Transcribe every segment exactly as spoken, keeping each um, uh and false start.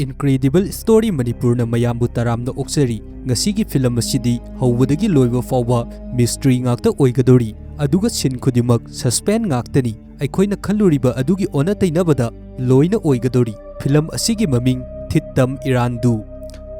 Incredible Story ꯃꯅꯤꯄꯨꯔꯅ ꯃꯌꯥꯝꯕꯨ ꯇꯔꯥꯝꯅ ꯑꯣꯛꯆꯔꯤ꯫ ꯉꯁꯤꯒꯤ ꯐꯤꯂꯝ ꯑꯁꯤꯗꯤ ꯍꯧꯕꯗꯒꯤ ꯂꯣꯏꯕ ꯐꯥꯎꯕ ꯃꯤꯁꯇ꯭ꯔꯤ ꯉꯥꯛꯇ ꯑꯣꯏꯒꯗꯧꯔꯤ, ꯑꯗꯨꯒ ꯁꯤꯟ ꯈꯨꯗꯤꯡꯃꯛ ꯁꯁꯄꯦꯟ ꯉꯥꯛꯇꯅꯤ꯫ ꯑꯩꯈꯣꯏꯅ ꯈꯜꯂꯨꯔꯤꯕ ꯑꯗꯨꯒꯤ ꯑꯣꯟꯅ ꯇꯩꯅꯕꯗ ꯂꯣꯏꯅ ꯑꯣꯏꯒꯗꯧꯔꯤ꯫ ꯐꯤꯂꯝ ꯑꯁꯤꯒꯤ ꯃꯃꯤꯡ ꯊꯤꯠꯇꯝ ꯏꯔꯥꯟꯗꯨ꯫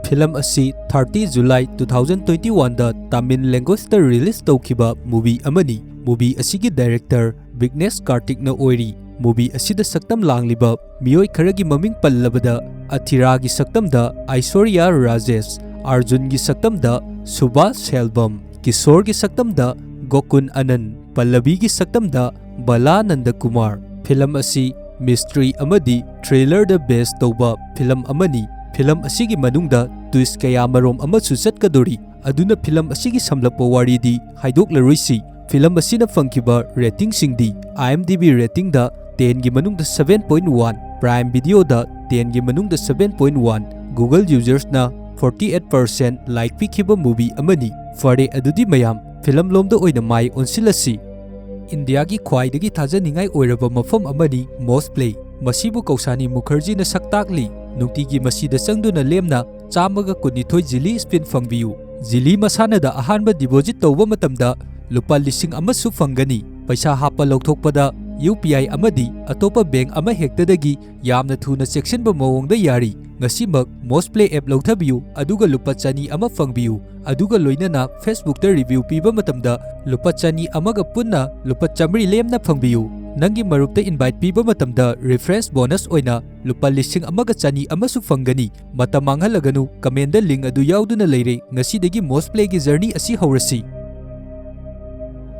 ꯐꯤꯂꯝ ꯑꯁꯤ thirty July two thousand twenty one ꯗ Tamil language ꯇ release ꯇꯧꯈꯤꯕ movie ꯑꯃꯅꯤ꯫ Movie ꯑꯁꯤꯒꯤ director ꯕꯤꯒ꯭ꯅꯦꯁ ꯀꯥꯔꯇꯤꯛꯅ ꯑꯣꯏꯔꯤ꯫ Movie ꯑꯁꯤꯗ ꯁꯛꯇꯝ ꯂꯥꯡꯂꯤꯕ ꯃꯤꯑꯣꯏ ꯈꯔꯒꯤ ꯃꯃꯤꯡ ꯄꯜꯂꯕꯗ ꯑꯊꯤꯔꯥꯒꯤ ꯁꯛꯇꯝꯗ ꯑꯥꯏꯁꯣꯔꯤꯌꯥ ꯔꯥꯖꯦꯁ, ꯑꯥꯔꯖꯨꯟꯒꯤ ꯁꯛꯇꯝꯗ ꯁꯨꯚꯥꯁ ꯁꯦꯜꯕꯝ, ꯀꯤꯁꯣꯔꯒꯤ ꯁꯛꯇꯝꯗ ꯒꯣꯀꯨꯟ ꯑꯅꯟ, ꯄꯜꯂꯕꯤꯒꯤ ꯁꯛꯇꯝꯗ ꯕꯂꯥ ꯅꯟꯗꯀꯨꯃꯥꯔ꯫ ꯐꯤꯂꯝ ꯑꯁꯤ ꯃꯤꯁꯇ꯭ꯔꯤ ꯑꯃꯗꯤ ꯊ꯭ꯔꯤꯂꯔꯗ ꯕꯦꯁ ꯇꯧꯕ ꯐꯤꯂꯝ ꯑꯃꯅꯤ꯫ ꯐꯤꯂꯝ ꯑꯁꯤꯒꯤ ꯃꯅꯨꯡꯗ twist ꯀꯌꯥ ꯃꯔꯨꯝ ꯑꯃꯁꯨ ꯆꯠꯀꯗꯧꯔꯤ, ꯑꯗꯨꯅ ꯐꯤꯂꯝ ꯑꯁꯤꯒꯤ ꯁꯝꯂꯞꯄ ꯋꯥꯔꯤꯗꯤ ꯍꯥꯏꯗꯣꯛꯂꯔꯣꯏꯁꯤ꯫ ꯐꯤꯂꯝ ꯑꯁꯤꯅ ꯐꯪꯈꯤꯕ ꯔꯦꯇꯤꯡꯁꯤꯡꯗꯤ IMDb ꯔꯦꯇꯤꯡꯗ ten ꯒꯤ ꯃꯅꯨꯡꯗ seven point one, Prime Video ꯗ ten ꯒꯤ ꯃꯅꯨꯡꯗ seven point one, Google users ꯅ forty eight percent like ꯄꯤꯈꯤꯕ movie ꯑꯃꯅꯤ꯫ ꯐꯔꯦ, ꯑꯗꯨꯗꯤ ꯃꯌꯥꯝ ꯐꯤꯂꯝ ꯂꯣꯝꯗ ꯑꯣꯏꯅ ꯃꯥꯏ ꯑꯣꯟꯁꯤꯜꯂꯁꯤ꯫ ꯏꯟꯗꯤꯌꯥꯒꯤ ꯈ꯭ꯋꯥꯏꯗꯒꯤ ꯊꯥꯖꯅꯤꯡꯉꯥꯏ ꯑꯣꯏꯔꯕ ꯃꯐꯝ ꯑꯃꯅꯤ ꯃꯣꯁ ꯄ꯭ꯂꯦ꯫ ꯃꯁꯤꯕꯨ ꯀꯧꯁꯥꯅꯤ ꯃꯨꯈꯔꯖꯤꯅ ꯁꯛ ꯇꯥꯛꯂꯤ꯫ ꯅꯨꯡꯇꯤꯒꯤ ꯃꯁꯤꯗ ꯆꯪꯗꯨꯅ ꯂꯦꯝꯅ ꯆꯥꯝꯃꯒ ꯀꯨꯟꯅꯤꯊꯣꯏ ꯖꯤꯂꯤ ꯁ꯭ꯄꯤꯟ ꯐꯪꯕꯤꯌꯨ꯫ ꯖꯤꯂꯤ ꯃꯁꯥꯟꯅꯗ ꯑꯍꯥꯟꯕ ꯗꯤꯄꯣꯖꯤꯠ ꯇꯧꯕ ꯃꯇꯝꯗ ꯂꯨꯄꯥ ꯂꯤꯁꯤꯡ ꯑꯃꯁꯨ ꯐꯪꯒꯅꯤ꯫ ꯄꯩꯁꯥ ꯍꯥꯞꯄ ꯂꯧꯊꯣꯛꯄꯗ UPI ꯑꯃꯗꯤ ꯑꯇꯣꯞꯄ ꯕꯦꯡꯛ ꯑꯃ ꯍꯦꯛꯇꯗꯒꯤ ꯌꯥꯝꯅ ꯊꯨꯅ ꯆꯦꯛꯁꯤꯟꯕ ꯃꯑꯣꯡꯗ ꯌꯥꯔꯤ꯫ ꯉꯁꯤꯃꯛ ꯃꯣꯁ ꯄ꯭ꯂꯦ ꯑꯦꯞ ꯂꯧꯊꯕꯤꯌꯨ, ꯑꯗꯨꯒ ꯂꯨꯄꯥ ꯆꯅꯤ ꯑꯃ ꯐꯪꯕꯤꯌꯨ, ꯑꯗꯨꯒ ꯂꯣꯏꯅꯅ Facebook ꯇ ꯔꯤꯚꯤꯌꯨ ꯄꯤꯕ ꯃꯇꯝꯗ ꯂꯨꯄꯥ ꯆꯅꯤ ꯑꯃꯒ ꯄꯨꯟꯅ ꯂꯨꯄꯥ ꯆꯥꯃꯔꯤ ꯂꯦꯝꯅ ꯐꯪꯕꯤꯌꯨ꯫ ꯅꯪꯒꯤ ꯃꯔꯨꯞꯇ ꯏꯟꯚꯥꯏꯠ ꯄꯤꯕ ꯃꯇꯝꯗ ꯔꯤꯐ꯭ꯔꯦꯟꯁ ꯕꯣꯅꯁ ꯑꯣꯏꯅ ꯂꯨꯄꯥ ꯂꯤꯁꯤꯡ ꯑꯃꯒ ꯆꯅꯤ ꯑꯃꯁꯨ ꯐꯪꯒꯅꯤ꯫ ꯃꯇꯝ ꯃꯥꯡꯍꯜꯂꯒꯅꯨ, ꯀꯃꯦꯟꯗ ꯂꯤꯡ ꯑꯗꯨ ꯌꯥꯎꯗꯨꯅ ꯂꯩꯔꯦ꯫ ꯉꯁꯤꯗꯒꯤ ꯃꯣꯁ ꯄ꯭ꯂꯦꯒꯤ ꯖꯔꯅꯤ ꯑꯁꯤ ꯍꯧꯔꯁꯤ꯫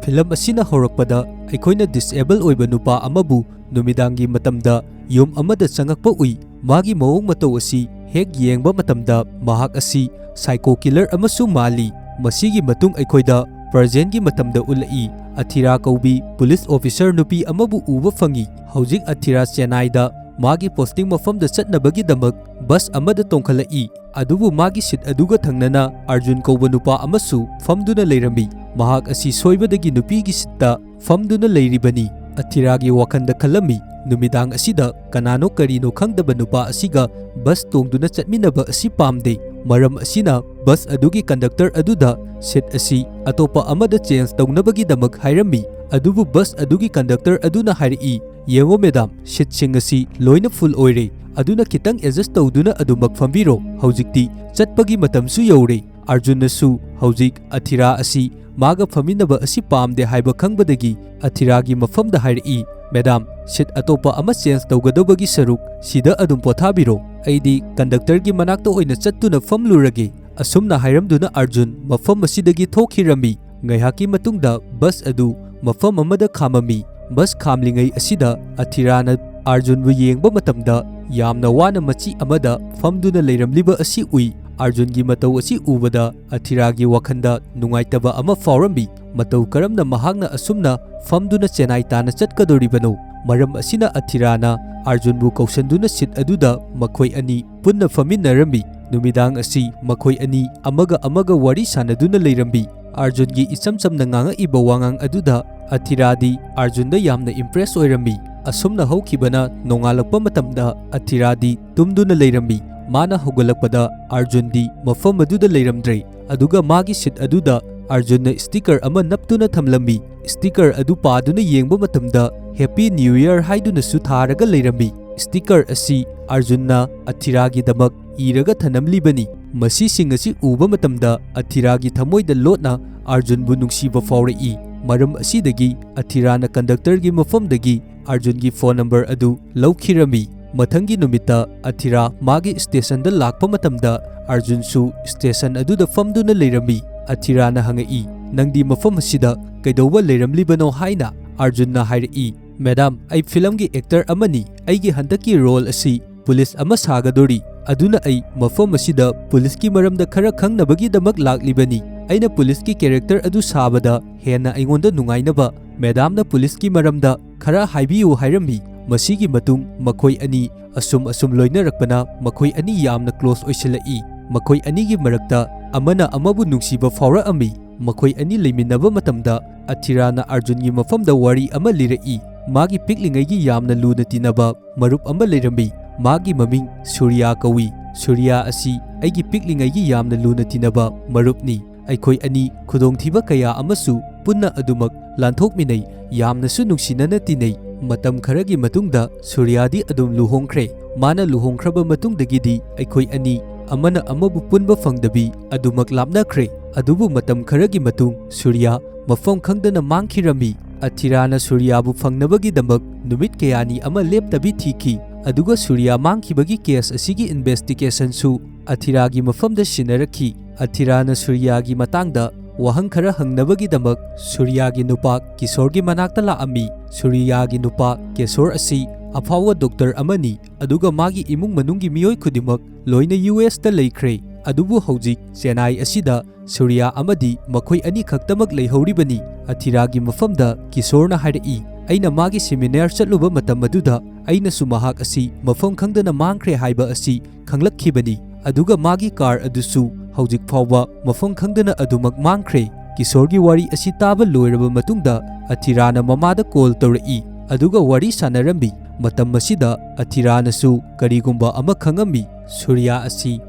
ꯐꯤꯂꯝ ꯑꯁꯤꯅ ꯍꯧꯔꯛꯄꯗ ꯑꯩꯈꯣꯏꯅ ꯗꯤꯁꯑꯦꯕꯜ ꯑꯣꯏꯕ ꯅꯨꯄꯥ ꯑꯃꯕꯨ ꯅꯨꯃꯤꯗꯥꯡꯒꯤ ꯃꯇꯝꯗ ꯌꯨꯝ ꯑꯃꯗ ꯆꯪꯉꯛꯄ ꯎꯏ꯫ ꯃꯥꯒꯤ ꯃꯑꯣꯡ ꯃꯇꯧ ꯑꯁꯤ ꯍꯦꯛ ꯌꯦꯡꯕ ꯃꯇꯝꯗ ꯃꯍꯥꯛ ꯑꯁꯤ ꯁꯥꯏꯀꯣ ꯀꯤꯂꯔ ꯑꯃꯁꯨ ꯃꯥꯜꯂꯤ꯫ ꯃꯁꯤꯒꯤ ꯃꯇꯨꯡ ꯑꯩꯈꯣꯏꯗ ꯄ꯭ꯔꯖꯦꯟꯒꯤ ꯃꯇꯝꯗ ꯎꯠꯂꯛꯏ꯫ ꯑꯊꯤꯔꯥ ꯀꯧꯕꯤ ꯄꯨꯂꯤꯁ ꯑꯣꯐꯤꯁꯔ ꯅꯨꯄꯤ ꯑꯃꯕꯨ ꯎꯕ ꯐꯪꯏ꯫ ꯍꯧꯖꯤꯛ ꯑꯊꯤꯔꯥ ꯆꯦꯟꯅꯥꯏꯗ ꯃꯥꯒꯤ ꯄꯣꯁꯇꯤꯡ ꯃꯐꯝꯗ ꯆꯠꯅꯕꯒꯤꯗꯃꯛ ꯕꯁ ꯑꯃꯗ ꯇꯣꯡꯈꯠꯂꯛꯏ꯫ ꯑꯗꯨꯕꯨ ꯃꯥꯒꯤ ꯁꯤꯠ ꯑꯗꯨꯒ ꯊꯪꯅꯅ ꯑꯥꯔꯖꯨꯟ ꯀꯧꯕ ꯅꯨꯄꯥ ꯑꯃꯁꯨ ꯐꯝꯗꯨꯅ ꯂꯩꯔꯝꯃꯤ꯫ ꯃꯍꯥꯛ ꯑꯁꯤ ꯁꯣꯏꯕꯗꯒꯤ ꯅꯨꯄꯤꯒꯤ ꯁꯤꯠꯇ ꯐꯝꯗꯨꯅ ꯂꯩꯔꯤꯕꯅꯤ꯫ ꯑꯊꯤꯔꯥꯒꯤ ꯋꯥꯈꯜꯗ ꯈꯜꯂꯝꯃꯤ, ꯅꯨꯃꯤꯗꯥꯡ ꯑꯁꯤꯗ ꯀꯅꯥꯅꯣ ꯀꯔꯤꯅꯣ ꯈꯪꯗꯕ ꯅꯨꯄꯥ ꯑꯁꯤꯒ ꯕꯁ ꯇꯣꯡꯗꯨꯅ ꯆꯠꯃꯤꯟꯅꯕ ꯑꯁꯤ ꯄꯥꯝꯗꯦ꯫ ꯃꯔꯝ ꯑꯁꯤꯅ ꯕꯁ ꯑꯗꯨꯒꯤ ꯀꯟꯗꯛꯇꯔ ꯑꯗꯨꯗ ꯁꯤꯠ ꯑꯁꯤ ꯑꯇꯣꯞꯄ ꯑꯃꯗ ꯆꯦꯟꯖ ꯇꯧꯅꯕꯒꯤꯗꯃꯛ ꯍꯥꯏꯔꯝꯃꯤ꯫ ꯑꯗꯨꯕꯨ ꯕꯁ ꯑꯗꯨꯒꯤ ꯀꯟꯗꯛꯇꯔ ꯑꯗꯨꯅ ꯍꯥꯏꯔꯛꯏ, "ꯌꯦꯡꯉꯣ ꯃꯦꯗꯥꯝ, ꯁꯤꯠꯁꯤꯡ ꯑꯁꯤ ꯂꯣꯏꯅ ꯐꯨꯜ ꯑꯣꯏꯔꯦ, ꯑꯗꯨꯅ ꯈꯤꯇꯪ ꯑꯦꯗꯖꯁ ꯇꯧꯗꯨꯅ ꯑꯗꯨꯃꯛ ꯐꯝꯕꯤꯔꯣ꯫ ꯍꯧꯖꯤꯛꯇꯤ ꯆꯠꯄꯒꯤ ꯃꯇꯝꯁꯨ ꯌꯧꯔꯦ꯫" ꯑꯔꯖꯨꯟꯅꯁꯨ ꯍꯧꯖꯤꯛ ꯑꯊꯤꯔꯥ ꯑꯁꯤ ꯃꯥꯒ ꯐꯝꯃꯤꯟꯅꯕ ꯑꯁꯤ ꯄꯥꯝꯗꯦ ꯍꯥꯏꯕ ꯈꯪꯕꯗꯒꯤ ꯑꯊꯤꯔꯥꯒꯤ ꯃꯐꯝꯗ ꯍꯥꯏꯔꯛꯏ, "ꯃꯦꯗꯥꯝ, ꯁꯤꯠ ꯑꯇꯣꯞꯄ ꯑꯃ ꯆꯦꯟꯖ ꯇꯧꯒꯗꯕꯒꯤ ꯁꯔꯨꯛ ꯁꯤꯗ ꯑꯗꯨꯝ ꯄꯣꯊꯥꯕꯤꯔꯣ꯫ ꯑꯩꯗꯤ ꯀꯟꯗꯛꯇꯔꯒꯤ ꯃꯅꯥꯛꯇ ꯑꯣꯏꯅ ꯆꯠꯇꯨꯅ ꯐꯝꯂꯨꯔꯒꯦ꯫" ꯑꯁꯨꯝꯅ ꯍꯥꯏꯔꯝꯗꯨꯅ ꯑꯔꯖꯨꯟ ꯃꯐꯝ ꯑꯁꯤꯗꯒꯤ ꯊꯣꯛꯈꯤꯔꯝꯃꯤ꯫ ꯉꯥꯏꯍꯥꯛꯀꯤ ꯃꯇꯨꯡꯗ ꯕꯁ ꯑꯗꯨ ꯃꯐꯝ ꯑꯃꯗ ꯈꯥꯝꯃꯝꯃꯤ꯫ ꯕꯁ ꯈꯥꯝꯂꯤꯉꯩ ꯑꯁꯤꯗ ꯑꯊꯤꯔꯥꯅ ꯑꯔꯖꯨꯟꯕꯨ ꯌꯦꯡꯕ ꯃꯇꯝꯗ ꯌꯥꯝꯅ ꯋꯥꯅ ꯃꯆꯤ ꯑꯃꯗ ꯐꯝꯗꯨꯅ ꯂꯩꯔꯝꯂꯤꯕ ꯑꯁꯤ ꯎꯏ꯫ ꯑꯔꯖꯨꯟꯒꯤ ꯃꯇꯧ ꯑꯁꯤ ꯎꯕꯗ ꯑꯊꯤꯔꯥꯒꯤ ꯋꯥꯈꯜꯗ ꯅꯨꯡꯉꯥꯏꯇꯕ ꯑꯃ ꯐꯥꯎꯔꯝꯃꯤ꯫ ꯃꯇꯧ ꯀꯔꯝꯅ ꯃꯍꯥꯛꯅ ꯑꯁꯨꯝꯅ ꯐꯝꯗꯨꯅ ꯆꯦꯟꯅꯥꯏ ꯇꯥꯅ ꯆꯠꯀꯗꯧꯔꯤꯕꯅꯣ? ꯃꯔꯝ ꯑꯁꯤꯅ ꯑꯊꯤꯔꯥꯅ ꯑꯔꯖꯨꯟꯕꯨ ꯀꯧꯁꯟꯗꯨꯅ ꯁꯤꯠ ꯑꯗꯨꯗ ꯃꯈꯣꯏ ꯑꯅꯤ ꯄꯨꯟꯅ ꯐꯝꯃꯤꯟꯅꯔꯝꯃꯤ꯫ ꯅꯨꯃꯤꯗꯥꯡ ꯑꯁꯤ ꯃꯈꯣꯏ ꯑꯅꯤ ꯑꯃꯒ ꯑꯃꯒ ꯋꯥꯔꯤ ꯁꯥꯟꯅꯗꯨꯅ ꯂꯩꯔꯝꯃꯤ꯫ ꯑꯔꯖꯨꯟꯒꯤ ꯏꯆꯝ ꯆꯝꯅ ꯉꯥꯡꯉꯛꯏꯕ ꯋꯥꯉꯥꯡ ꯑꯗꯨꯗ ꯑꯊꯤꯔꯥꯗꯤ ꯑꯔꯖꯨꯟꯗ ꯌꯥꯝꯅ ꯏꯝꯄ꯭ꯔꯦꯁ ꯑꯣꯏꯔꯝꯃꯤ꯫ ꯑꯁꯨꯝꯅ ꯍꯧꯈꯤꯕꯅ ꯅꯣꯡꯉꯥꯜꯂꯛꯄ ꯃꯇꯝꯗ ꯑꯊꯤꯔꯥꯗꯤ ꯇꯨꯝꯗꯨꯅ ꯂꯩꯔꯝꯃꯤ꯫ ꯃꯥꯅ ꯍꯧꯒꯠꯂꯛꯄꯗ ꯑꯔꯖꯨꯟꯗꯤ ꯃꯐꯝ ꯑꯗꯨꯗ ꯂꯩꯔꯝꯗ꯭ꯔꯦ꯫ ꯑꯗꯨꯒ ꯃꯥꯒꯤ ꯁꯤꯠ ꯑꯗꯨꯗ ꯑꯔꯖꯨꯟꯅ ꯁ꯭ꯇꯤꯀꯔ ꯑꯃ ꯅꯞꯇꯨꯅ ꯊꯝꯂꯝꯃꯤ꯫ ꯁ꯭ꯇꯤꯀꯔ ꯑꯗꯨ ꯄꯥꯗꯨꯅ ꯌꯦꯡꯕ ꯃꯇꯝꯗ "Happy New Year" ꯍꯥꯏꯗꯨꯅꯁꯨ ꯊꯥꯔꯒ ꯂꯩꯔꯝꯃꯤ꯫ ꯁ꯭ꯇꯤꯀꯔ ꯑꯁꯤ ꯑꯔꯖꯨꯟꯅ ꯑꯊꯤꯔꯥꯒꯤꯗꯃꯛ ꯏꯔꯒ ꯊꯅꯝꯂꯤꯕꯅꯤ꯫ ꯃꯁꯤꯁꯤꯡ ꯑꯁꯤ ꯎꯕ ꯃꯇꯝꯗ ꯑꯊꯤꯔꯥꯒꯤ ꯊꯃꯣꯏꯗ ꯂꯣꯠꯅ ꯑꯔꯖꯨꯟꯕꯨ ꯅꯨꯡꯁꯤꯕ ꯐꯥꯎꯔꯛꯏ꯫ ꯃꯔꯝ ꯑꯁꯤꯗꯒꯤ ꯑꯊꯤꯔꯥꯅ ꯀꯟꯗꯛꯇꯔꯒꯤ ꯃꯐꯝꯗꯒꯤ ꯑꯔꯖꯨꯟꯒꯤ ꯐꯣꯟ ꯅꯝꯕꯔ ꯑꯗꯨ ꯂꯧꯈꯤꯔꯝꯃꯤ꯫ ꯃꯊꯪꯒꯤ ꯅꯨꯃꯤꯠꯇ ꯑꯊꯤꯔꯥ ꯃꯥꯒꯤ ꯁ꯭ꯇꯦꯁꯟꯗ ꯂꯥꯛꯄ ꯃꯇꯝꯗ ꯑꯔꯖꯨꯟꯁꯨ ꯁ꯭ꯇꯦꯁꯟ ꯑꯗꯨꯗ ꯐꯝꯗꯨꯅ ꯂꯩꯔꯝꯃꯤ꯫ ꯑꯊꯤꯔꯥꯅ ꯍꯪꯉꯛꯏ, "ꯅꯪꯗꯤ ꯃꯐꯝ ꯑꯁꯤꯗ ꯀꯩꯗꯧꯕ ꯂꯩꯔꯝꯂꯤꯕꯅꯣ?" ꯍꯥꯏꯅ꯫ ꯑꯔꯖꯨꯟꯅ ꯍꯥꯏꯔꯛꯏ, "ꯃꯦꯗꯥꯝ, ꯑꯩ ꯐꯤꯂꯝꯒꯤ ꯑꯦꯛꯇꯔ ꯑꯃꯅꯤ꯫ ꯑꯩꯒꯤ ꯍꯟꯗꯛꯀꯤ ꯔꯣꯜ ꯑꯁꯤ ꯄꯨꯂꯤꯁ ꯑꯃ ꯁꯥꯒꯗꯣꯔꯤ꯫ ꯑꯗꯨꯅ ꯑꯩ ꯃꯐꯝ ꯑꯁꯤꯗ ꯄꯨꯂꯤꯁꯀꯤ ꯃꯔꯝꯗ ꯈꯔ ꯈꯪꯅꯕꯒꯤꯗꯃꯛ ꯂꯥꯛꯂꯤꯕꯅꯤ꯫ ꯑꯩꯅ ꯄꯨꯂꯤꯁꯀꯤ ꯀꯦꯔꯦꯛꯇꯔ ꯑꯗꯨ ꯁꯥꯕꯗ ꯍꯦꯟꯅ ꯑꯩꯉꯣꯟꯗ ꯅꯨꯡꯉꯥꯏꯅꯕ ꯃꯦꯗꯥꯝꯅ ꯄꯨꯂꯤꯁꯀꯤ ꯃꯔꯝꯗ ꯈꯔ ꯍꯥꯏꯕꯤꯌꯨ" ꯍꯥꯏꯔꯝꯃꯤ꯫ ꯃꯁꯤꯒꯤ ꯃꯇꯨꯡ ꯃꯈꯣꯏ ꯑꯅꯤ ꯑꯁꯨꯝ ꯑꯁꯨꯝ ꯂꯣꯏꯅꯔꯛꯄꯅ ꯃꯈꯣꯏ ꯑꯅꯤ ꯌꯥꯝꯅ ꯀ꯭ꯂꯣꯁ ꯑꯣꯏꯁꯤꯜꯂꯛꯏ꯫ ꯃꯈꯣꯏ ꯑꯅꯤꯒꯤ ꯃꯔꯛꯇ ꯑꯃꯅ ꯑꯃꯕꯨ ꯅꯨꯡꯁꯤꯕ ꯐꯥꯎꯔꯛꯑꯝꯃꯤ꯫ ꯃꯈꯣꯏ ꯑꯅꯤ ꯂꯩꯃꯤꯟꯅꯕ ꯃꯇꯝꯗ ꯑꯊꯤꯔꯥꯅ ꯑꯔꯖꯨꯟꯒꯤ ꯃꯐꯝꯗ ꯋꯥꯔꯤ ꯑꯃ ꯂꯤꯔꯛꯏ꯫ ꯃꯥꯒꯤ ꯄꯤꯛꯂꯤꯉꯩꯒꯤ ꯌꯥꯝꯅ ꯂꯨꯅ ꯇꯤꯟꯅꯕ ꯃꯔꯨꯞ ꯑꯃ ꯂꯩꯔꯝꯃꯤ꯫ ꯃꯥꯒꯤ ꯃꯃꯤꯡ ꯁꯨꯔꯤꯌꯥ ꯀꯧꯏ꯫ ꯁꯨꯔꯤꯌꯥ ꯑꯁꯤ ꯑꯩꯒꯤ ꯄꯤꯛꯂꯤꯉꯩꯒꯤ ꯌꯥꯝꯅ ꯂꯨꯅ ꯇꯤꯟꯅꯕ ꯃꯔꯨꯞꯅꯤ꯫ ꯑꯩꯈꯣꯏ ꯑꯅꯤ ꯈꯨꯗꯣꯡꯊꯤꯕ ꯀꯌꯥ ꯑꯃꯁꯨ ꯄꯨꯟꯅ ꯑꯗꯨꯃꯛ ꯂꯥꯟꯊꯣꯛꯃꯤꯟꯅꯩ꯫ ꯌꯥꯝꯅꯁꯨ ꯅꯨꯡꯁꯤꯅꯅ ꯇꯤꯟꯅꯩ꯫ ꯃꯇꯝ ꯈꯔꯒꯤ ꯃꯇꯨꯡꯗ ꯁꯨꯔꯤꯌꯥꯗꯤ ꯑꯗꯨꯝ ꯂꯨꯍꯣꯡꯈ꯭ꯔꯦ꯫ ꯃꯥꯅ ꯂꯨꯍꯣꯡꯈ꯭ꯔꯕ ꯃꯇꯨꯡꯗꯒꯤꯗꯤ ꯑꯩꯈꯣꯏ ꯑꯅꯤ ꯑꯃꯅ ꯑꯃꯕꯨ ꯄꯨꯟꯕ ꯐꯪꯗꯕꯤ ꯑꯗꯨꯃꯛ ꯂꯥꯞꯅꯈ꯭ꯔꯦ꯫ ꯑꯗꯨꯕꯨ ꯃꯇꯝ ꯈꯔꯒꯤ ꯃꯇꯨꯡ ꯁꯨꯔꯤꯌꯥ ꯃꯐꯝ ꯈꯪꯗꯅ ꯃꯥꯡꯈꯤꯔꯝꯃꯤ꯫ ꯑꯊꯤꯔꯥꯅ ꯁꯨꯔꯤꯌꯥꯕꯨ ꯐꯪꯅꯕꯒꯤꯗꯃꯛ ꯅꯨꯃꯤꯠ ꯀꯌꯥꯅꯤ ꯑꯃ ꯂꯦꯞꯇꯕꯤ ꯊꯤꯈꯤ꯫ ꯑꯗꯨꯒ ꯁꯨꯔꯤꯌꯥ ꯃꯥꯡꯈꯤꯕꯒꯤ ꯀꯦꯁ ꯑꯁꯤꯒꯤ ꯏꯟꯚꯦꯁꯇꯤꯒꯦꯁꯟꯁꯨ ꯑꯊꯤꯔꯥꯒꯤ ꯃꯐꯝꯗ ꯁꯤꯟꯅꯔꯛꯈꯤ꯫ ꯑꯊꯤꯔꯥꯅ ꯁꯨꯔꯤꯌꯥꯒꯤ ꯃꯇꯥꯡꯗ ꯋꯥꯍꯪ ꯈꯔ ꯍꯪꯅꯕꯒꯤꯗꯃꯛ ꯁꯨꯔꯤꯌꯥꯒꯤ ꯅꯨꯄꯥ ꯀꯤꯁꯣꯔꯒꯤ ꯃꯅꯥꯛꯇ ꯂꯥꯛꯑꯝꯃꯤ꯫ ꯁꯨꯔꯤꯌꯥꯒꯤ ꯅꯨꯄꯥ ꯀꯤꯁꯣꯔ ꯑꯁꯤ ꯑꯐꯥꯎꯕ ꯗꯣꯛꯇꯔ ꯑꯃꯅꯤ, ꯑꯗꯨꯒ ꯃꯥꯒꯤ ꯏꯃꯨꯡ ꯃꯅꯨꯡꯒꯤ ꯃꯤꯑꯣꯏ ꯈꯨꯗꯤꯡꯃꯛ ꯂꯣꯏꯅ ꯌꯨ ꯑꯦꯁꯇ ꯂꯩꯈ꯭ꯔꯦ꯫ ꯑꯗꯨꯕꯨ ꯍꯧꯖꯤꯛ ꯆꯦꯟꯅꯥꯏ ꯑꯁꯤꯗ ꯁꯨꯔꯤꯌꯥ ꯑꯃꯗꯤ ꯃꯈꯣꯏ ꯑꯅꯤ ꯈꯛꯇꯃꯛ ꯂꯩꯍꯧꯔꯤꯕꯅꯤ꯫ ꯑꯊꯤꯔꯥꯒꯤ ꯃꯐꯝꯗ ꯀꯤꯁꯣꯔꯅ ꯍꯥꯏꯔꯛꯏ, "ꯑꯩꯅ ꯃꯥꯒꯤ ꯁꯦꯃꯤꯅꯥꯔ ꯆꯠꯂꯨꯕ ꯃꯇꯝ ꯑꯗꯨꯗ ꯑꯩꯅꯁꯨ ꯃꯍꯥꯛ ꯑꯁꯤ ꯃꯐꯝ ꯈꯪꯗꯅ ꯃꯥꯡꯈ꯭ꯔꯦ ꯍꯥꯏꯕ ꯑꯁꯤ ꯈꯪꯂꯛꯈꯤꯕꯅꯤ꯫ ꯑꯗꯨꯒ ꯃꯥꯒꯤ ꯀꯥꯔ ꯑꯗꯨꯁꯨ ꯍꯧꯖꯤꯛ ꯐꯥꯎꯕ ꯃꯐꯝ ꯈꯪꯗꯅ ꯑꯗꯨꯃꯛ ꯃꯥꯡꯈ꯭ꯔꯦ꯫" ꯀꯤꯁꯣꯔꯒꯤ ꯋꯥꯔꯤ ꯑꯁꯤ ꯇꯥꯕ ꯂꯣꯏꯔꯕ ꯃꯇꯨꯡꯗ ꯑꯊꯤꯔꯥꯅ ꯃꯃꯥꯗ ꯀꯣꯜ ꯇꯧꯔꯛꯏ, ꯑꯗꯨꯒ ꯋꯥꯔꯤ ꯁꯥꯟꯅꯔꯝꯃꯤ꯫ ꯃꯇꯝ ꯑꯁꯤꯗ ꯑꯊꯤꯔꯥꯅꯁꯨ ꯀꯔꯤꯒꯨꯝꯕ ꯑꯃ ꯈꯪꯉꯝꯃꯤ꯫ ꯁꯨꯔꯤꯌꯥ ꯑꯁꯤ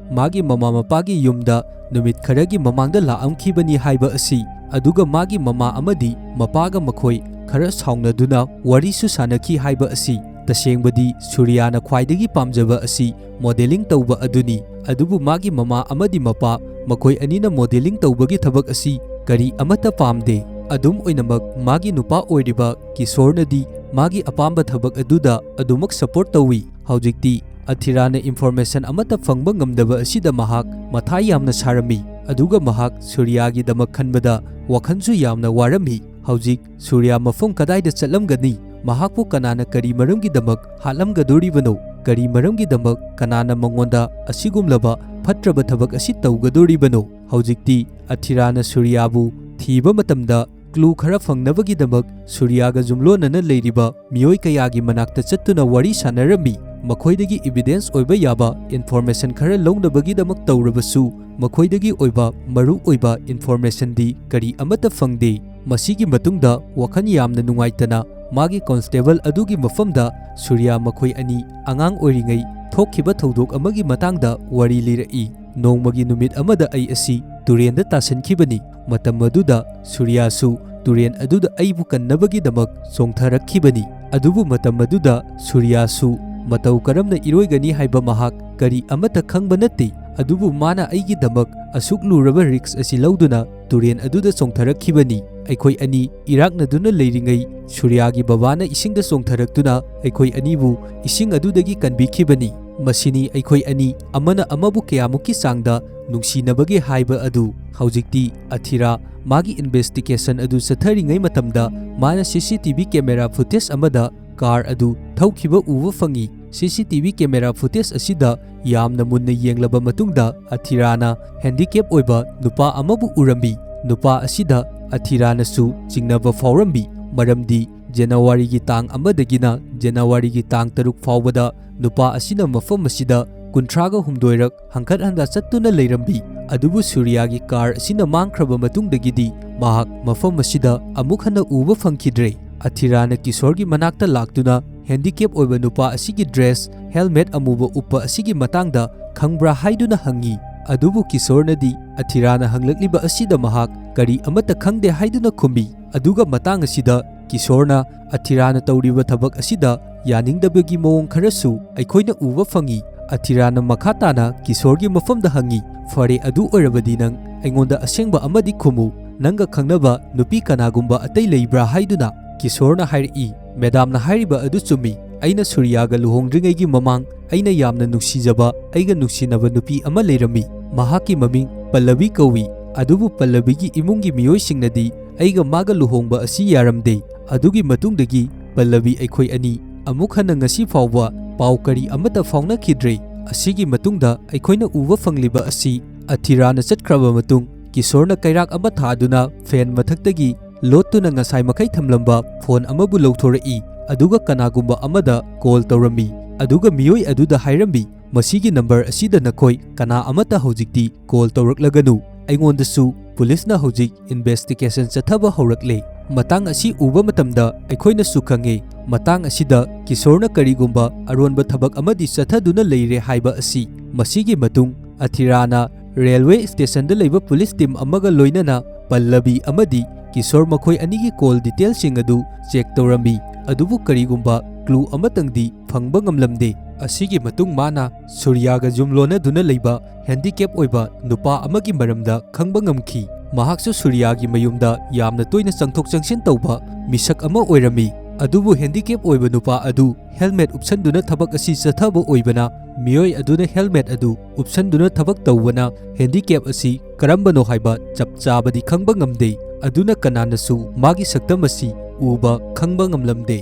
ꯃꯥꯒꯤ ꯃꯃꯥ ꯃꯄꯥꯒꯤ ꯌꯨꯝꯗ ꯅꯨꯃꯤꯠ ꯈꯔꯒꯤ ꯃꯃꯥꯡꯗ ꯂꯥꯛꯑꯝꯈꯤꯕꯅꯤ ꯍꯥꯏꯕ ꯑꯁꯤ, ꯑꯗꯨꯒ ꯃꯥꯒꯤ ꯃꯃꯥ ꯑꯃꯗꯤ ꯃꯄꯥꯒ ꯃꯈꯣꯏ ꯈꯔ ꯁꯥꯎꯅꯗꯨꯅ ꯋꯥꯔꯤꯁꯨ ꯁꯥꯟꯅꯈꯤ ꯍꯥꯏꯕ ꯑꯁꯤ꯫ ꯇꯁꯦꯡꯕꯗꯤ ꯁꯨꯔꯤꯌꯥꯅ ꯈ꯭ꯋꯥꯏꯗꯒꯤ ꯄꯥꯝꯖꯕ ꯑꯁꯤ ꯃꯣꯗꯦꯂꯤꯡ ꯇꯧꯕ ꯑꯗꯨꯅꯤ, ꯑꯗꯨꯕꯨ ꯃꯥꯒꯤ ꯃꯃꯥ ꯑꯃꯗꯤ ꯃꯄꯥ ꯃꯈꯣꯏ ꯑꯅꯤꯅ ꯃꯣꯗꯦꯂꯤꯡ ꯇꯧꯕꯒꯤ ꯊꯕꯛ ꯑꯁꯤ ꯀꯔꯤ ꯑꯃꯠꯇ ꯄꯥꯝꯗꯦ꯫ ꯑꯗꯨꯝ ꯑꯣꯏꯅꯃꯛ, ꯃꯥꯒꯤ ꯅꯨꯄꯥ ꯑꯣꯏꯔꯤꯕ ꯀꯤꯁꯣꯔꯅꯗꯤ ꯃꯥꯒꯤ ꯑꯄꯥꯝꯕ ꯊꯕꯛ ꯑꯗꯨꯗ ꯑꯗꯨꯃꯛ ꯁꯄꯣꯔꯠ ꯇꯧꯏ꯫ ꯍꯧꯖꯤꯛꯇꯤ ꯑꯊꯤꯔꯥꯅ ꯏꯟꯐꯣꯔꯃꯦꯁꯟ ꯑꯃꯠꯇ ꯐꯪꯕ ꯉꯝꯗꯕ ꯑꯁꯤꯗ ꯃꯍꯥꯛ ꯃꯊꯥ ꯌꯥꯝꯅ ꯁꯥꯔꯝꯃꯤ, ꯑꯗꯨꯒ ꯃꯍꯥꯛ ꯁꯨꯔꯤꯌꯥꯒꯤꯗꯃꯛ ꯈꯟꯕꯗ ꯋꯥꯈꯜꯁꯨ ꯌꯥꯝꯅ ꯋꯥꯔꯝꯃꯤ꯫ ꯍꯧꯖꯤꯛ ꯁꯨꯔꯤꯌꯥ ꯃꯐꯝ ꯀꯗꯥꯏꯗ ꯆꯠꯂꯝꯒꯅꯤ? ꯃꯍꯥꯛꯄꯨ ꯀꯅꯥꯅ ꯀꯔꯤ ꯃꯔꯝꯒꯤꯗꯃꯛ ꯍꯥꯠꯂꯝꯒꯗꯣꯔꯤꯕꯅꯣ? ꯀꯔꯤ ꯃꯔꯝꯒꯤꯗꯃꯛ ꯀꯅꯥꯅ ꯃꯉꯣꯟꯗ ꯑꯁꯤꯒꯨꯝꯂꯕ ꯐꯠꯇ꯭ꯔꯕ ꯊꯕꯛ ꯑꯁꯤ ꯇꯧꯒꯗꯣꯔꯤꯕꯅꯣ? ꯍꯧꯖꯤꯛꯇꯤ ꯑꯊꯤꯔꯥꯅ ꯁꯨꯔꯤꯌꯥꯕꯨ ꯊꯤꯕ ꯃꯇꯝꯗ ꯀ꯭ꯂꯨ ꯈꯔ ꯐꯪꯅꯕꯒꯤꯗꯃꯛ ꯁꯨꯔꯤꯌꯥꯒ ꯌꯨꯝꯂꯣꯟꯅꯅ ꯂꯩꯔꯤꯕ ꯃꯤꯑꯣꯏ ꯀꯌꯥꯒꯤ ꯃꯅꯥꯛꯇ ꯆꯠꯇꯨꯅ ꯋꯥꯔꯤ ꯁꯥꯟꯅꯔꯝꯃꯤ꯫ ꯃꯈꯣꯏꯗꯒꯤ ꯏꯕꯤꯗꯦꯟꯁ ꯑꯣꯏꯕ ꯌꯥꯕ ꯏꯟꯐꯣꯔꯃꯦꯁꯟ ꯈꯔ ꯂꯧꯅꯕꯒꯤꯗꯃꯛ ꯇꯧꯔꯕꯁꯨ, ꯃꯈꯣꯏꯗꯒꯤ ꯑꯣꯏꯕ ꯃꯔꯨ ꯑꯣꯏꯕ ꯏꯟꯐꯣꯔꯃꯦꯁꯟꯗꯤ ꯀꯔꯤ ꯑꯃꯠꯇ ꯐꯪꯗꯦ꯫ ꯃꯁꯤꯒꯤ ꯃꯇꯨꯡꯗ ꯋꯥꯈꯜ ꯌꯥꯝꯅ ꯅꯨꯡꯉꯥꯏꯇꯅ ꯃꯥꯒꯤ ꯀꯣꯟꯁꯇꯦꯕꯜ ꯑꯗꯨꯒꯤ ꯃꯐꯝꯗ ꯁꯨꯔꯤꯌꯥ ꯃꯈꯣꯏ ꯑꯅꯤ ꯑꯉꯥꯡ ꯑꯣꯏꯔꯤꯉꯩ ꯊꯣꯛꯈꯤꯕ ꯊꯧꯗꯣꯛ ꯑꯃꯒꯤ ꯃꯇꯥꯡꯗ ꯋꯥꯔꯤ ꯂꯤꯔꯛꯏ꯫ "ꯅꯣꯡꯃꯒꯤ ꯅꯨꯃꯤꯠ ꯑꯃꯗ ꯑꯩ ꯑꯁꯤ ꯇꯨꯔꯦꯟꯗ ꯇꯥꯁꯤꯟꯈꯤꯕꯅꯤ꯫ ꯃꯇꯝ ꯑꯗꯨꯗ ꯁꯨꯔꯤꯌꯥꯁꯨ ꯇꯨꯔꯦꯟ ꯑꯗꯨꯗ ꯑꯩꯕꯨ ꯀꯟꯅꯕꯒꯤꯗꯃꯛ ꯆꯣꯡꯊꯔꯛꯈꯤꯕꯅꯤ꯫ ꯑꯗꯨꯕꯨ ꯃꯇꯝ ꯑꯗꯨꯗ ꯁꯨꯔꯤꯌꯥꯁꯨ ꯃꯇꯧ ꯀꯔꯝꯅ ꯏꯔꯣꯏꯒꯅꯤ ꯍꯥꯏꯕ ꯃꯍꯥꯛ ꯀꯔꯤ ꯑꯃꯠꯇ ꯈꯪꯕ ꯅꯠꯇꯦ꯫ ꯑꯗꯨꯕꯨ ꯃꯥꯅ ꯑꯩꯒꯤꯗꯃꯛ ꯑꯁꯨꯛ ꯂꯨꯔꯕ ꯔꯤꯛꯁ ꯑꯁꯤ ꯂꯧꯗꯨꯅ ꯇꯨꯔꯦꯟ ꯑꯗꯨꯗ ꯆꯣꯡꯊꯔꯛꯈꯤꯕꯅꯤ꯫ ꯑꯩꯈꯣꯏ ꯑꯅꯤ ꯏꯔꯥꯛꯅꯗꯨꯅ ꯂꯩꯔꯤꯉꯩ ꯁꯨꯔꯤꯌꯥꯒꯤ ꯕꯕꯥꯅ ꯏꯁꯤꯡꯗ ꯆꯣꯡꯊꯔꯛꯇꯨꯅ ꯑꯩꯈꯣꯏ ꯑꯅꯤꯕꯨ ꯏꯁꯤꯡ ꯑꯗꯨꯗꯒꯤ ꯀꯟꯕꯤꯈꯤꯕꯅꯤ꯫ ꯃꯁꯤꯅꯤ ꯑꯩꯈꯣꯏ ꯑꯅꯤ ꯑꯃꯅ ꯑꯃꯕꯨ ꯀꯌꯥꯃꯨꯛꯀꯤ ꯆꯥꯡꯗ ꯅꯨꯡꯁꯤꯅꯕꯒꯦ ꯍꯥꯏꯕ ꯑꯗꯨ꯫" ꯍꯧꯖꯤꯛꯇꯤ ꯑꯊꯤꯔꯥ ꯃꯥꯒꯤ ꯏꯟꯚꯦꯁꯇꯤꯒꯦꯁꯟ ꯑꯗꯨ ꯆꯠꯊꯔꯤꯉꯩ ꯃꯇꯝꯗ ꯃꯥꯅ ꯁꯤ C T V camera footage ꯑꯃꯗ ꯀꯥꯔ ꯑꯗꯨ ꯊꯧꯈꯤꯕ ꯎꯕ ꯐꯪꯏ꯫ ꯁꯤ C T V camera footage ꯑꯁꯤꯗ ꯌꯥꯝꯅ ꯃꯨꯟꯅ ꯌꯦꯡꯂꯕ ꯃꯇꯨꯡꯗ ꯑꯊꯤꯔꯥꯅ ꯍꯦꯟꯗꯤꯀꯦꯞ ꯑꯣꯏꯕ ꯅꯨꯄꯥ ꯑꯃꯕꯨ ꯎꯔꯝꯃꯤ꯫ ꯅꯨꯄꯥ ꯑꯁꯤꯗ ꯑꯊꯤꯔꯥꯅꯁꯨ ꯆꯤꯡꯅꯕ ꯐꯥꯎꯔꯝꯃꯤ, ꯃꯔꯝꯗꯤ ꯖꯅꯋꯥꯔꯤꯒꯤ ꯇꯥꯡ ꯑꯃꯗꯒꯤꯅ ꯖꯅꯋꯥꯔꯤꯒꯤ ꯇꯥꯡ ꯇꯔꯨꯛ ꯐꯥꯎꯕꯗ ꯅꯨꯄꯥ ꯑꯁꯤꯅ ꯃꯐꯝ ꯑꯁꯤꯗ ꯀꯨꯟꯊ꯭ꯔꯥꯒ ꯍꯨꯝꯗꯣꯏꯔꯛ ꯍꯪꯀꯠ ꯍꯟꯗ ꯆꯠꯇꯨꯅ ꯂꯩꯔꯝꯃꯤ꯫ ꯑꯗꯨꯕꯨ ꯁꯨꯔꯤꯌꯥꯒꯤ ꯀꯥꯔ ꯑꯁꯤꯅ ꯃꯥꯡꯈ꯭ꯔꯕ ꯃꯇꯨꯡꯗꯒꯤꯗꯤ ꯃꯍꯥꯛ ꯃꯐꯝ ꯑꯁꯤꯗ ꯑꯃꯨꯛ ꯍꯟꯅ ꯎꯕ ꯐꯪꯈꯤꯗ꯭ꯔꯦ꯫ ꯑꯊꯤꯔꯥꯅ ꯀꯤꯁꯣꯔꯒꯤ ꯃꯅꯥꯛꯇ ꯂꯥꯛꯇꯨꯅ ꯍꯦꯟꯗꯤꯀꯦꯞ ꯑꯣꯏꯕ ꯅꯨꯄꯥ ꯑꯁꯤꯒꯤ ꯗ꯭ꯔꯦꯁ, ꯍꯦꯜꯃꯦꯠ ꯑꯃꯨꯕ ꯎꯞꯄ ꯑꯁꯤꯒꯤ ꯃꯇꯥꯡꯗ ꯈꯪꯕ꯭ꯔꯥ ꯍꯥꯏꯗꯨꯅ ꯍꯪꯉꯤ꯫ ꯑꯗꯨꯕꯨ ꯀꯤꯁꯣꯔꯅꯗꯤ ꯑꯊꯤꯔꯥꯅ ꯍꯪꯂꯛꯂꯤꯕ ꯑꯁꯤꯗ ꯃꯍꯥꯛ ꯀꯔꯤ ꯑꯃꯠꯇ ꯈꯪꯗꯦ ꯍꯥꯏꯗꯨꯅ ꯈꯨꯝꯃꯤ꯫ ꯑꯗꯨꯒ ꯃꯇꯥꯡ ꯑꯁꯤꯗ ꯀꯤꯁꯣꯔꯅ ꯑꯊꯤꯔꯥꯅ ꯇꯧꯔꯤꯕ ꯊꯕꯛ ꯑꯁꯤꯗ ꯌꯥꯅꯤꯡꯗꯕꯒꯤ ꯃꯑꯣꯡ ꯈꯔꯁꯨ ꯑꯩꯈꯣꯏꯅ ꯎꯕ ꯐꯪꯏ꯫ ꯑꯊꯤꯔꯥꯅ ꯃꯈꯥ ꯇꯥꯅ ꯀꯤꯁꯣꯔꯒꯤ ꯃꯐꯝꯗ ꯍꯪꯏ, "ꯐꯔꯦ, ꯑꯗꯨ ꯑꯣꯏꯔꯕꯗꯤ ꯅꯪ ꯑꯩꯉꯣꯟꯗ ꯑꯁꯦꯡꯕ ꯑꯃꯗꯤ ꯈꯨꯝꯃꯨ, ꯅꯪꯒ ꯈꯪꯅꯕ ꯅꯨꯄꯤ ꯀꯅꯥꯒꯨꯝꯕ ꯑꯇꯩ ꯂꯩꯕ꯭ꯔꯥ?" ꯍꯥꯏꯗꯨꯅ꯫ ꯀꯤꯁꯣꯔꯅ ꯍꯥꯏꯔꯛꯏ, "ꯃꯦꯗꯥꯝꯅ ꯍꯥꯏꯔꯤꯕ ꯑꯗꯨ ꯆꯨꯝꯃꯤ꯫ ꯑꯩꯅ ꯁꯨꯔꯤꯌꯥꯒ ꯂꯨꯍꯣꯡꯗ꯭ꯔꯤꯉꯩꯒꯤ ꯃꯃꯥꯡ ꯑꯩꯅ ꯌꯥꯝꯅ ꯅꯨꯡꯁꯤꯖꯕ ꯑꯩꯒ ꯅꯨꯡꯁꯤꯅꯕ ꯅꯨꯄꯤ ꯑꯃ ꯂꯩꯔꯝꯃꯤ꯫ ꯃꯍꯥꯛꯀꯤ ꯃꯃꯤꯡ ꯄꯜꯂꯕꯤ ꯀꯧꯏ꯫ ꯑꯗꯨꯕꯨ ꯄꯜꯂꯕꯤꯒꯤ ꯏꯃꯨꯡꯒꯤ ꯃꯤꯑꯣꯏꯁꯤꯡꯅꯗꯤ ꯑꯩꯒ ꯃꯥꯒ ꯂꯨꯍꯣꯡꯕ ꯑꯁꯤ ꯌꯥꯔꯝꯗꯦ꯫ ꯑꯗꯨꯒꯤ ꯃꯇꯨꯡꯗꯒꯤ ꯄꯜꯂꯕꯤ ꯑꯩꯈꯣꯏ ꯑꯅꯤ ꯑꯃꯨꯛ ꯍꯟꯅ ꯉꯁꯤ ꯐꯥꯎꯕ ꯄꯥꯎ ꯀꯔꯤ ꯑꯃꯠꯇ ꯐꯥꯎꯅꯈꯤꯗ꯭ꯔꯦ꯫ ꯑꯁꯤꯒꯤ ꯃꯇꯨꯡꯗ ꯑꯩꯈꯣꯏꯅ ꯎꯕ ꯐꯪꯂꯤꯕ ꯑꯁꯤ ꯑꯊꯤꯔꯥꯅ ꯆꯠꯈ꯭ꯔꯕ ꯃꯇꯨꯡ ꯀꯤꯁꯣꯔꯅ ꯀꯩꯔꯥꯛ ꯑꯃ ꯊꯥꯗꯨꯅ ꯐꯦꯟ ꯃꯊꯛꯇꯒꯤ ꯂꯣꯠꯇꯨꯅ ꯉꯁꯥꯏ ꯃꯈꯩ ꯊꯝꯂꯝꯕ ꯐꯣꯟ ꯑꯃꯕꯨ ꯂꯧꯊꯣꯔꯛꯏ, ꯑꯗꯨꯒ ꯀꯅꯥꯒꯨꯝꯕ ꯑꯃꯗ ꯀꯣꯜ ꯇꯧꯔꯝꯃꯤ꯫ ꯑꯗꯨꯒ ꯃꯤꯑꯣꯏ ꯑꯗꯨꯗ ꯍꯥꯏꯔꯝꯃꯤ, "ꯃꯁꯤꯒꯤ ꯅꯝꯕꯔ ꯑꯁꯤꯗ ꯅꯈꯣꯏ ꯀꯅꯥ ꯑꯃꯠꯇ ꯍꯧꯖꯤꯛꯇꯤ ꯀꯣꯜ ꯇꯧꯔꯛꯂꯒꯅꯨ꯫ ꯑꯩꯉꯣꯟꯗꯁꯨ ꯄꯨꯂꯤꯁꯅ ꯍꯧꯖꯤꯛ ꯏꯟꯚꯦꯁꯇꯤꯒꯦꯁꯟ ꯆꯠꯊꯕ ꯍꯧꯔꯛꯂꯦ꯫ ꯃꯇꯥꯡ ꯑꯁꯤ ꯎꯕ ꯃꯇꯝꯗ ꯑꯩꯈꯣꯏꯅꯁꯨ ꯈꯪꯉꯦ꯫ ꯃꯇꯥꯡ ꯑꯁꯤꯗ ꯀꯤꯁꯣꯔꯅ ꯀꯔꯤꯒꯨꯝꯕ ꯑꯔꯣꯟꯕ ꯊꯕꯛ ꯑꯃꯗꯤ ꯆꯠꯊꯗꯨꯅ ꯂꯩꯔꯦ ꯍꯥꯏꯕ ꯑꯁꯤ꯫ ꯃꯁꯤꯒꯤ ꯃꯇꯨꯡ ꯑꯊꯤꯔꯥꯅ ꯔꯦꯜꯋꯦ ꯁ꯭ꯇꯦꯁꯟꯗ ꯂꯩꯕ ꯄꯨꯂꯤꯁ ꯇꯤꯝ ꯑꯃꯒ ꯂꯣꯏꯅꯅ ꯄꯜꯂꯕꯤ ꯑꯃꯗꯤ ꯀꯤꯁꯣꯔ ꯃꯈꯣꯏ ꯑꯅꯤꯒꯤ ꯀꯣꯜ ꯗꯤꯇꯦꯜꯁꯤꯡ ꯑꯗꯨ ꯆꯦꯛ ꯇꯧꯔꯝꯃꯤ꯫ ꯑꯗꯨꯕꯨ ꯀꯔꯤꯒꯨꯝꯕ ꯀ꯭ꯂꯨ ꯑꯃꯇꯪꯗꯤ ꯐꯪꯕ ꯉꯝꯂꯝꯗꯦ꯫ ꯑꯁꯤꯒꯤ ꯃꯇꯨꯡ ꯃꯥꯅ ꯁꯨꯔꯤꯌꯥꯒ ꯌꯨꯝ ꯂꯣꯟꯅꯗꯨꯅ ꯂꯩꯕ ꯍꯦꯟꯗꯤꯀꯦꯞ ꯑꯣꯏꯕ ꯅꯨꯄꯥ ꯑꯃꯒꯤ ꯃꯔꯝꯗ ꯈꯪꯕ ꯉꯝꯈꯤ꯫ ꯃꯍꯥꯛꯁꯨ ꯁꯨꯔꯤꯌꯥꯒꯤ ꯃꯌꯨꯝꯗ ꯌꯥꯝꯅ ꯇꯣꯏꯅ ꯆꯪꯊꯣꯛ ꯆꯪꯁꯤꯟ ꯇꯧꯕ ꯃꯤꯁꯛ ꯑꯃ ꯑꯣꯏꯔꯝꯃꯤ꯫ ꯑꯗꯨꯕꯨ ꯍꯦꯟꯗꯤꯀꯦꯞ ꯑꯣꯏꯕ ꯅꯨꯄꯥ ꯑꯗꯨ ꯍꯦꯜꯃꯦꯠ ꯎꯞꯁꯟꯗꯨꯅ ꯊꯕꯛ ꯑꯁꯤ ꯆꯠꯊꯕ ꯑꯣꯏꯕꯅ, ꯃꯤꯑꯣꯏ ꯑꯗꯨꯅ ꯍꯦꯜꯃꯦꯠ ꯑꯗꯨ ꯎꯞꯁꯟꯗꯨꯅ ꯊꯕꯛ ꯇꯧꯕꯅ ꯍꯦꯟꯗꯤꯀꯦꯞ ꯑꯁꯤ ꯀꯔꯝꯕꯅꯣ ꯍꯥꯏꯕ ꯆꯞ ꯆꯥꯕꯗꯤ ꯈꯪꯕ ꯉꯝꯗꯦ꯫ ꯑꯗꯨꯅ ꯀꯅꯥꯅꯁꯨ ꯃꯥꯒꯤ ꯁꯛꯇꯝ ꯑꯁꯤ ꯎꯕ ꯈꯪꯕ ꯉꯝꯂꯝꯗꯦ꯫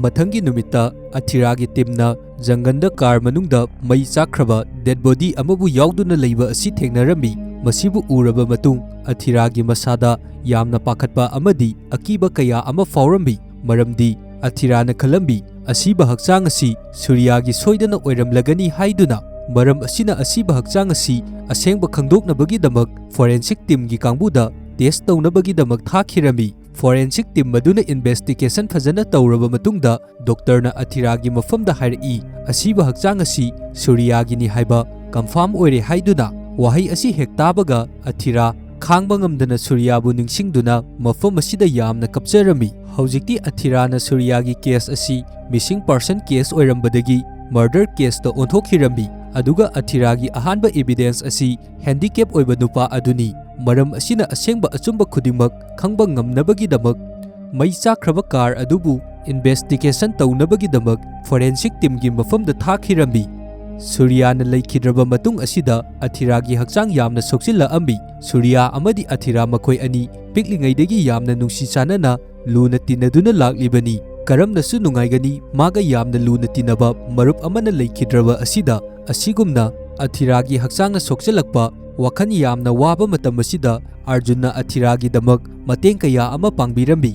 ꯃꯊꯪꯒꯤ ꯅꯨꯃꯤꯠꯇ ꯑꯊꯤꯔꯥꯒꯤ ꯇꯤꯝꯅ ꯖꯪꯒꯜꯗ ꯀꯥꯔ ꯃꯅꯨꯡꯗ ꯃꯩ ꯆꯥꯛꯈ꯭ꯔꯕ ꯗꯦꯗ ꯕꯣꯗꯤ ꯑꯃꯕꯨ ꯌꯥꯎꯗꯨꯅ ꯂꯩꯕ ꯑꯁꯤ ꯊꯦꯡꯅꯔꯝꯃꯤ꯫ ꯃꯁꯤꯕꯨ ꯎꯔꯕ ꯃꯇꯨꯡ ꯑꯊꯤꯔꯥꯒꯤ ꯃꯁꯥꯗ ꯌꯥꯝꯅ ꯄꯥꯈꯠꯄ ꯑꯃꯗꯤ ꯑꯀꯤꯕ ꯀꯌꯥ ꯑꯃ ꯐꯥꯎꯔꯝꯃꯤ, ꯃꯔꯝꯗꯤ ꯑꯊꯤꯔꯥꯅ ꯈꯜꯂꯝꯃꯤ, ꯑꯁꯤꯕ ꯍꯛꯆꯥꯡ ꯑꯁꯤ ꯁꯨꯔꯤꯌꯥꯒꯤ ꯁꯣꯏꯗꯅ ꯑꯣꯏꯔꯝꯂꯒꯅꯤ ꯍꯥꯏꯗꯨꯅ꯫ ꯃꯔꯝ ꯑꯁꯤꯅ ꯑꯁꯤꯕ ꯍꯛꯆꯥꯡ ꯑꯁꯤ ꯑꯁꯦꯡꯕ ꯈꯪꯗꯣꯛꯅꯕꯒꯤꯗꯃꯛ ꯐꯣꯔꯦꯟꯁꯤꯛ ꯇꯤꯝꯒꯤ ꯀꯥꯡꯕꯨꯗ ꯇꯦꯁ ꯇꯧꯅꯕꯒꯤꯗꯃꯛ ꯊꯥꯈꯤꯔꯝꯃꯤ꯫ ꯐꯣꯔꯦꯟꯁꯤꯛ ꯇꯤꯝ ꯑꯗꯨꯅ ꯏꯟꯚꯦꯁꯇꯤꯒꯦꯁꯟ ꯐꯖꯅ ꯇꯧꯔꯕ ꯃꯇꯨꯡꯗ ꯗꯣꯛꯇꯔꯅ ꯑꯊꯤꯔꯥꯒꯤ ꯃꯐꯝꯗ ꯍꯥꯏꯔꯛꯏ, ꯑꯁꯤꯕ ꯍꯛꯆꯥꯡ ꯑꯁꯤ ꯁꯨꯔꯤꯌꯥꯒꯤꯅꯤ ꯍꯥꯏꯕ ꯀꯟꯐꯥꯔꯝ ꯑꯣꯏꯔꯦ ꯍꯥꯏꯗꯨꯅ꯫ ꯋꯥꯍꯩ ꯑꯁꯤ ꯍꯦꯛ ꯇꯥꯕꯒ ꯑꯊꯤꯔꯥ ꯈꯥꯡꯕ ꯉꯝꯗꯅ ꯁꯨꯔꯤꯌꯥꯕꯨ ꯅꯤꯡꯁꯤꯡꯗꯨꯅ ꯃꯐꯝ ꯑꯁꯤꯗ ꯌꯥꯝꯅ ꯀꯞꯆꯔꯝꯃꯤ꯫ ꯍꯧꯖꯤꯛꯇꯤ ꯑꯊꯤꯔꯥꯅ ꯁꯨꯔꯤꯌꯥꯒꯤ ꯀꯦꯁ ꯑꯁꯤ ꯃꯤꯁꯤꯡ ꯄꯥꯔꯁꯟ ꯀꯦꯁ ꯑꯣꯏꯔꯝꯕꯗꯒꯤ ꯃꯔꯗꯔ ꯀꯦꯁꯇ ꯑꯣꯟꯊꯣꯛꯈꯤꯔꯝꯃꯤ꯫ ꯑꯗꯨꯒ ꯑꯊꯤꯔꯥꯒꯤ ꯑꯍꯥꯟꯕ ꯏꯕꯤꯗꯦꯟꯁ ꯑꯁꯤ ꯍꯦꯟꯗꯤꯀꯦꯞ ꯑꯣꯏꯕ ꯅꯨꯄꯥ ꯑꯗꯨꯅꯤ꯫ ꯃꯔꯝ ꯑꯁꯤꯅ ꯑꯁꯦꯡꯕ ꯑꯆꯨꯝꯕ ꯈꯨꯗꯤꯡꯃꯛ ꯈꯪꯕ ꯉꯝꯅꯕꯒꯤꯗꯃꯛ ꯃꯩ ꯆꯥꯛꯈ꯭ꯔꯕ ꯀꯥꯔ ꯑꯗꯨꯕꯨ ꯏꯟꯚꯦꯁꯇꯤꯒꯦꯁꯟ ꯇꯧꯅꯕꯒꯤꯗꯃꯛ ꯐꯣꯔꯦꯟꯁꯤꯛ ꯇꯤꯝꯒꯤ ꯃꯐꯝꯗ ꯊꯥꯈꯤꯔꯝꯃꯤ꯫ ꯁꯨꯔꯤꯌꯥꯅ ꯂꯩꯈꯤꯗ꯭ꯔꯕ ꯃꯇꯨꯡ ꯑꯁꯤꯗ ꯑꯊꯤꯔꯥꯒꯤ ꯍꯛꯆꯥꯡ ꯌꯥꯝꯅ ꯁꯣꯛꯆꯤꯜꯂꯛꯑꯝꯃꯤ꯫ ꯁꯨꯔꯤꯌꯥ ꯑꯃꯗꯤ ꯑꯊꯤꯔꯥ ꯃꯈꯣꯏ ꯑꯅꯤ ꯄꯤꯛꯂꯤꯉꯩꯗꯒꯤ ꯌꯥꯝꯅ ꯅꯨꯡꯁꯤ ꯆꯥꯟꯅꯅ ꯂꯨꯅ ꯇꯤꯟꯅꯗꯨꯅ ꯂꯥꯛꯂꯤꯕꯅꯤ꯫ ꯀꯔꯝꯅꯁꯨ ꯅꯨꯡꯉꯥꯏꯒꯅꯤ ꯃꯥꯒ ꯌꯥꯝꯅ ꯂꯨꯅ ꯇꯤꯟꯅꯕ ꯃꯔꯨꯞ ꯑꯃꯅ ꯂꯩꯈꯤꯗ꯭ꯔꯕ ꯑꯁꯤꯗ꯫ ꯑꯁꯤꯒꯨꯝꯅ ꯑꯊꯤꯔꯥꯒꯤ ꯍꯛꯆꯥꯡꯅ ꯁꯣꯛꯆꯜꯂꯛꯄ ꯋꯥꯈꯜ ꯌꯥꯝꯅ ꯋꯥꯕ ꯃꯇꯝ ꯑꯁꯤꯗ ꯑꯔꯖꯨꯟꯅ ꯑꯊꯤꯔꯥꯒꯤꯗꯃꯛ ꯃꯇꯦꯡ ꯀꯌꯥ ꯑꯃ ꯄꯥꯡꯕꯤꯔꯝꯃꯤ꯫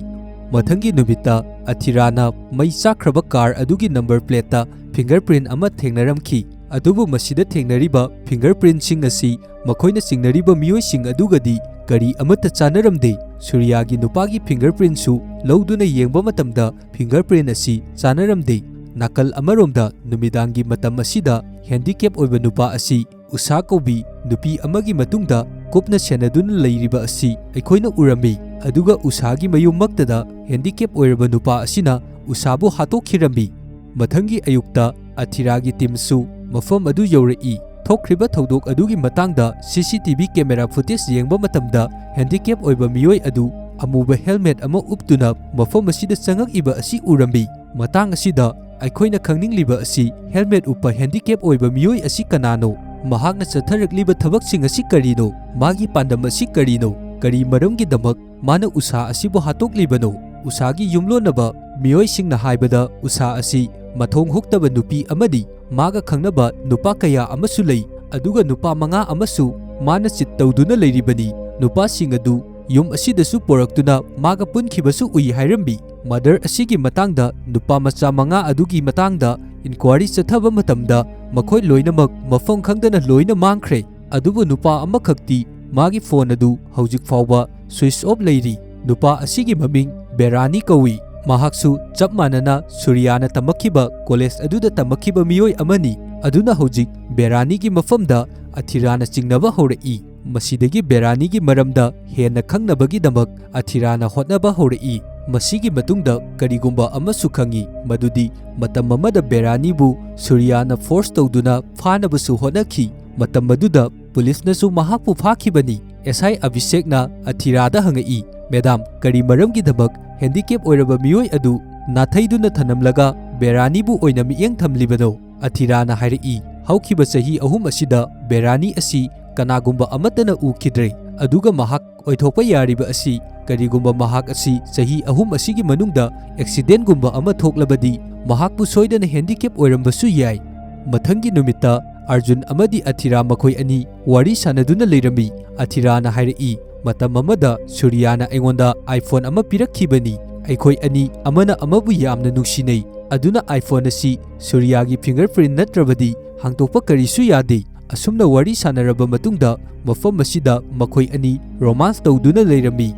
ꯃꯊꯪꯒꯤ ꯅꯨꯃꯤꯠꯇ ꯑꯊꯤꯔꯥꯅ ꯃꯩ ꯆꯥꯛꯈ꯭ꯔꯕ ꯀꯥꯔ ꯑꯗꯨꯒꯤ ꯅꯝꯕꯔ ꯄ꯭ꯂꯦꯠꯇ ꯐꯤꯡꯒꯔ ꯄ꯭ꯔꯤꯟ ꯑꯃ ꯊꯦꯡꯅꯔꯝꯈꯤ꯫ ꯑꯗꯨꯕꯨ ꯃꯁꯤꯗ ꯊꯦꯡꯅꯔꯤꯕ ꯐꯤꯡꯒꯔ ꯄ꯭ꯔꯤꯟꯠꯁꯤꯡ ꯑꯁꯤ ꯃꯈꯣꯏꯅ ꯆꯤꯡꯅꯔꯤꯕ ꯃꯤꯑꯣꯏꯁꯤꯡ ꯑꯗꯨꯒꯗꯤ ꯀꯔꯤ ꯑꯃꯠꯇ ꯆꯥꯟꯅꯔꯝꯗꯦ꯫ ꯁꯨꯔꯤꯌꯥꯒꯤ ꯅꯨꯄꯥꯒꯤ ꯐꯤꯡꯒꯔ ꯄ꯭ꯔꯤꯟꯠꯁꯨ ꯂꯧꯗꯨꯅ ꯌꯦꯡꯕ ꯃꯇꯝꯗ ꯐꯤꯡꯒꯔ ꯄ꯭ꯔꯤꯟꯠ ꯑꯁꯤ ꯆꯥꯟꯅꯔꯝꯗꯦ꯫ ꯅꯥꯀꯜ ꯑꯃꯔꯣꯝꯗ, ꯅꯨꯃꯤꯗꯥꯡꯒꯤ ꯃꯇꯝ ꯑꯁꯤꯗ ꯍꯦꯟꯗꯤꯀꯦꯞ ꯑꯣꯏꯕ ꯅꯨꯄꯥ ꯑꯁꯤ ꯎꯁꯥ ꯀꯧꯕꯤ ꯅꯨꯄꯤ ꯑꯃꯒꯤ ꯃꯇꯨꯡꯗ ꯀꯨꯞꯅ ꯁꯦꯟꯅꯗꯨꯅ ꯂꯩꯔꯤꯕ ꯑꯁꯤ ꯑꯩꯈꯣꯏꯅ ꯎꯔꯝꯃꯤ꯫ ꯑꯗꯨꯒ ꯎꯁꯥꯒꯤ ꯃꯌꯨꯝꯃꯛꯇꯗ ꯍꯦꯟꯗꯤꯀꯦꯞ ꯑꯣꯏꯔꯕ ꯅꯨꯄꯥ ꯑꯁꯤꯅ ꯎꯁꯥꯕꯨ ꯍꯥꯠꯇꯣꯛꯈꯤꯔꯝꯃꯤ꯫ ꯃꯊꯪꯒꯤ ꯑꯌꯨꯛꯇ ꯑꯊꯤꯔꯥꯒꯤ ꯇꯤꯝꯁꯨ ꯃꯐꯝ ꯑꯗꯨ ꯌꯧꯔꯛꯏ꯫ ꯊꯣꯛꯈ꯭ꯔꯤꯕ ꯊꯧꯗꯣꯛ ꯑꯗꯨꯒꯤ ꯃꯇꯥꯡꯗ ꯁꯤ C T V camera footage ꯌꯦꯡꯕ ꯃꯇꯝꯗ ꯍꯦꯟꯗꯤꯀꯦꯞ ꯑꯣꯏꯕ ꯃꯤꯑꯣꯏ ꯑꯗꯨ ꯑꯃꯨꯕ ꯍꯦꯜꯃꯦꯠ ꯑꯃ ꯎꯞꯇꯨꯅ ꯃꯐꯝ ꯑꯁꯤꯗ ꯆꯪꯉꯛꯏꯕ ꯑꯁꯤ ꯎꯔꯝꯃꯤ꯫ ꯃꯇꯥꯡ ꯑꯁꯤꯗ ꯑꯩꯈꯣꯏꯅ ꯈꯪꯅꯤꯡꯂꯤꯕ ꯑꯁꯤ ꯍꯦꯜꯃꯦꯠ ꯎꯞꯄ ꯍꯦꯟꯗꯤꯀꯦꯞ ꯑꯣꯏꯕ ꯃꯤꯑꯣꯏ ꯑꯁꯤ ꯀꯅꯥꯅꯣ? ꯃꯍꯥꯛꯅ ꯆꯠꯊꯔꯛꯂꯤꯕ ꯊꯕꯛꯁꯤꯡ ꯑꯁꯤ ꯀꯔꯤꯅꯣ? ꯃꯥꯒꯤ ꯄꯥꯟꯗꯝ ꯑꯁꯤ ꯀꯔꯤꯅꯣ? ꯀꯔꯤ ꯃꯔꯝꯒꯤꯗꯃꯛ ꯃꯥꯅ ꯎꯁꯥ ꯑꯁꯤꯕꯨ ꯍꯥꯠꯇꯣꯛꯂꯤꯕꯅꯣ? ꯎꯁꯥꯒꯤ ꯌꯨꯝꯂꯣꯟꯅꯕ ꯃꯤꯑꯣꯏꯁꯤꯡꯅ ꯍꯥꯏꯕꯗ ꯎꯁꯥ ꯑꯁꯤ ꯃꯊꯣꯡ ꯍꯨꯛꯇꯕ ꯅꯨꯄꯤ ꯑꯃꯅꯤ꯫ ꯃꯥꯒ ꯈꯪꯅꯕ ꯅꯨꯄꯥ ꯀꯌꯥ ꯑꯃꯁꯨ ꯂꯩ, ꯑꯗꯨꯒ ꯅꯨꯄꯥ ꯃꯉꯥ ꯑꯃꯁꯨ ꯃꯥꯅ ꯆꯤꯠ ꯇꯧꯗꯨꯅ ꯂꯩꯔꯤꯕꯅꯤ꯫ ꯅꯨꯄꯥꯁꯤꯡ ꯑꯗꯨ ꯌꯨꯝ ꯑꯁꯤꯗꯁꯨ ꯄꯨꯔꯛꯇꯨꯅ ꯃꯥꯒ ꯄꯨꯟꯈꯤꯕꯁꯨ ꯎꯏ ꯍꯥꯏꯔꯝꯃꯤ꯫ ꯃꯔꯗꯔ ꯑꯁꯤꯒꯤ ꯃꯇꯥꯡꯗ ꯅꯨꯄꯥ ꯃꯆꯥ ꯃꯉꯥ ꯑꯗꯨꯒꯤ ꯃꯇꯥꯡꯗ ꯏꯟꯀ꯭ꯋꯥꯔꯤ ꯆꯠꯊꯕ ꯃꯇꯝꯗ ꯃꯈꯣꯏ ꯂꯣꯏꯅꯃꯛ ꯃꯐꯝ ꯈꯪꯗꯅ ꯂꯣꯏꯅ ꯃꯥꯡꯈ꯭ꯔꯦ꯫ ꯑꯗꯨꯕꯨ ꯅꯨꯄꯥ ꯑꯃꯈꯛꯇꯤ ꯃꯥꯒꯤ ꯐꯣꯟ ꯑꯗꯨ ꯍꯧꯖꯤꯛ ꯐꯥꯎꯕ ꯁ꯭ꯋꯤꯆ ꯑꯣꯐ ꯂꯩꯔꯤ꯫ ꯅꯨꯄꯥ ꯑꯁꯤꯒꯤ ꯃꯃꯤꯡ ꯕꯦꯔꯥꯅꯤ ꯀꯧꯏ꯫ ꯃꯍꯥꯛꯁꯨ ꯆꯞ ꯃꯥꯟꯅꯅ ꯁꯨꯔꯤꯌꯥꯅ ꯇꯝꯃꯛꯈꯤꯕ ꯀꯣꯂꯦꯖ ꯑꯗꯨꯗ ꯇꯝꯃꯛꯈꯤꯕ ꯃꯤꯑꯣꯏ ꯑꯃꯅꯤ꯫ ꯑꯗꯨꯅ ꯍꯧꯖꯤꯛ ꯕꯦꯔꯥꯅꯤꯒꯤ ꯃꯐꯝꯗ ꯑꯊꯤꯔꯥꯅ ꯆꯤꯡꯅꯕ ꯍꯧꯔꯛꯏ꯫ ꯃꯁꯤꯗꯒꯤ ꯕꯦꯔꯥꯅꯤꯒꯤ ꯃꯔꯝꯗ ꯍꯦꯟꯅ ꯈꯪꯅꯕꯒꯤꯗꯃꯛ ꯑꯊꯤꯔꯥꯅ ꯍꯣꯠꯅꯕ ꯍꯧꯔꯛꯏ꯫ ꯃꯁꯤꯒꯤ ꯃꯇꯨꯡꯗ ꯀꯔꯤꯒꯨꯝꯕ ꯑꯃꯁꯨ ꯈꯪꯏ, ꯃꯗꯨꯗꯤ ꯃꯇꯝ ꯑꯃꯗ ꯕꯦꯔꯥꯅꯤꯕꯨ ꯁꯨꯔꯤꯌꯥꯅ ꯐꯣꯔꯁ ꯇꯧꯗꯨꯅ ꯐꯥꯅꯕꯁꯨ ꯍꯣꯠꯅꯈꯤ꯫ ꯃꯇꯝ ꯑꯗꯨꯗ ꯄꯨꯂꯤꯁꯅꯁꯨ ꯃꯍꯥꯛꯄꯨ ꯐꯥꯈꯤꯕꯅꯤ꯫ ꯑꯦꯁ ꯑꯥꯏ ꯑꯚꯤꯁꯦꯛꯅ ꯑꯊꯤꯔꯥꯗ ꯍꯪꯉꯛꯏ, "ꯃꯦꯗꯥꯝ, ꯀꯔꯤ ꯃꯔꯝꯒꯤꯗꯃꯛ ꯍꯦꯟꯗꯤꯀꯦꯞ ꯑꯣꯏꯔꯕ ꯃꯤꯑꯣꯏ ꯑꯗꯨ ꯅꯥꯊꯩꯗꯨꯅ ꯊꯅꯝꯂꯒ ꯕꯦꯔꯥꯅꯤꯕꯨ ꯑꯣꯏꯅ ꯃꯤꯠꯌꯦꯡ ꯊꯝꯂꯤꯕꯅꯣ?" ꯑꯊꯤꯔꯥꯅ ꯍꯥꯏꯔꯛꯏ, "ꯍꯧꯈꯤꯕ ꯆꯍꯤ ꯑꯍꯨꯝ ꯑꯁꯤꯗ ꯕꯦꯔꯥꯅꯤ ꯑꯁꯤ ꯀꯅꯥꯒꯨꯝꯕ ꯑꯃꯠꯇꯅ ꯎꯈꯤꯗ꯭ꯔꯦ, ꯑꯗꯨꯒ ꯃꯍꯥꯛ ꯑꯣꯏꯊꯣꯛꯄ ꯌꯥꯔꯤꯕ ꯑꯁꯤ ꯀꯔꯤꯒꯨꯝꯕ ꯃꯍꯥꯛ ꯑꯁꯤ ꯆꯍꯤ ꯑꯍꯨꯝ ꯑꯁꯤꯒꯤ ꯃꯅꯨꯡꯗ ꯑꯦꯛꯁꯤꯗꯦꯟꯒꯨꯝꯕ ꯑꯃ ꯊꯣꯛꯂꯕꯗꯤ ꯃꯍꯥꯛꯄꯨ ꯁꯣꯏꯗꯅ ꯍꯦꯟꯗꯤꯀꯦꯞ ꯑꯣꯏꯔꯝꯕꯁꯨ ꯌꯥꯏ꯫" ꯃꯊꯪꯒꯤ ꯅꯨꯃꯤꯠꯇ ꯑꯥꯔꯖꯨꯟ ꯑꯃꯗꯤ ꯑꯊꯤꯔꯥ ꯃꯈꯣꯏ ꯑꯅꯤ ꯋꯥꯔꯤ ꯁꯥꯟꯅꯗꯨꯅ ꯂꯩꯔꯝꯃꯤ꯫ ꯑꯊꯤꯔꯥꯅ ꯍꯥꯏꯔꯛꯏ, "ꯃꯇꯝ ꯑꯃꯗ ꯁꯨꯔꯤꯌꯥꯅ ꯑꯩꯉꯣꯟꯗ iPhone ꯑꯃ ꯄꯤꯔꯛꯈꯤꯕꯅꯤ꯫ ꯑꯩꯈꯣꯏ ꯑꯅꯤ ꯑꯃꯅ ꯑꯃꯕꯨ ꯌꯥꯝꯅ ꯅꯨꯡꯁꯤꯅꯩ, ꯑꯗꯨꯅ iPhone ꯑꯁꯤ ꯁꯨꯔꯤꯌꯥꯒꯤ fingerprint ꯅꯠꯇ꯭ꯔꯕꯗꯤ ꯍꯥꯡꯗꯣꯛꯄ ꯀꯔꯤꯁꯨ ꯌꯥꯗꯦ꯫ ꯑꯁꯨꯝꯅ ꯋꯥꯔꯤ ꯁꯥꯟꯅꯔꯕ ꯃꯇꯨꯡꯗ ꯃꯐꯝ ꯑꯁꯤꯗ ꯃꯈꯣꯏ ꯑꯅꯤ romance ꯇꯧꯗꯨꯅ ꯂꯩꯔꯝꯃꯤ꯫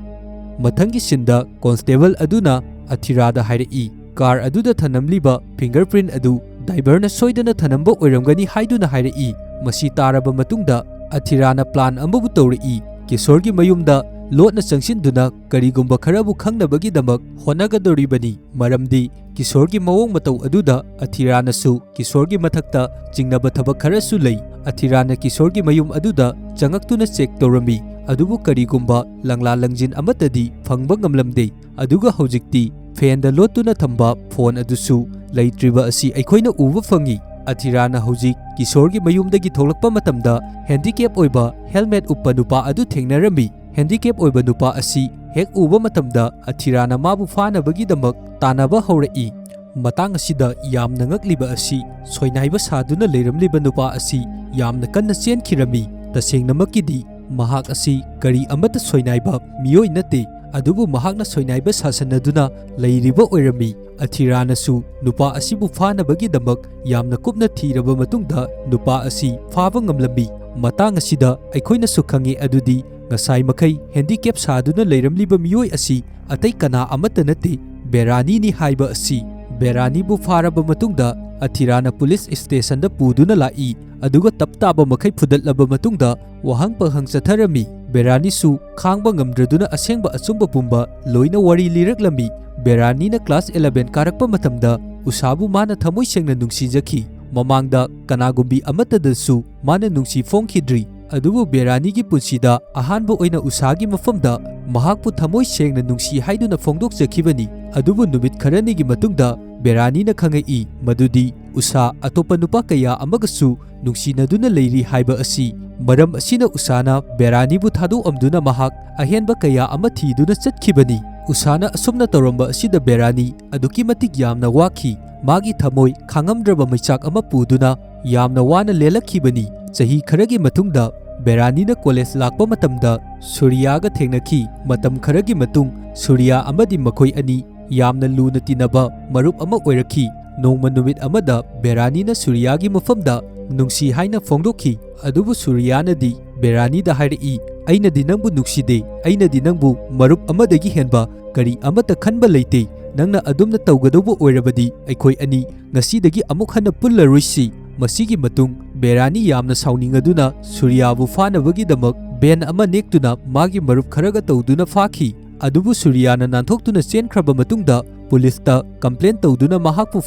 ꯃꯊꯪꯒꯤ ꯁꯤꯟꯗ ꯀꯣꯟꯁꯇꯦꯕꯜ ꯑꯗꯨꯅ ꯑꯊꯤꯔꯥꯗ ꯍꯥꯏꯔꯛꯏ, ꯀꯥꯔ ꯑꯗꯨꯗ ꯊꯅꯝꯂꯤꯕ fingerprint ꯑꯗꯨ ꯗ꯭ꯔꯥꯏꯚꯔꯅ ꯁꯣꯏꯗꯅ ꯊꯅꯝꯕ ꯑꯣꯏꯔꯝꯒꯅꯤ ꯍꯥꯏꯗꯨꯅ ꯍꯥꯏꯔꯛꯏ꯫ ꯃꯁꯤ ꯇꯥꯔꯕ ꯃꯇꯨꯡꯗ ꯑꯊꯤꯔꯥꯅ plan ꯑꯃꯕꯨ ꯇꯧꯔꯛꯏ꯫ ꯀꯤꯁꯣꯔꯒꯤ ꯃꯌꯨꯝꯗ ꯂꯣꯠꯅ ꯆꯪꯁꯤꯟꯗꯨꯅ ꯀꯔꯤꯒꯨꯝꯕ ꯈꯔꯕꯨ ꯈꯪꯅꯕꯒꯤꯗꯃꯛ ꯍꯣꯠꯅꯒꯗꯧꯔꯤꯕꯅꯤ, ꯃꯔꯝꯗꯤ ꯀꯤꯁꯣꯔꯒꯤ ꯃꯑꯣꯡ ꯃꯇꯧ ꯑꯗꯨꯗ ꯑꯊꯤꯔꯥꯅꯁꯨ ꯀꯤꯁꯣꯔꯒꯤ ꯃꯊꯛꯇ ꯆꯤꯡꯅꯕ ꯊꯕꯛ ꯈꯔꯁꯨ ꯂꯩ꯫ ꯑꯊꯤꯔꯥꯅ ꯀꯤꯁꯣꯔꯒꯤ ꯃꯌꯨꯝ ꯑꯗꯨꯗ ꯆꯪꯉꯛꯇꯨꯅ check ꯇꯧꯔꯝꯃꯤ, ꯑꯗꯨꯕꯨ ꯀꯔꯤꯒꯨꯝꯕ ꯂꯪꯂꯥ ꯂꯪꯖꯤꯟ ꯑꯃꯠꯇꯗꯤ ꯐꯪꯕ ꯉꯝꯂꯝꯗꯦ꯫ ꯑꯗꯨꯒ ꯍꯧꯖꯤꯛꯇꯤ fanꯗ ꯂꯣꯠꯇꯨꯅ ꯊꯝꯕ phone ꯑꯗꯨꯁꯨ ꯂꯩꯇ꯭ꯔꯤꯕ ꯑꯁꯤ ꯑꯩꯈꯣꯏꯅ ꯎꯕ ꯐꯪꯉꯤ꯫ ꯑꯊꯤꯔꯥꯅ ꯍꯧꯖꯤꯛ ꯀꯤꯁꯣꯔꯒꯤ ꯃꯌꯨꯝꯗꯒꯤ ꯊꯣꯛꯂꯛꯄ ꯃꯇꯝꯗ handicap ꯑꯣꯏꯕ helmet ꯎꯞꯄ ꯅꯨꯄꯥ ꯑꯗꯨ ꯊꯦꯡꯅꯔꯝꯃꯤ꯫ Handicap ꯑꯣꯏꯕ ꯅꯨꯄꯥ ꯑꯁꯤ ꯍꯦꯛ ꯎꯕ ꯃꯇꯝꯗ ꯑꯊꯤꯔꯥꯅ ꯃꯥꯕꯨ ꯐꯥꯅꯕꯒꯤꯗꯃꯛ ꯇꯥꯟꯅꯕ ꯍꯧꯔꯛꯏ꯫ ꯃꯇꯥꯡ ꯑꯁꯤꯗ ꯌꯥꯝꯅ ꯉꯛꯂꯤꯕ ꯑꯁꯤ, ꯁꯣꯏꯅꯥꯏꯕ ꯁꯥꯗꯨꯅ ꯂꯩꯔꯝꯂꯤꯕ ꯅꯨꯄꯥ ꯑꯁꯤ ꯌꯥꯝꯅ ꯀꯟꯅ ꯆꯦꯟꯈꯤꯔꯝꯃꯤ꯫ ꯇꯁꯦꯡꯅꯃꯛꯀꯤꯗꯤ ꯃꯍꯥꯛ ꯑꯁꯤ ꯀꯔꯤ ꯑꯃꯠꯇ ꯁꯣꯏꯅꯥꯏꯕ ꯃꯤꯑꯣꯏ ꯅꯠꯇꯦ, ꯑꯗꯨꯕꯨ ꯃꯍꯥꯛꯅ ꯁꯣꯏꯅꯥꯏꯕ ꯁꯥꯁꯟꯅꯗꯨꯅ ꯂꯩꯔꯤꯕ ꯑꯣꯏꯔꯝꯃꯤ꯫ ꯑꯊꯤꯔꯥꯅꯁꯨ ꯅꯨꯄꯥ ꯑꯁꯤꯕꯨ ꯐꯥꯅꯕꯒꯤꯗꯃꯛ ꯌꯥꯝꯅ ꯀꯨꯞꯅ ꯊꯤꯔꯕ ꯃꯇꯨꯡꯗ ꯅꯨꯄꯥ ꯑꯁꯤ ꯐꯥꯕ ꯉꯝꯂꯝꯃꯤ꯫ ꯃꯇꯥꯡ ꯑꯁꯤꯗ ꯑꯩꯈꯣꯏꯅꯁꯨ ꯈꯪꯉꯤ ꯑꯗꯨꯗꯤ ꯉꯁꯥꯏ ꯃꯈꯩ handicap ꯁꯥꯗꯨꯅ ꯂꯩꯔꯝꯂꯤꯕ ꯃꯤꯑꯣꯏ ꯑꯁꯤ ꯑꯇꯩ ꯀꯅꯥ ꯑꯃꯠꯇ ꯅꯠꯇꯦ, ꯕꯦꯔꯥꯅꯤꯅꯤ ꯍꯥꯏꯕ ꯑꯁꯤ꯫ ꯕꯦꯔꯥꯅꯤꯕꯨ ꯐꯥꯔꯕ ꯃꯇꯨꯡꯗ ꯑꯊꯤꯔꯥꯅ police stationꯗ ꯄꯨꯗꯨꯅ ꯂꯥꯛꯏ, ꯑꯗꯨꯒ ꯇꯞ ꯇꯥꯕ ꯃꯈꯩ ꯐꯨꯗꯠꯂꯕ ꯃꯇꯨꯡꯗ ꯋꯥꯍꯪ ꯄꯥꯎꯍꯪ ꯆꯠꯊꯔꯝꯃꯤ꯫ ꯕꯦꯔꯥꯅꯤꯁꯨ ꯈꯥꯡꯕ ꯉꯝꯗ꯭ꯔꯗꯨꯅ ꯑꯁꯦꯡꯕ ꯑꯆꯨꯝꯕ ꯄꯨꯝꯕ ꯂꯣꯏꯅ ꯋꯥꯔꯤ ꯂꯤꯔꯛꯂꯝꯃꯤ꯫ ꯕꯦꯔꯥꯅꯤꯅ class eleven ꯀꯥꯔꯛꯄ ꯃꯇꯝꯗ ꯎꯁꯥꯕꯨ ꯃꯥꯅ ꯊꯃꯣꯏ ꯁꯦꯡꯅ ꯅꯨꯡꯁꯤꯖꯈꯤ꯫ ꯃꯃꯥꯡꯗ ꯀꯅꯥꯒꯨꯝꯕꯤ ꯑꯃꯠꯇꯗꯁꯨ ꯃꯥꯅ ꯅꯨꯡꯁꯤ ꯐꯣꯡꯈꯤꯗ꯭ꯔꯤ꯫ ꯑꯗꯨꯕꯨ ꯕꯦꯔꯥꯅꯤꯒꯤ ꯄꯨꯟꯁꯤꯗ ꯑꯍꯥꯟꯕ ꯑꯣꯏꯅ ꯎꯁꯥꯒꯤ ꯃꯐꯝꯗ ꯃꯍꯥꯛꯄꯨ ꯊꯃꯣꯏ ꯁꯦꯡꯅ ꯅꯨꯡꯁꯤ ꯍꯥꯏꯗꯨꯅ ꯐꯣꯡꯗꯣꯛꯆꯈꯤꯕꯅꯤ꯫ ꯑꯗꯨꯕꯨ ꯅꯨꯃꯤꯠ ꯈꯔꯅꯤꯒꯤ ꯃꯇꯨꯡꯗ ꯕꯦꯔꯥꯅꯤꯅ ꯈꯪꯉꯛꯏ ꯃꯗꯨꯗꯤ ꯎꯁꯥ ꯑꯇꯣꯞꯄ ꯅꯨꯄꯥ ꯀꯌꯥ ꯑꯃꯒꯁꯨ ꯅꯨꯡꯁꯤꯅꯗꯨꯅ ꯂꯩꯔꯤ ꯍꯥꯏꯕ ꯑꯁꯤ꯫ ꯃꯔꯝ ꯑꯁꯤꯅ ꯎꯁꯥꯅ ꯕꯦꯔꯥꯅꯤꯕꯨ ꯊꯥꯗꯣꯛꯑꯝꯗꯨꯅ ꯃꯍꯥꯛ ꯑꯍꯦꯟꯕ ꯀꯌꯥ ꯑꯃ ꯊꯤꯗꯨꯅ ꯆꯠꯈꯤꯕꯅꯤ꯫ ꯎꯁꯥꯅ ꯑꯁꯨꯝꯅ ꯇꯧꯔꯝꯕ ꯑꯁꯤꯗ ꯕꯦꯔꯥꯅꯤ ꯑꯗꯨꯛꯀꯤ ꯃꯇꯤꯛ ꯌꯥꯝꯅ ꯋꯥꯈꯤ꯫ ꯃꯥꯒꯤ ꯊꯃꯣꯏ ꯈꯥꯡꯉꯝꯗ꯭ꯔꯕ ꯃꯩꯆꯥꯛ ꯑꯃ ꯄꯨꯗꯨꯅ ꯌꯥꯝꯅ ꯋꯥꯅ ꯂꯦꯜꯂꯛꯈꯤꯕꯅꯤ꯫ ꯆꯍꯤ ꯈꯔꯒꯤ ꯃꯇꯨꯡꯗ ꯕꯦꯔꯥꯅꯤꯅ ꯀꯣꯂꯦꯖ ꯂꯥꯛꯄ ꯃꯇꯝꯗ ꯁꯨꯔꯤꯌꯥꯒ ꯊꯦꯡꯅꯈꯤ꯫ ꯃꯇꯝ ꯈꯔꯒꯤ ꯃꯇꯨꯡ ꯁꯨꯔꯤꯌꯥ ꯑꯃꯗꯤ ꯃꯈꯣꯏ ꯑꯅꯤ ꯌꯥꯝꯅ ꯂꯨꯅ ꯇꯤꯟꯅꯕ ꯃꯔꯨꯞ ꯑꯃ ꯑꯣꯏꯔꯛꯈꯤ꯫ ꯅꯣꯡꯃ ꯅꯨꯃꯤꯠ ꯑꯃꯗ ꯕꯦꯔꯥꯅꯤꯅ ꯁꯨꯔꯤꯌꯥꯒꯤ ꯃꯐꯝꯗ ꯅꯨꯡꯁꯤ ꯍꯥꯏꯅ ꯐꯣꯡꯗꯣꯛꯈꯤ꯫ ꯑꯗꯨꯕꯨ ꯁꯨꯔꯤꯌꯥꯅꯗꯤ ꯕꯦꯔꯥꯅꯤꯗ ꯍꯥꯏꯔꯛꯏ, "ꯑꯩꯅꯗꯤ ꯅꯪꯕꯨ ꯅꯨꯡꯁꯤꯗꯦ, ꯑꯩꯅꯗꯤ ꯅꯪꯕꯨ ꯃꯔꯨꯞ ꯑꯃꯗꯒꯤ ꯍꯦꯟꯕ ꯀꯔꯤ ꯑꯃꯠꯇ ꯈꯟꯕ ꯂꯩꯇꯦ꯫ ꯅꯪꯅ ꯑꯗꯨꯝꯅ ꯇꯧꯒꯗꯧꯕ ꯑꯣꯏꯔꯕꯗꯤ ꯑꯩꯈꯣꯏ ꯑꯅꯤ ꯉꯁꯤꯗꯒꯤ ꯑꯃꯨꯛ ꯍꯟꯅ ꯄꯨꯜꯂꯔꯣꯏꯁꯤ꯫" ꯃꯁꯤꯒꯤ ꯃꯇꯨꯡ ꯕꯦꯔꯥꯅꯤ ꯌꯥꯝꯅ ꯁꯥꯎꯅꯤꯡꯉꯗꯨꯅ ꯁꯨꯔꯤꯌꯥꯕꯨ ꯐꯥꯅꯕꯒꯤꯗꯃꯛ ꯚꯦꯟ ꯑꯃ ꯅꯦꯛꯇꯨꯅ ꯃꯥꯒꯤ ꯃꯔꯨꯞ ꯈꯔꯒ ꯇꯧꯗꯨꯅ ꯐꯥꯈꯤ꯫ ꯑꯗꯨꯕꯨ ꯁꯨꯔꯤꯌꯥꯅ ꯅꯥꯟꯊꯣꯛꯇꯨꯅ ꯆꯦꯟꯈ꯭ꯔꯕ ꯃꯇꯨꯡꯗ ꯄꯨꯂꯤꯁꯇ ꯀꯝꯄ꯭ꯂꯦꯟ ꯇꯧꯗꯨꯅ ꯃꯍꯥꯛꯄꯨ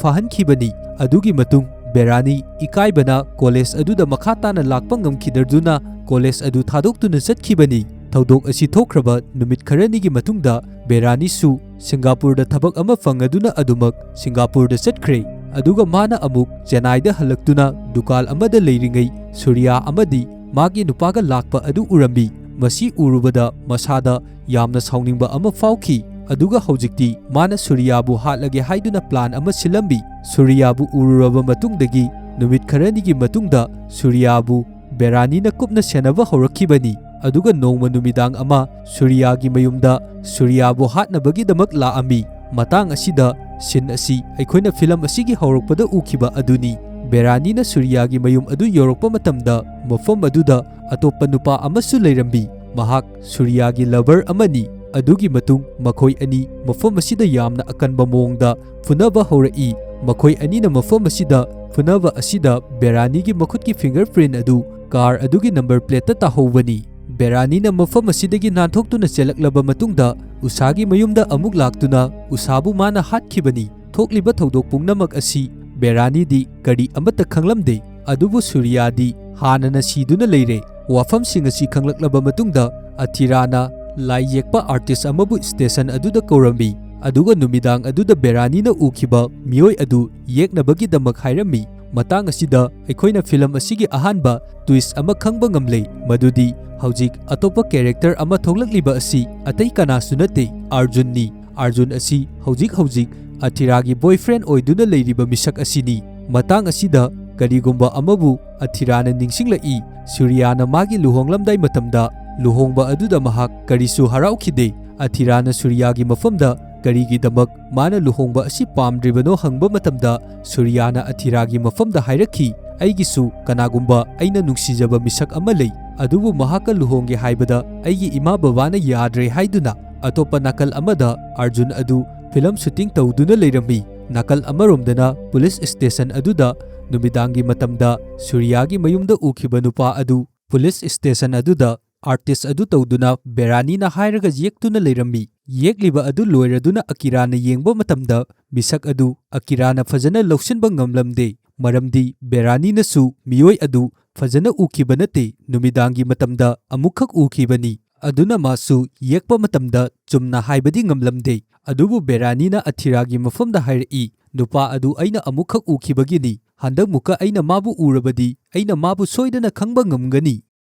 ꯐꯥꯍꯟꯈꯤꯕꯅꯤ꯫ ꯑꯗꯨꯒꯤ ꯃꯇꯨꯡ ꯕꯦꯔꯥꯅꯤ ꯏꯀꯥꯏꯕꯅ ꯀꯣꯂꯦꯖ ꯑꯗꯨꯗ ꯃꯈꯥ ꯇꯥꯅ ꯂꯥꯛꯄ ꯉꯝꯈꯤꯗ꯭ꯔꯗꯨꯅ ꯀꯣꯂꯦꯖ ꯑꯗꯨ ꯊꯥꯗꯣꯛꯇꯨꯅ ꯆꯠꯈꯤꯕꯅꯤ꯫ ꯊꯧꯗꯣꯛ ꯑꯁꯤ ꯊꯣꯛꯈ꯭ꯔꯕ ꯅꯨꯃꯤꯠ ꯈꯔꯅꯤꯒꯤ ꯃꯇꯨꯡꯗ ꯕꯦꯔꯥꯅꯤꯁꯨ ꯁꯤꯡꯒꯥꯄꯨꯔꯗ ꯊꯕꯛ ꯑꯃ ꯐꯪꯉꯗꯨꯅ ꯑꯗꯨꯃꯛ ꯁꯤꯡꯒꯥꯄꯨꯔꯗ ꯆꯠꯈ꯭ꯔꯦ꯫ ꯑꯗꯨꯒ ꯃꯥꯅ ꯑꯃꯨꯛ ꯆꯦꯟꯅꯥꯏꯗ ꯍꯜꯂꯛꯇꯨꯅ ꯗꯨꯀꯥꯟ ꯑꯃꯗ ꯂꯩꯔꯤꯉꯩ ꯁꯨꯔꯤꯌꯥ ꯑꯃꯗꯤ ꯃꯥꯒꯤ ꯅꯨꯄꯥꯒ ꯂꯥꯛꯄ ꯑꯗꯨ ꯎꯔꯝꯃꯤ꯫ ꯃꯁꯤ ꯎꯔꯨꯕꯗ ꯃꯁꯥꯗ ꯌꯥꯝꯅ ꯁꯥꯎꯅꯤꯡꯕ ꯑꯃ ꯐꯥꯎꯈꯤ꯫ ꯑꯗꯨꯒ ꯍꯧꯖꯤꯛꯇꯤ ꯃꯥꯅ ꯁꯨꯔꯤꯌꯥꯕꯨ ꯍꯥꯠꯂꯒꯦ ꯍꯥꯏꯗꯨꯅ ꯄ꯭ꯂꯥꯟ ꯑꯃ ꯁꯤꯜꯂꯝꯃꯤ꯫ ꯁꯨꯔꯤꯌꯥꯕꯨ ꯎꯔꯨꯔꯕ ꯃꯇꯨꯡꯗꯒꯤ ꯅꯨꯃꯤꯠ ꯈꯔꯅꯤꯒꯤ ꯃꯇꯨꯡꯗ ꯁꯨꯔꯤꯌꯥꯕꯨ ꯕꯦꯔꯥꯅꯤꯅ ꯀꯨꯞꯅ ꯁꯦꯟꯅꯕ ꯍꯧꯔꯛꯈꯤꯕꯅꯤ꯫ ꯑꯗꯨꯒ ꯅꯣꯡꯃ ꯅꯨꯃꯤꯗꯥꯡ ꯑꯃ ꯁꯨꯔꯤꯌꯥꯒꯤ ꯃꯌꯨꯝꯗ ꯁꯨꯔꯤꯌꯥꯕꯨ ꯍꯥꯠꯅꯕꯒꯤꯗꯃꯛ ꯂꯥꯛꯑꯝꯃꯤ꯫ ꯃꯇꯥꯡ ꯑꯁꯤꯗ ꯁꯤꯟ ꯑꯁꯤ ꯑꯩꯈꯣꯏꯅ ꯐꯤꯂꯝ ꯑꯁꯤꯒꯤ ꯍꯧꯔꯛꯄꯗ ꯎꯈꯤꯕ ꯑꯗꯨꯅꯤ꯫ ꯕꯦꯔꯥꯅꯤꯅ ꯁꯨꯔꯤꯌꯥꯒꯤ ꯃꯌꯨꯝ ꯑꯗꯨ ꯌꯧꯔꯛꯄ ꯃꯇꯝꯗ ꯃꯐꯝ ꯑꯗꯨꯗ ꯑꯇꯣꯞꯄ ꯅꯨꯄꯥ ꯑꯃꯁꯨ ꯂꯩꯔꯝꯃꯤ꯫ ꯃꯍꯥꯛ ꯁꯨꯔꯤꯌꯥꯒꯤ ꯂꯚꯔ ꯑꯃꯅꯤ꯫ ꯑꯗꯨꯒꯤ ꯃꯇꯨꯡ ꯃꯈꯣꯏ ꯑꯅꯤ ꯃꯐꯝ ꯑꯁꯤꯗ ꯌꯥꯝꯅ ꯑꯀꯟꯕ ꯃꯑꯣꯡꯗ ꯐꯨꯅꯕ ꯍꯧꯔꯛꯏ꯫ ꯃꯈꯣꯏ ꯑꯅꯤꯅ ꯃꯐꯝ ꯑꯁꯤꯗ ꯐꯨꯅꯕ ꯑꯁꯤꯗ ꯕꯦꯔꯥꯅꯤꯒꯤ ꯃꯈꯨꯠꯀꯤ ꯐꯤꯡꯒꯔ ꯄ꯭ꯔꯤꯟ ꯑꯗꯨ ꯀꯥꯔ ꯑꯗꯨꯒꯤ ꯅꯝꯕꯔ ꯄ꯭ꯂꯦꯠꯇ ꯇꯥꯍꯧꯕꯅꯤ꯫ ꯕꯦꯔꯥꯅꯤꯅ ꯃꯐꯝ ꯑꯁꯤꯗꯒꯤ ꯅꯥꯟꯊꯣꯛꯇꯨꯅ ꯆꯦꯜꯂꯛꯂꯕ ꯃꯇꯨꯡꯗ ꯎꯁꯥꯒꯤ ꯃꯌꯨꯝꯗ ꯑꯃꯨꯛ ꯂꯥꯛꯇꯨꯅ ꯎꯁꯥꯕꯨ ꯃꯥꯅ ꯍꯥꯠꯈꯤꯕꯅꯤ꯫ ꯊꯣꯛꯂꯤꯕ ꯊꯧꯗꯣꯛ ꯄꯨꯝꯅꯃꯛ ꯑꯁꯤ ꯕꯦꯔꯥꯅꯤꯗꯤ ꯀꯔꯤ ꯑꯃꯠꯇ ꯈꯪꯂꯝꯗꯦ꯫ ꯑꯗꯨꯕꯨ ꯁꯨꯔꯤꯌꯥꯗꯤ ꯍꯥꯟꯅꯅ ꯁꯤꯗꯨꯅ ꯂꯩꯔꯦ꯫ ꯋꯥꯐꯝꯁꯤꯡ ꯑꯁꯤ ꯈꯪꯂꯛꯂꯕ ꯃꯇꯨꯡꯗ ꯑꯊꯤꯔꯥꯅ ꯂꯥꯏ ꯌꯦꯛꯄ ꯑꯥꯔꯇꯤꯁ ꯑꯃꯕꯨ ꯁ꯭ꯇꯦꯁꯟ ꯑꯗꯨꯗ ꯀꯧꯔꯝꯃꯤ꯫ ꯑꯗꯨꯒ ꯅꯨꯃꯤꯗꯥꯡ ꯑꯗꯨꯗ ꯕꯦꯔꯥꯅꯤꯅ ꯎꯈꯤꯕ ꯃꯤꯑꯣꯏ ꯑꯗꯨ ꯌꯦꯛꯅꯕꯒꯤꯗꯃꯛ ꯍꯥꯏꯔꯝꯃꯤ꯫ ꯃꯇꯥꯡ ꯑꯁꯤꯗ ꯑꯩꯈꯣꯏꯅ ꯐꯤꯂꯝ ꯑꯁꯤꯒꯤ ꯑꯍꯥꯟꯕ ꯇ꯭ꯋꯤꯁ ꯑꯃ ꯈꯪꯕ ꯉꯝꯂꯦ, ꯃꯗꯨꯗꯤ ꯍꯧꯖꯤꯛ ꯑꯇꯣꯞꯄ ꯀꯦꯔꯦꯛꯇꯔ ꯑꯃ ꯊꯣꯛꯂꯛꯂꯤꯕ ꯑꯁꯤ ꯑꯇꯩ ꯀꯅꯥꯁꯨ ꯅꯠꯇꯦ, ꯑꯥꯔꯖꯨꯟꯅꯤ꯫ ꯑꯥꯔꯖꯨꯟ ꯑꯁꯤ ꯍꯧꯖꯤꯛ ꯍꯧꯖꯤꯛ ꯑꯊꯤꯔꯥꯒꯤ ꯕꯣꯏꯐ꯭ꯔꯦꯟ ꯑꯣꯏꯗꯨꯅ ꯂꯩꯔꯤꯕ ꯃꯤꯁꯛ ꯑꯁꯤꯅꯤ꯫ ꯃꯇꯥꯡ ꯑꯁꯤꯗ ꯀꯔꯤꯒꯨꯝꯕ ꯑꯃꯕꯨ ꯑꯊꯤꯔꯥꯅ ꯅꯤꯡꯁꯤꯡꯂꯛꯏ꯫ ꯁꯨꯔꯤꯌꯥꯅ ꯃꯥꯒꯤ ꯂꯨꯍꯣꯡꯂꯝꯗꯥꯏ ꯃꯇꯝꯗ ꯂꯨꯍꯣꯡꯕ ꯑꯗꯨꯗ ꯃꯍꯥꯛ ꯀꯔꯤꯁꯨ ꯍꯔꯥꯎꯈꯤꯗꯦ꯫ ꯑꯊꯤꯔꯥꯅ ꯁꯨꯔꯤꯌꯥꯒꯤ ꯃꯐꯝꯗ ꯀꯔꯤꯒꯤꯗꯃꯛ ꯃꯥꯅ ꯂꯨꯍꯣꯡꯕ ꯑꯁꯤ ꯄꯥꯝꯗ꯭ꯔꯤꯕꯅꯣ ꯍꯪꯕ ꯃꯇꯝꯗ, ꯁꯨꯔꯤꯌꯥꯅ ꯑꯊꯤꯔꯥꯒꯤ ꯃꯐꯝꯗ ꯍꯥꯏꯔꯛꯈꯤ, "ꯑꯩꯒꯤꯁꯨ ꯀꯅꯥꯒꯨꯝꯕ ꯑꯩꯅ ꯅꯨꯡꯁꯤꯖꯕ ꯃꯤꯁꯛ ꯑꯃ ꯂꯩ, ꯑꯗꯨꯕꯨ ꯃꯍꯥꯛꯀ ꯂꯨꯍꯣꯡꯒꯦ ꯍꯥꯏꯕꯗ ꯑꯩꯒꯤ ꯏꯃꯥ ꯕꯕꯥꯅ ꯌꯥꯗ꯭ꯔꯦ" ꯍꯥꯏꯗꯨꯅ꯫ ꯑꯇꯣꯞꯄ ꯅꯥꯀꯜ ꯑꯃꯗ ꯑꯥꯔꯖꯨꯟ ꯑꯗꯨ ꯐꯤꯂꯝ ꯁꯨꯇꯤꯡ ꯇꯧꯗꯨꯅ ꯂꯩꯔꯝꯃꯤ꯫ ꯅꯥꯀꯜ ꯑꯃꯔꯣꯝꯗꯅ ꯄꯨꯂꯤꯁ ꯁ꯭ꯇꯦꯁꯟ ꯑꯗꯨꯗ ꯅꯨꯃꯤꯗꯥꯡꯒꯤ ꯃꯇꯝꯗ ꯁꯨꯔꯤꯌꯥꯒꯤ ꯃꯌꯨꯝꯗ ꯎꯈꯤꯕ ꯅꯨꯄꯥ ꯑꯗꯨ ꯄꯨꯂꯤꯁ ꯁ꯭ꯇꯦꯁꯟ ꯑꯗꯨꯗ ꯑꯥꯔꯇꯤꯁ ꯑꯗꯨ ꯇꯧꯗꯨꯅ ꯕꯦꯔꯥꯅꯤꯅ ꯍꯥꯏꯔꯒ ꯌꯦꯛꯇꯨꯅ ꯂꯩꯔꯝꯃꯤ꯫ ꯌꯦꯛꯂꯤꯕ ꯑꯗꯨ ꯂꯣꯏꯔꯗꯨꯅ ꯑꯀꯤꯔꯥꯅ ꯌꯦꯡꯕ ꯃꯇꯝꯗ ꯃꯤꯁꯛ ꯑꯗꯨ ꯑꯀꯤꯔꯥꯅ ꯐꯖꯅ ꯂꯧꯁꯤꯟꯕ ꯉꯝꯂꯝꯗꯦ, ꯃꯔꯝꯗꯤ ꯕꯦꯔꯥꯅꯤꯅꯁꯨ ꯃꯤꯑꯣꯏ ꯑꯗꯨ ꯐꯖꯅ ꯎꯈꯤꯕ ꯅꯠꯇꯦ, ꯅꯨꯃꯤꯗꯥꯡꯒꯤ ꯃꯇꯝꯗ ꯑꯃꯨꯛꯈꯛ ꯎꯈꯤꯕꯅꯤ꯫ ꯑꯗꯨꯅ ꯃꯥꯁꯨ ꯌꯦꯛꯄ ꯃꯇꯝꯗ ꯆꯨꯝꯅ ꯍꯥꯏꯕꯗꯤ ꯉꯝꯂꯝꯗꯦ꯫ ꯑꯗꯨꯕꯨ ꯕꯦꯔꯥꯅꯤꯅ ꯑꯊꯤꯔꯥꯒꯤ ꯃꯐꯝꯗ ꯍꯥꯏꯔꯛꯏ, "ꯅꯨꯄꯥ ꯑꯗꯨ ꯑꯩꯅ ꯑꯃꯨꯛꯈꯛ ꯎꯈꯤꯕꯒꯤꯅꯤ, ꯍꯟꯗꯛꯃꯨꯛꯀ ꯑꯩꯅ ꯃꯥꯕꯨ ꯎꯔꯕꯗꯤ ꯑꯩꯅ ꯃꯥꯕꯨ ꯁꯣꯏꯗꯅ ꯈꯪꯕ ꯉꯝꯒꯅꯤ"꯫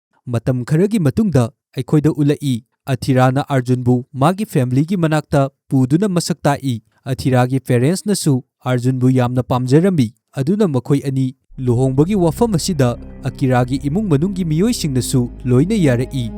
ꯃꯇꯝ ꯈꯔꯒꯤ ꯃꯇꯨꯡꯗ ꯑꯩꯈꯣꯏꯗ ꯎꯠꯂꯛꯏ, ꯑꯊꯤꯔꯥꯅ ꯑꯥꯔꯖꯨꯟꯕꯨ ꯃꯥꯒꯤ ꯐꯦꯃꯤꯂꯤꯒꯤ ꯃꯅꯥꯛꯇ ꯄꯨꯗꯨꯅ ꯃꯁꯛ ꯇꯥꯛꯏ꯫ ꯑꯊꯤꯔꯥꯒꯤ ꯄꯦꯔꯦꯟꯁꯅꯁꯨ ꯑꯥꯔꯖꯨꯟꯕꯨ ꯌꯥꯝꯅ ꯄꯥꯝꯖꯔꯝꯃꯤ, ꯑꯗꯨꯅ ꯃꯈꯣꯏ ꯑꯅꯤ ꯂꯨꯍꯣꯡꯕꯒꯤ ꯋꯥꯐꯝ ꯑꯁꯤꯗ ꯑꯀꯤꯔꯥꯒꯤ ꯏꯃꯨꯡ ꯃꯅꯨꯡꯒꯤ ꯃꯤꯑꯣꯏꯁꯤꯡꯅꯁꯨ ꯂꯣꯏꯅ ꯌꯥꯔꯛꯏ꯫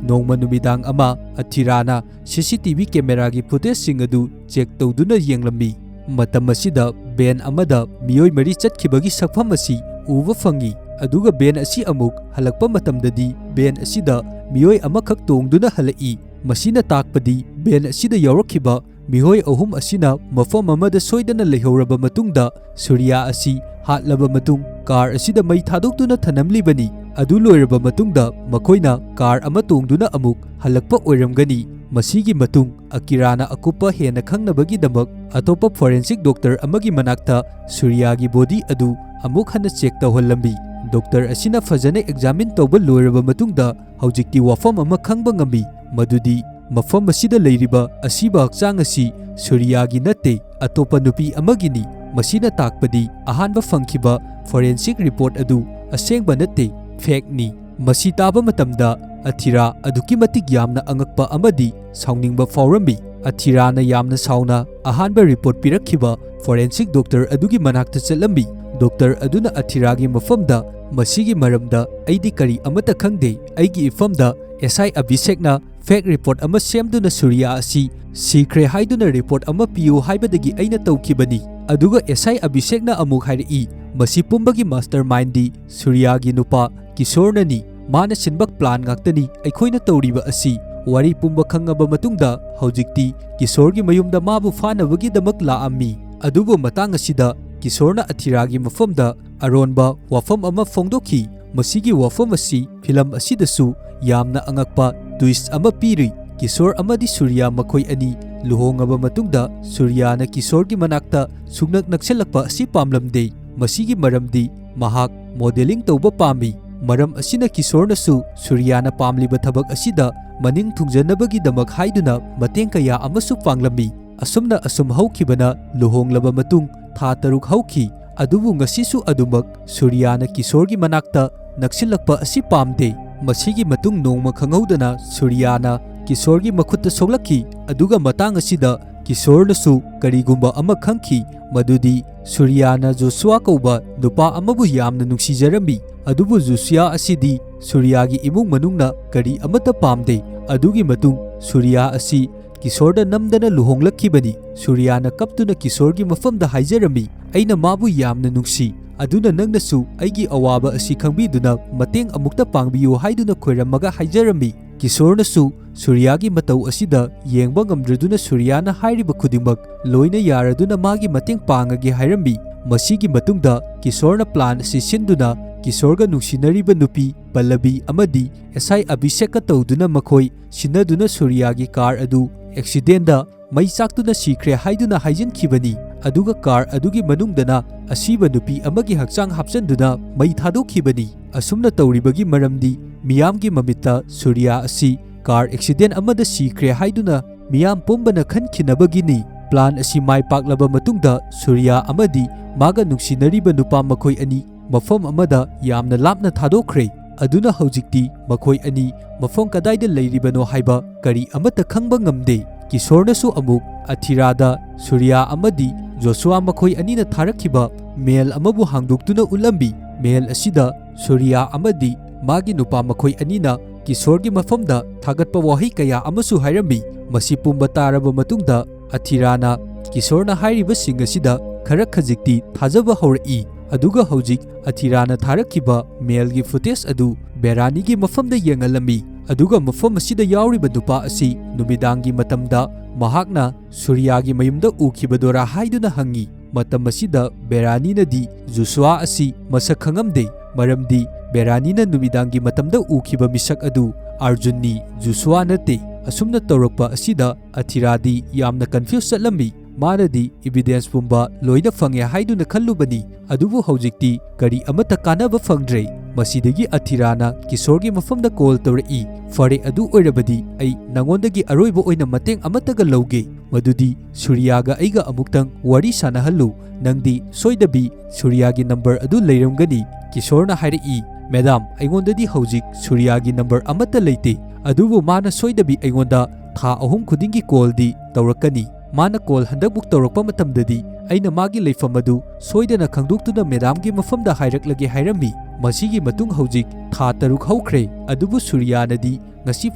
ꯅꯣꯡꯃ ꯅꯨꯃꯤꯗꯥꯡ ꯑꯃ ꯑꯊꯤꯔꯥꯅ ꯁꯤ ꯁꯤ ꯇꯤ ꯚꯤ ꯀꯦꯃꯦꯔꯥꯒꯤ ꯐꯨꯇꯦꯖꯁꯤꯡ ꯑꯗꯨ ꯆꯦꯛ ꯇꯧꯗꯨꯅ ꯌꯦꯡꯂꯝꯃꯤ꯫ ꯃꯇꯝ ꯑꯁꯤꯗ ꯚꯦꯟ ꯑꯃꯗ ꯃꯤꯑꯣꯏ ꯃꯔꯤ ꯆꯠꯈꯤꯕꯒꯤ ꯁꯛꯐꯝ ꯑꯁꯤ ꯎꯕ ꯐꯪꯏ, ꯑꯗꯨꯒ ꯚꯦꯟ ꯑꯁꯤ ꯑꯃꯨꯛ ꯍꯜꯂꯛꯄ ꯃꯇꯝꯗꯗꯤ ꯚꯦꯟ ꯑꯁꯤꯗ ꯃꯤꯑꯣꯏ ꯑꯃꯈꯛ ꯇꯣꯡꯗꯨꯅ ꯍꯜꯂꯛꯏ꯫ ꯃꯁꯤꯅ ꯇꯥꯛꯄꯗꯤ ꯚꯦꯟ ꯑꯁꯤꯗ ꯌꯥꯎꯔꯛꯈꯤꯕ ꯃꯤꯑꯣꯏ ꯑꯍꯨꯝ ꯑꯁꯤꯅ ꯃꯐꯝ ꯑꯃꯗ ꯁꯣꯏꯗꯅ ꯂꯩꯍꯧꯔꯕ ꯃꯇꯨꯡꯗ, ꯁꯨꯔꯤꯌꯥ ꯑꯁꯤ ꯍꯥꯠꯂꯕ ꯃꯇꯨꯡ ꯀꯥꯔ ꯑꯁꯤꯗ ꯃꯩ ꯊꯥꯗꯣꯛꯇꯨꯅ ꯊꯅꯝꯂꯤꯕꯅꯤ꯫ ꯑꯗꯨ ꯂꯣꯏꯔꯕ ꯃꯇꯨꯡꯗ ꯃꯈꯣꯏꯅ ꯀꯥꯔ ꯑꯃ ꯇꯣꯡꯗꯨꯅ ꯑꯃꯨꯛ ꯍꯜꯂꯛꯄ ꯑꯣꯏꯔꯝꯒꯅꯤ꯫ ꯃꯁꯤꯒꯤ ꯃꯇꯨꯡ ꯑꯀꯤꯔꯥꯅ ꯑꯀꯨꯞꯄ ꯍꯦꯟꯅ ꯈꯪꯅꯕꯒꯤꯗꯃꯛ ꯑꯇꯣꯞꯄ ꯐꯣꯔꯦꯟꯁꯤꯛ ꯗꯣꯛꯇꯔ ꯑꯃꯒꯤ ꯃꯅꯥꯛꯇ ꯁꯨꯔꯤꯌꯥꯒꯤ ꯕꯣꯗꯤ ꯑꯗꯨ ꯑꯃꯨꯛ ꯍꯟꯅ ꯆꯦꯛ ꯇꯧꯍꯜꯂꯝꯃꯤ꯫ ꯗꯣꯛꯇꯔ ꯑꯁꯤꯅ ꯐꯖꯅ ꯑꯦꯛꯖꯥꯃꯤꯟ ꯇꯧꯕ ꯂꯣꯏꯔꯕ ꯃꯇꯨꯡꯗ ꯍꯧꯖꯤꯛꯇꯤ ꯋꯥꯐꯝ ꯑꯃ ꯈꯪꯕ ꯉꯝꯃꯤ, ꯃꯗꯨꯗꯤ ꯃꯐꯝ ꯑꯁꯤꯗ ꯂꯩꯔꯤꯕ ꯑꯁꯤꯕ ꯍꯛꯆꯥꯡ ꯑꯁꯤ ꯁꯨꯔꯤꯌꯥꯒꯤ ꯅꯠꯇꯦ, ꯑꯇꯣꯞꯄ ꯅꯨꯄꯤ ꯑꯃꯒꯤꯅꯤ꯫ ꯃꯁꯤꯅ ꯇꯥꯛꯄꯗꯤ ꯑꯍꯥꯟꯕ ꯐꯪꯈꯤꯕ ꯐꯣꯔꯦꯟꯁꯤꯛ ꯔꯤꯄꯣꯔꯠ ꯑꯗꯨ ꯑꯁꯦꯡꯕ ꯅꯠꯇꯦ, ꯐꯦꯛꯅꯤ꯫ ꯃꯁꯤ ꯇꯥꯕ ꯃꯇꯝꯗ ꯑꯊꯤꯔꯥ ꯑꯗꯨꯛꯀꯤ ꯃꯇꯤꯛ ꯌꯥꯝꯅ ꯑꯉꯛꯄ ꯑꯃꯗꯤ ꯁꯥꯎꯅꯤꯡꯕ ꯐꯥꯎꯔꯝꯃꯤ꯫ ꯑꯊꯤꯔꯥꯅ ꯌꯥꯝꯅ ꯁꯥꯎꯅ ꯑꯍꯥꯟꯕ ꯔꯤꯄꯣꯔꯠ ꯄꯤꯔꯛꯈꯤꯕ ꯐꯣꯔꯦꯟꯁꯤꯛ ꯗꯣꯛꯇꯔ ꯑꯗꯨꯒꯤ ꯃꯅꯥꯛꯇ ꯆꯠꯂꯝꯃꯤ꯫ ꯗꯣꯛꯇꯔ ꯑꯗꯨꯅ ꯑꯊꯤꯔꯥꯒꯤ ꯃꯐꯝꯗ, "ꯃꯁꯤꯒꯤ ꯃꯔꯝꯗ ꯑꯩꯗꯤ ꯀꯔꯤ ꯑꯃꯠꯇ ꯈꯪꯗꯦ꯫ ꯑꯩꯒꯤ ꯏꯐꯝꯗ ꯑꯦꯁ ꯑꯥꯏ ꯑꯚꯤꯁꯦꯛꯅ ꯐꯦꯛ ꯔꯤꯄꯣꯔꯠ ꯑꯃ ꯁꯦꯝꯗꯨꯅ ꯁꯨꯔꯤꯌꯥ ꯑꯁꯤ ꯁꯤꯈ꯭ꯔꯦ ꯍꯥꯏꯗꯨꯅ ꯔꯤꯄꯣꯔꯠ ꯑꯃ ꯄꯤꯌꯨ ꯍꯥꯏꯕꯗꯒꯤ ꯑꯩꯅ ꯇꯧꯈꯤꯕꯅꯤ"꯫ ꯑꯗꯨꯒ ꯑꯦꯁ ꯑꯥꯏ ꯑꯚꯤꯁꯦꯛꯅ ꯑꯃꯨꯛ ꯍꯥꯏꯔꯛꯏ, "ꯃꯁꯤ ꯄꯨꯝꯕꯒꯤ ꯃꯥꯁꯇꯔ ꯃꯥꯏꯟꯗꯤ ꯁꯨꯔꯤꯌꯥꯒꯤ ꯅꯨꯄꯥ ꯀꯤꯁꯣꯔꯅꯅꯤ꯫ ꯃꯥꯅ ꯁꯤꯟꯕ ꯄ꯭ꯂꯥꯟ ꯉꯥꯛꯇꯅꯤ ꯑꯩꯈꯣꯏꯅ ꯇꯧꯔꯤꯕ ꯑꯁꯤ꯫ ꯋꯥꯔꯤ ꯄꯨꯝꯕ ꯈꯪꯉꯕ ꯃꯇꯨꯡꯗ ꯍꯧꯖꯤꯛꯇꯤ ꯀꯤꯁꯣꯔꯒꯤ ꯃꯌꯨꯝꯗ ꯃꯥꯕꯨ ꯐꯥꯅꯕꯒꯤꯗꯃꯛ ꯂꯥꯛꯑꯝꯃꯤ꯫ ꯑꯗꯨꯕꯨ ꯃꯇꯥꯡ ꯑꯁꯤꯗ ꯀꯤꯁꯣꯔꯅ ꯑꯊꯤꯔꯥꯒꯤ ꯃꯐꯝꯗ ꯑꯔꯣꯟꯕ ꯋꯥꯐꯝ ꯑꯃ ꯐꯣꯡꯗꯣꯛꯈꯤ꯫ ꯃꯁꯤꯒꯤ ꯋꯥꯐꯝ ꯑꯁꯤ ꯐꯤꯂꯝ ꯑꯁꯤꯗꯁꯨ ꯌꯥꯝꯅ ꯑꯉꯛꯄ ꯇ꯭ꯋꯤꯁ ꯑꯃ ꯄꯤꯔꯤ꯫ ꯀꯤꯁꯣꯔ ꯑꯃꯗꯤ ꯁꯨꯔꯤꯌꯥ ꯃꯈꯣꯏ ꯑꯅꯤ ꯂꯨꯍꯣꯡꯉꯕ ꯃꯇꯨꯡꯗ ꯁꯨꯔꯤꯌꯥꯅ ꯀꯤꯁꯣꯔꯒꯤ ꯃꯅꯥꯛꯇ ꯁꯨꯡꯅꯛ ꯅꯛꯁꯤꯜꯂꯛꯄ ꯑꯁꯤ ꯄꯥꯝꯂꯝꯗꯦ꯫ ꯃꯁꯤꯒꯤ ꯃꯔꯝꯗꯤ ꯃꯍꯥꯛ ꯃꯣꯗꯦꯂꯤꯡ ꯇꯧꯕ ꯄꯥꯝꯃꯤ꯫ ꯃꯔꯝ ꯑꯁꯤꯅ ꯀꯤꯁꯣꯔꯅꯁꯨ ꯁꯨꯔꯤꯌꯥꯅ ꯄꯥꯝꯂꯤꯕ ꯊꯕꯛ ꯑꯁꯤꯗ ꯃꯅꯤꯡ ꯊꯨꯡꯖꯅꯕꯒꯤꯗꯃꯛ ꯍꯥꯏꯗꯨꯅ ꯃꯇꯦꯡ ꯀꯌꯥ ꯑꯃꯁꯨ ꯄꯥꯡꯂꯝꯃꯤ꯫ ꯑꯁꯨꯝꯅ ꯑꯁꯨꯝ ꯍꯧꯈꯤꯕꯅ ꯂꯨꯍꯣꯡꯂꯕ ꯃꯇꯨꯡ ꯊꯥ ꯇꯔꯨꯛ ꯍꯧꯈꯤ꯫ ꯑꯗꯨꯕꯨ ꯉꯁꯤꯁꯨ ꯑꯗꯨꯃꯛ ꯁꯨꯔꯤꯌꯥꯅ ꯀꯤꯁꯣꯔꯒꯤ ꯃꯅꯥꯛꯇ ꯅꯛꯁꯤꯜꯂꯛꯄ ꯑꯁꯤ ꯄꯥꯝꯗꯦ꯫ ꯃꯁꯤꯒꯤ ꯃꯇꯨꯡ ꯅꯣꯡꯃ ꯈꯪꯍꯧꯗꯅ ꯁꯨꯔꯤꯌꯥꯅ ꯀꯤꯁꯣꯔꯒꯤ ꯃꯈꯨꯠꯇ ꯁꯣꯛꯂꯛꯈꯤ꯫ ꯑꯗꯨꯒ ꯃꯇꯥꯡ ꯑꯁꯤꯗ ꯀꯤꯁꯣꯔꯅꯁꯨ ꯀꯔꯤꯒꯨꯝꯕ ꯑꯃ ꯈꯪꯈꯤ, ꯃꯗꯨꯗꯤ ꯁꯨꯔꯤꯌꯥꯅ ꯖꯣꯁꯨꯋꯥ ꯀꯧꯕ ꯅꯨꯄꯥ ꯑꯃꯕꯨ ꯌꯥꯝꯅ ꯅꯨꯡꯁꯤꯖꯔꯝꯃꯤ꯫ ꯑꯗꯨꯕꯨ ꯖꯣꯁꯨꯋꯥ ꯑꯁꯤꯗꯤ ꯁꯨꯔꯤꯌꯥꯒꯤ ꯏꯃꯨꯡ ꯃꯅꯨꯡꯅ ꯀꯔꯤ ꯑꯃꯠꯇ ꯄꯥꯝꯗꯦ꯫ ꯑꯗꯨꯒꯤ ꯃꯇꯨꯡ ꯁꯨꯔꯤꯌꯥ ꯑꯁꯤ ꯀꯤꯁꯣꯔꯗ ꯅꯝꯗꯅ ꯂꯨꯍꯣꯡꯂꯛꯈꯤꯕꯅꯤ꯫ ꯁꯨꯔꯤꯌꯥꯅ ꯀꯞꯇꯨꯅ ꯀꯤꯁꯣꯔꯒꯤ ꯃꯐꯝꯗ ꯍꯥꯏꯖꯔꯝꯃꯤ, "ꯑꯩꯅ ꯃꯥꯕꯨ ꯌꯥꯝꯅ ꯅꯨꯡꯁꯤ, ꯑꯗꯨꯅ ꯅꯪꯅꯁꯨ ꯑꯩꯒꯤ ꯑꯋꯥꯕ ꯑꯁꯤ ꯈꯪꯕꯤꯗꯨꯅ ꯃꯇꯦꯡ ꯑꯃꯨꯛꯇ ꯄꯥꯡꯕꯤꯌꯨ" ꯍꯥꯏꯗꯨꯅ ꯈꯣꯏꯔꯝꯃꯒ ꯍꯥꯏꯖꯔꯝꯃꯤ꯫ ꯀꯤꯁꯣꯔꯅꯁꯨ ꯁꯨꯔꯤꯌꯥꯒꯤ ꯃꯇꯧ ꯑꯁꯤꯗ ꯌꯦꯡꯕ ꯉꯝꯗ꯭ꯔꯗꯨꯅ ꯁꯨꯔꯤꯌꯥꯅ ꯍꯥꯏꯔꯤꯕ ꯈꯨꯗꯤꯡꯃꯛ ꯂꯣꯏꯅ ꯌꯥꯔꯗꯨꯅ ꯃꯥꯒꯤ ꯃꯇꯦꯡ ꯄꯥꯡꯉꯒꯦ ꯍꯥꯏꯔꯝꯃꯤ꯫ ꯃꯁꯤꯒꯤ ꯃꯇꯨꯡꯗ ꯀꯤꯁꯣꯔꯅ ꯄ꯭ꯂꯥꯟ ꯑꯁꯤ ꯁꯤꯟꯗꯨꯅ ꯀꯤꯁꯣꯔꯒ ꯅꯨꯡꯁꯤꯅꯔꯤꯕ ꯅꯨꯄꯤ ꯄꯜꯂꯕꯤ ꯑꯃꯗꯤ ꯑꯦꯁ ꯑꯥꯏ ꯑꯚꯤꯁꯦꯛꯀ ꯇꯧꯗꯨꯅ ꯃꯈꯣꯏ ꯁꯤꯟꯅꯗꯨꯅ ꯁꯨꯔꯤꯌꯥꯒꯤ ꯀꯥꯔ ꯑꯗꯨ ꯑꯦꯛꯁꯤꯗꯦꯟꯗ ꯃꯩ ꯆꯥꯛꯇꯨꯅ ꯁꯤꯈ꯭ꯔꯦ ꯍꯥꯏꯗꯨꯅ ꯍꯥꯏꯖꯤꯟꯈꯤꯕꯅꯤ꯫ ꯑꯗꯨꯒ ꯀꯥꯔ ꯑꯗꯨꯒꯤ ꯃꯅꯨꯡꯗꯅ ꯑꯁꯤꯕ ꯅꯨꯄꯤ ꯑꯃꯒꯤ ꯍꯛꯆꯥꯡ ꯍꯥꯞꯆꯤꯟꯗꯨꯅ ꯃꯩ ꯊꯥꯗꯣꯛꯈꯤꯕꯅꯤ꯫ ꯑꯁꯨꯝꯅ ꯇꯧꯔꯤꯕꯒꯤ ꯃꯔꯝꯗꯤ ꯃꯤꯌꯥꯝꯒꯤ ꯃꯃꯤꯠꯇ ꯁꯨꯔꯤꯌꯥ ꯑꯁꯤ ꯀꯥꯔ ꯑꯦꯛꯁꯤꯗꯦꯟ ꯑꯃꯗ ꯁꯤꯈ꯭ꯔꯦ ꯍꯥꯏꯗꯨꯅ ꯃꯤꯌꯥꯝ ꯄꯨꯝꯕꯅ ꯈꯟꯈꯤꯅꯕꯒꯤꯅꯤ꯫ ꯄ꯭ꯂꯥꯟ ꯑꯁꯤ ꯃꯥꯏ ꯄꯥꯛꯂꯕ ꯃꯇꯨꯡꯗ ꯁꯨꯔꯤꯌꯥ ꯑꯃꯗꯤ ꯃꯥꯒ ꯅꯨꯡꯁꯤꯅꯔꯤꯕ ꯅꯨꯄꯥ ꯃꯈꯣꯏ ꯑꯅꯤ ꯃꯐꯝ ꯑꯃꯗ ꯌꯥꯝꯅ ꯂꯥꯞꯅ ꯊꯥꯗꯣꯛꯈ꯭ꯔꯦ꯫ ꯑꯗꯨꯅ ꯍꯧꯖꯤꯛꯇꯤ ꯃꯈꯣꯏ ꯑꯅꯤ ꯃꯐꯝ ꯀꯗꯥꯏꯗ ꯂꯩꯔꯤꯕꯅꯣ ꯍꯥꯏꯕ ꯀꯔꯤ ꯑꯃꯠꯇ ꯈꯪꯕ ꯉꯝꯗꯦ꯫ ꯀꯤꯁꯣꯔꯅꯁꯨ ꯑꯃꯨꯛ ꯑꯊꯤꯔꯥꯗ ꯁꯨꯔꯤꯌꯥ ꯑꯃꯗꯤ ꯖꯣꯁꯨꯋꯥ ꯃꯈꯣꯏ ꯑꯅꯤꯅ ꯊꯥꯔꯛꯈꯤꯕ ꯃꯦꯜ ꯑꯃꯕꯨ ꯍꯥꯡꯗꯣꯛꯇꯨꯅ ꯎꯠꯂꯝꯃꯤ꯫ ꯃꯦꯜ ꯑꯁꯤꯗ ꯁꯨꯔꯤꯌꯥ ꯑꯃꯗꯤ ꯃꯥꯒꯤ ꯅꯨꯄꯥ ꯃꯈꯣꯏ ꯑꯅꯤꯅ ꯀꯤꯁꯣꯔꯒꯤ ꯃꯐꯝꯗ ꯊꯥꯒꯠꯄ ꯋꯥꯍꯩ ꯀꯌꯥ ꯑꯃꯁꯨ ꯍꯥꯏꯔꯝꯃꯤ꯫ ꯃꯁꯤ ꯄꯨꯝꯕ ꯇꯥꯔꯕ ꯃꯇꯨꯡꯗ ꯑꯊꯤꯔꯥꯅ ꯀꯤꯁꯣꯔꯅ ꯍꯥꯏꯔꯤꯕꯁꯤꯡ ꯑꯁꯤꯗ ꯈꯔ ꯈꯖꯤꯛꯇꯤ ꯊꯥꯖꯕ ꯍꯧꯔꯛꯏ꯫ ꯑꯗꯨꯒ ꯍꯧꯖꯤꯛ ꯑꯊꯤꯔꯥꯅ ꯊꯥꯔꯛꯈꯤꯕ ꯃꯦꯜꯒꯤ ꯐꯨꯇꯦꯖ ꯑꯗꯨ ꯕꯦꯔꯥꯅꯤꯒꯤ ꯃꯐꯝꯗ ꯌꯦꯡꯍꯜꯂꯝꯃꯤ꯫ ꯑꯗꯨꯒ ꯃꯐꯝ ꯑꯁꯤꯗ ꯌꯥꯎꯔꯤꯕ ꯅꯨꯄꯥ ꯑꯁꯤ ꯅꯨꯃꯤꯗꯥꯡꯒꯤ ꯃꯇꯝꯗ ꯃꯍꯥꯛꯅ ꯁꯨꯔꯤꯌꯥꯒꯤ ꯃꯌꯨꯝꯗ ꯎꯈꯤꯕꯗꯨꯔꯥ ꯍꯥꯏꯗꯨꯅ ꯍꯪꯉꯤ꯫ ꯃꯇꯝ ꯑꯁꯤꯗ ꯕꯦꯔꯥꯅꯤꯅꯗꯤ ꯖꯨꯁꯨꯋꯥ ꯑꯁꯤ ꯃꯁꯛ ꯈꯪꯉꯝꯗꯦ, ꯃꯔꯝꯗꯤ ꯕꯦꯔꯥꯅꯤꯅ ꯅꯨꯃꯤꯗꯥꯡꯒꯤ ꯃꯇꯝꯗ ꯎꯈꯤꯕ ꯃꯤꯁꯛ ꯑꯗꯨ ꯑꯥꯔꯖꯨꯟꯅꯤ, ꯖꯨꯁꯨꯋꯥ ꯅꯠꯇꯦ꯫ ꯑꯁꯨꯝꯅ ꯇꯧꯔꯛꯄ ꯑꯁꯤꯗ ꯑꯊꯤꯔꯥꯗꯤ ꯌꯥꯝꯅ ꯀꯟꯐ꯭ꯌꯨꯁ ꯆꯠꯂꯝꯃꯤ꯫ ꯃꯥꯅꯗꯤ ꯏꯕꯤꯗꯦꯟꯁ ꯄꯨꯝꯕ ꯂꯣꯏꯅ ꯐꯪꯉꯦ ꯍꯥꯏꯗꯨꯅ ꯈꯜꯂꯨꯕꯅꯤ, ꯑꯗꯨꯕꯨ ꯍꯧꯖꯤꯛꯇꯤ ꯀꯔꯤ ꯑꯃꯠꯇ ꯀꯥꯟꯅꯕ ꯐꯪꯗ꯭ꯔꯦ꯫ ꯃꯁꯤꯗꯒꯤ ꯑꯊꯤꯔꯥꯅ ꯀꯤꯁꯣꯔꯒꯤ ꯃꯐꯝꯗ ꯀꯣꯜ ꯇꯧꯔꯛꯏ꯫ "ꯐꯔꯦ, ꯑꯗꯨ ꯑꯣꯏꯔꯕꯗꯤ ꯑꯩ ꯅꯉꯣꯟꯗꯒꯤ ꯑꯔꯣꯏꯕ ꯑꯣꯏꯅ ꯃꯇꯦꯡ ꯑꯃꯠꯇꯒ ꯂꯧꯒꯦ, ꯃꯗꯨꯗꯤ ꯁꯨꯔꯤꯌꯥꯒ ꯑꯩꯒ ꯑꯃꯨꯛꯇꯪ ꯋꯥꯔꯤ ꯁꯥꯟꯅꯍꯜꯂꯨ꯫ ꯅꯪꯗꯤ ꯁꯣꯏꯗꯕꯤ ꯁꯨꯔꯤꯌꯥꯒꯤ ꯅꯝꯕꯔ ꯑꯗꯨ ꯂꯩꯔꯝꯒꯅꯤ꯫" ꯀꯤꯁꯣꯔꯅ ꯍꯥꯏꯔꯛꯏ, "ꯃꯦꯗꯥꯝ, ꯑꯩꯉꯣꯟꯗꯗꯤ ꯍꯧꯖꯤꯛ ꯁꯨꯔꯤꯌꯥꯒꯤ ꯅꯝꯕꯔ ꯑꯃꯠꯇ ꯂꯩꯇꯦ, ꯑꯗꯨꯕꯨ ꯃꯥꯅ ꯁꯣꯏꯗꯕꯤ ꯑꯩꯉꯣꯟꯗ ꯊꯥ ꯑꯍꯨꯝ ꯈꯨꯗꯤꯡꯒꯤ ꯀꯣꯜꯗꯤ ꯇꯧꯔꯛꯀꯅꯤ꯫ ꯃꯥꯅ ꯀꯣꯜ ꯍꯟꯗꯛꯃꯨꯛ ꯇꯧꯔꯛꯄ ꯃꯇꯝꯗꯗꯤ ꯑꯩꯅ ꯃꯥꯒꯤ ꯂꯩꯐꯝ ꯑꯗꯨ ꯁꯣꯏꯗꯅ ꯈꯪꯗꯣꯛꯇꯨꯅ ꯃꯦꯗꯥꯝꯒꯤ ꯃꯐꯝꯗ ꯍꯥꯏꯔꯛꯂꯒꯦ ꯍꯥꯏꯔꯝꯃꯤ꯫ ꯃꯁꯤꯒꯤ ꯃꯇꯨꯡ ꯍꯧꯖꯤꯛ ꯊꯥ ꯇꯔꯨꯛ ꯍꯧꯈ꯭ꯔꯦ, ꯑꯗꯨꯕꯨ ꯁꯨꯔꯤꯌꯥꯅꯗꯤ ꯉꯁꯤ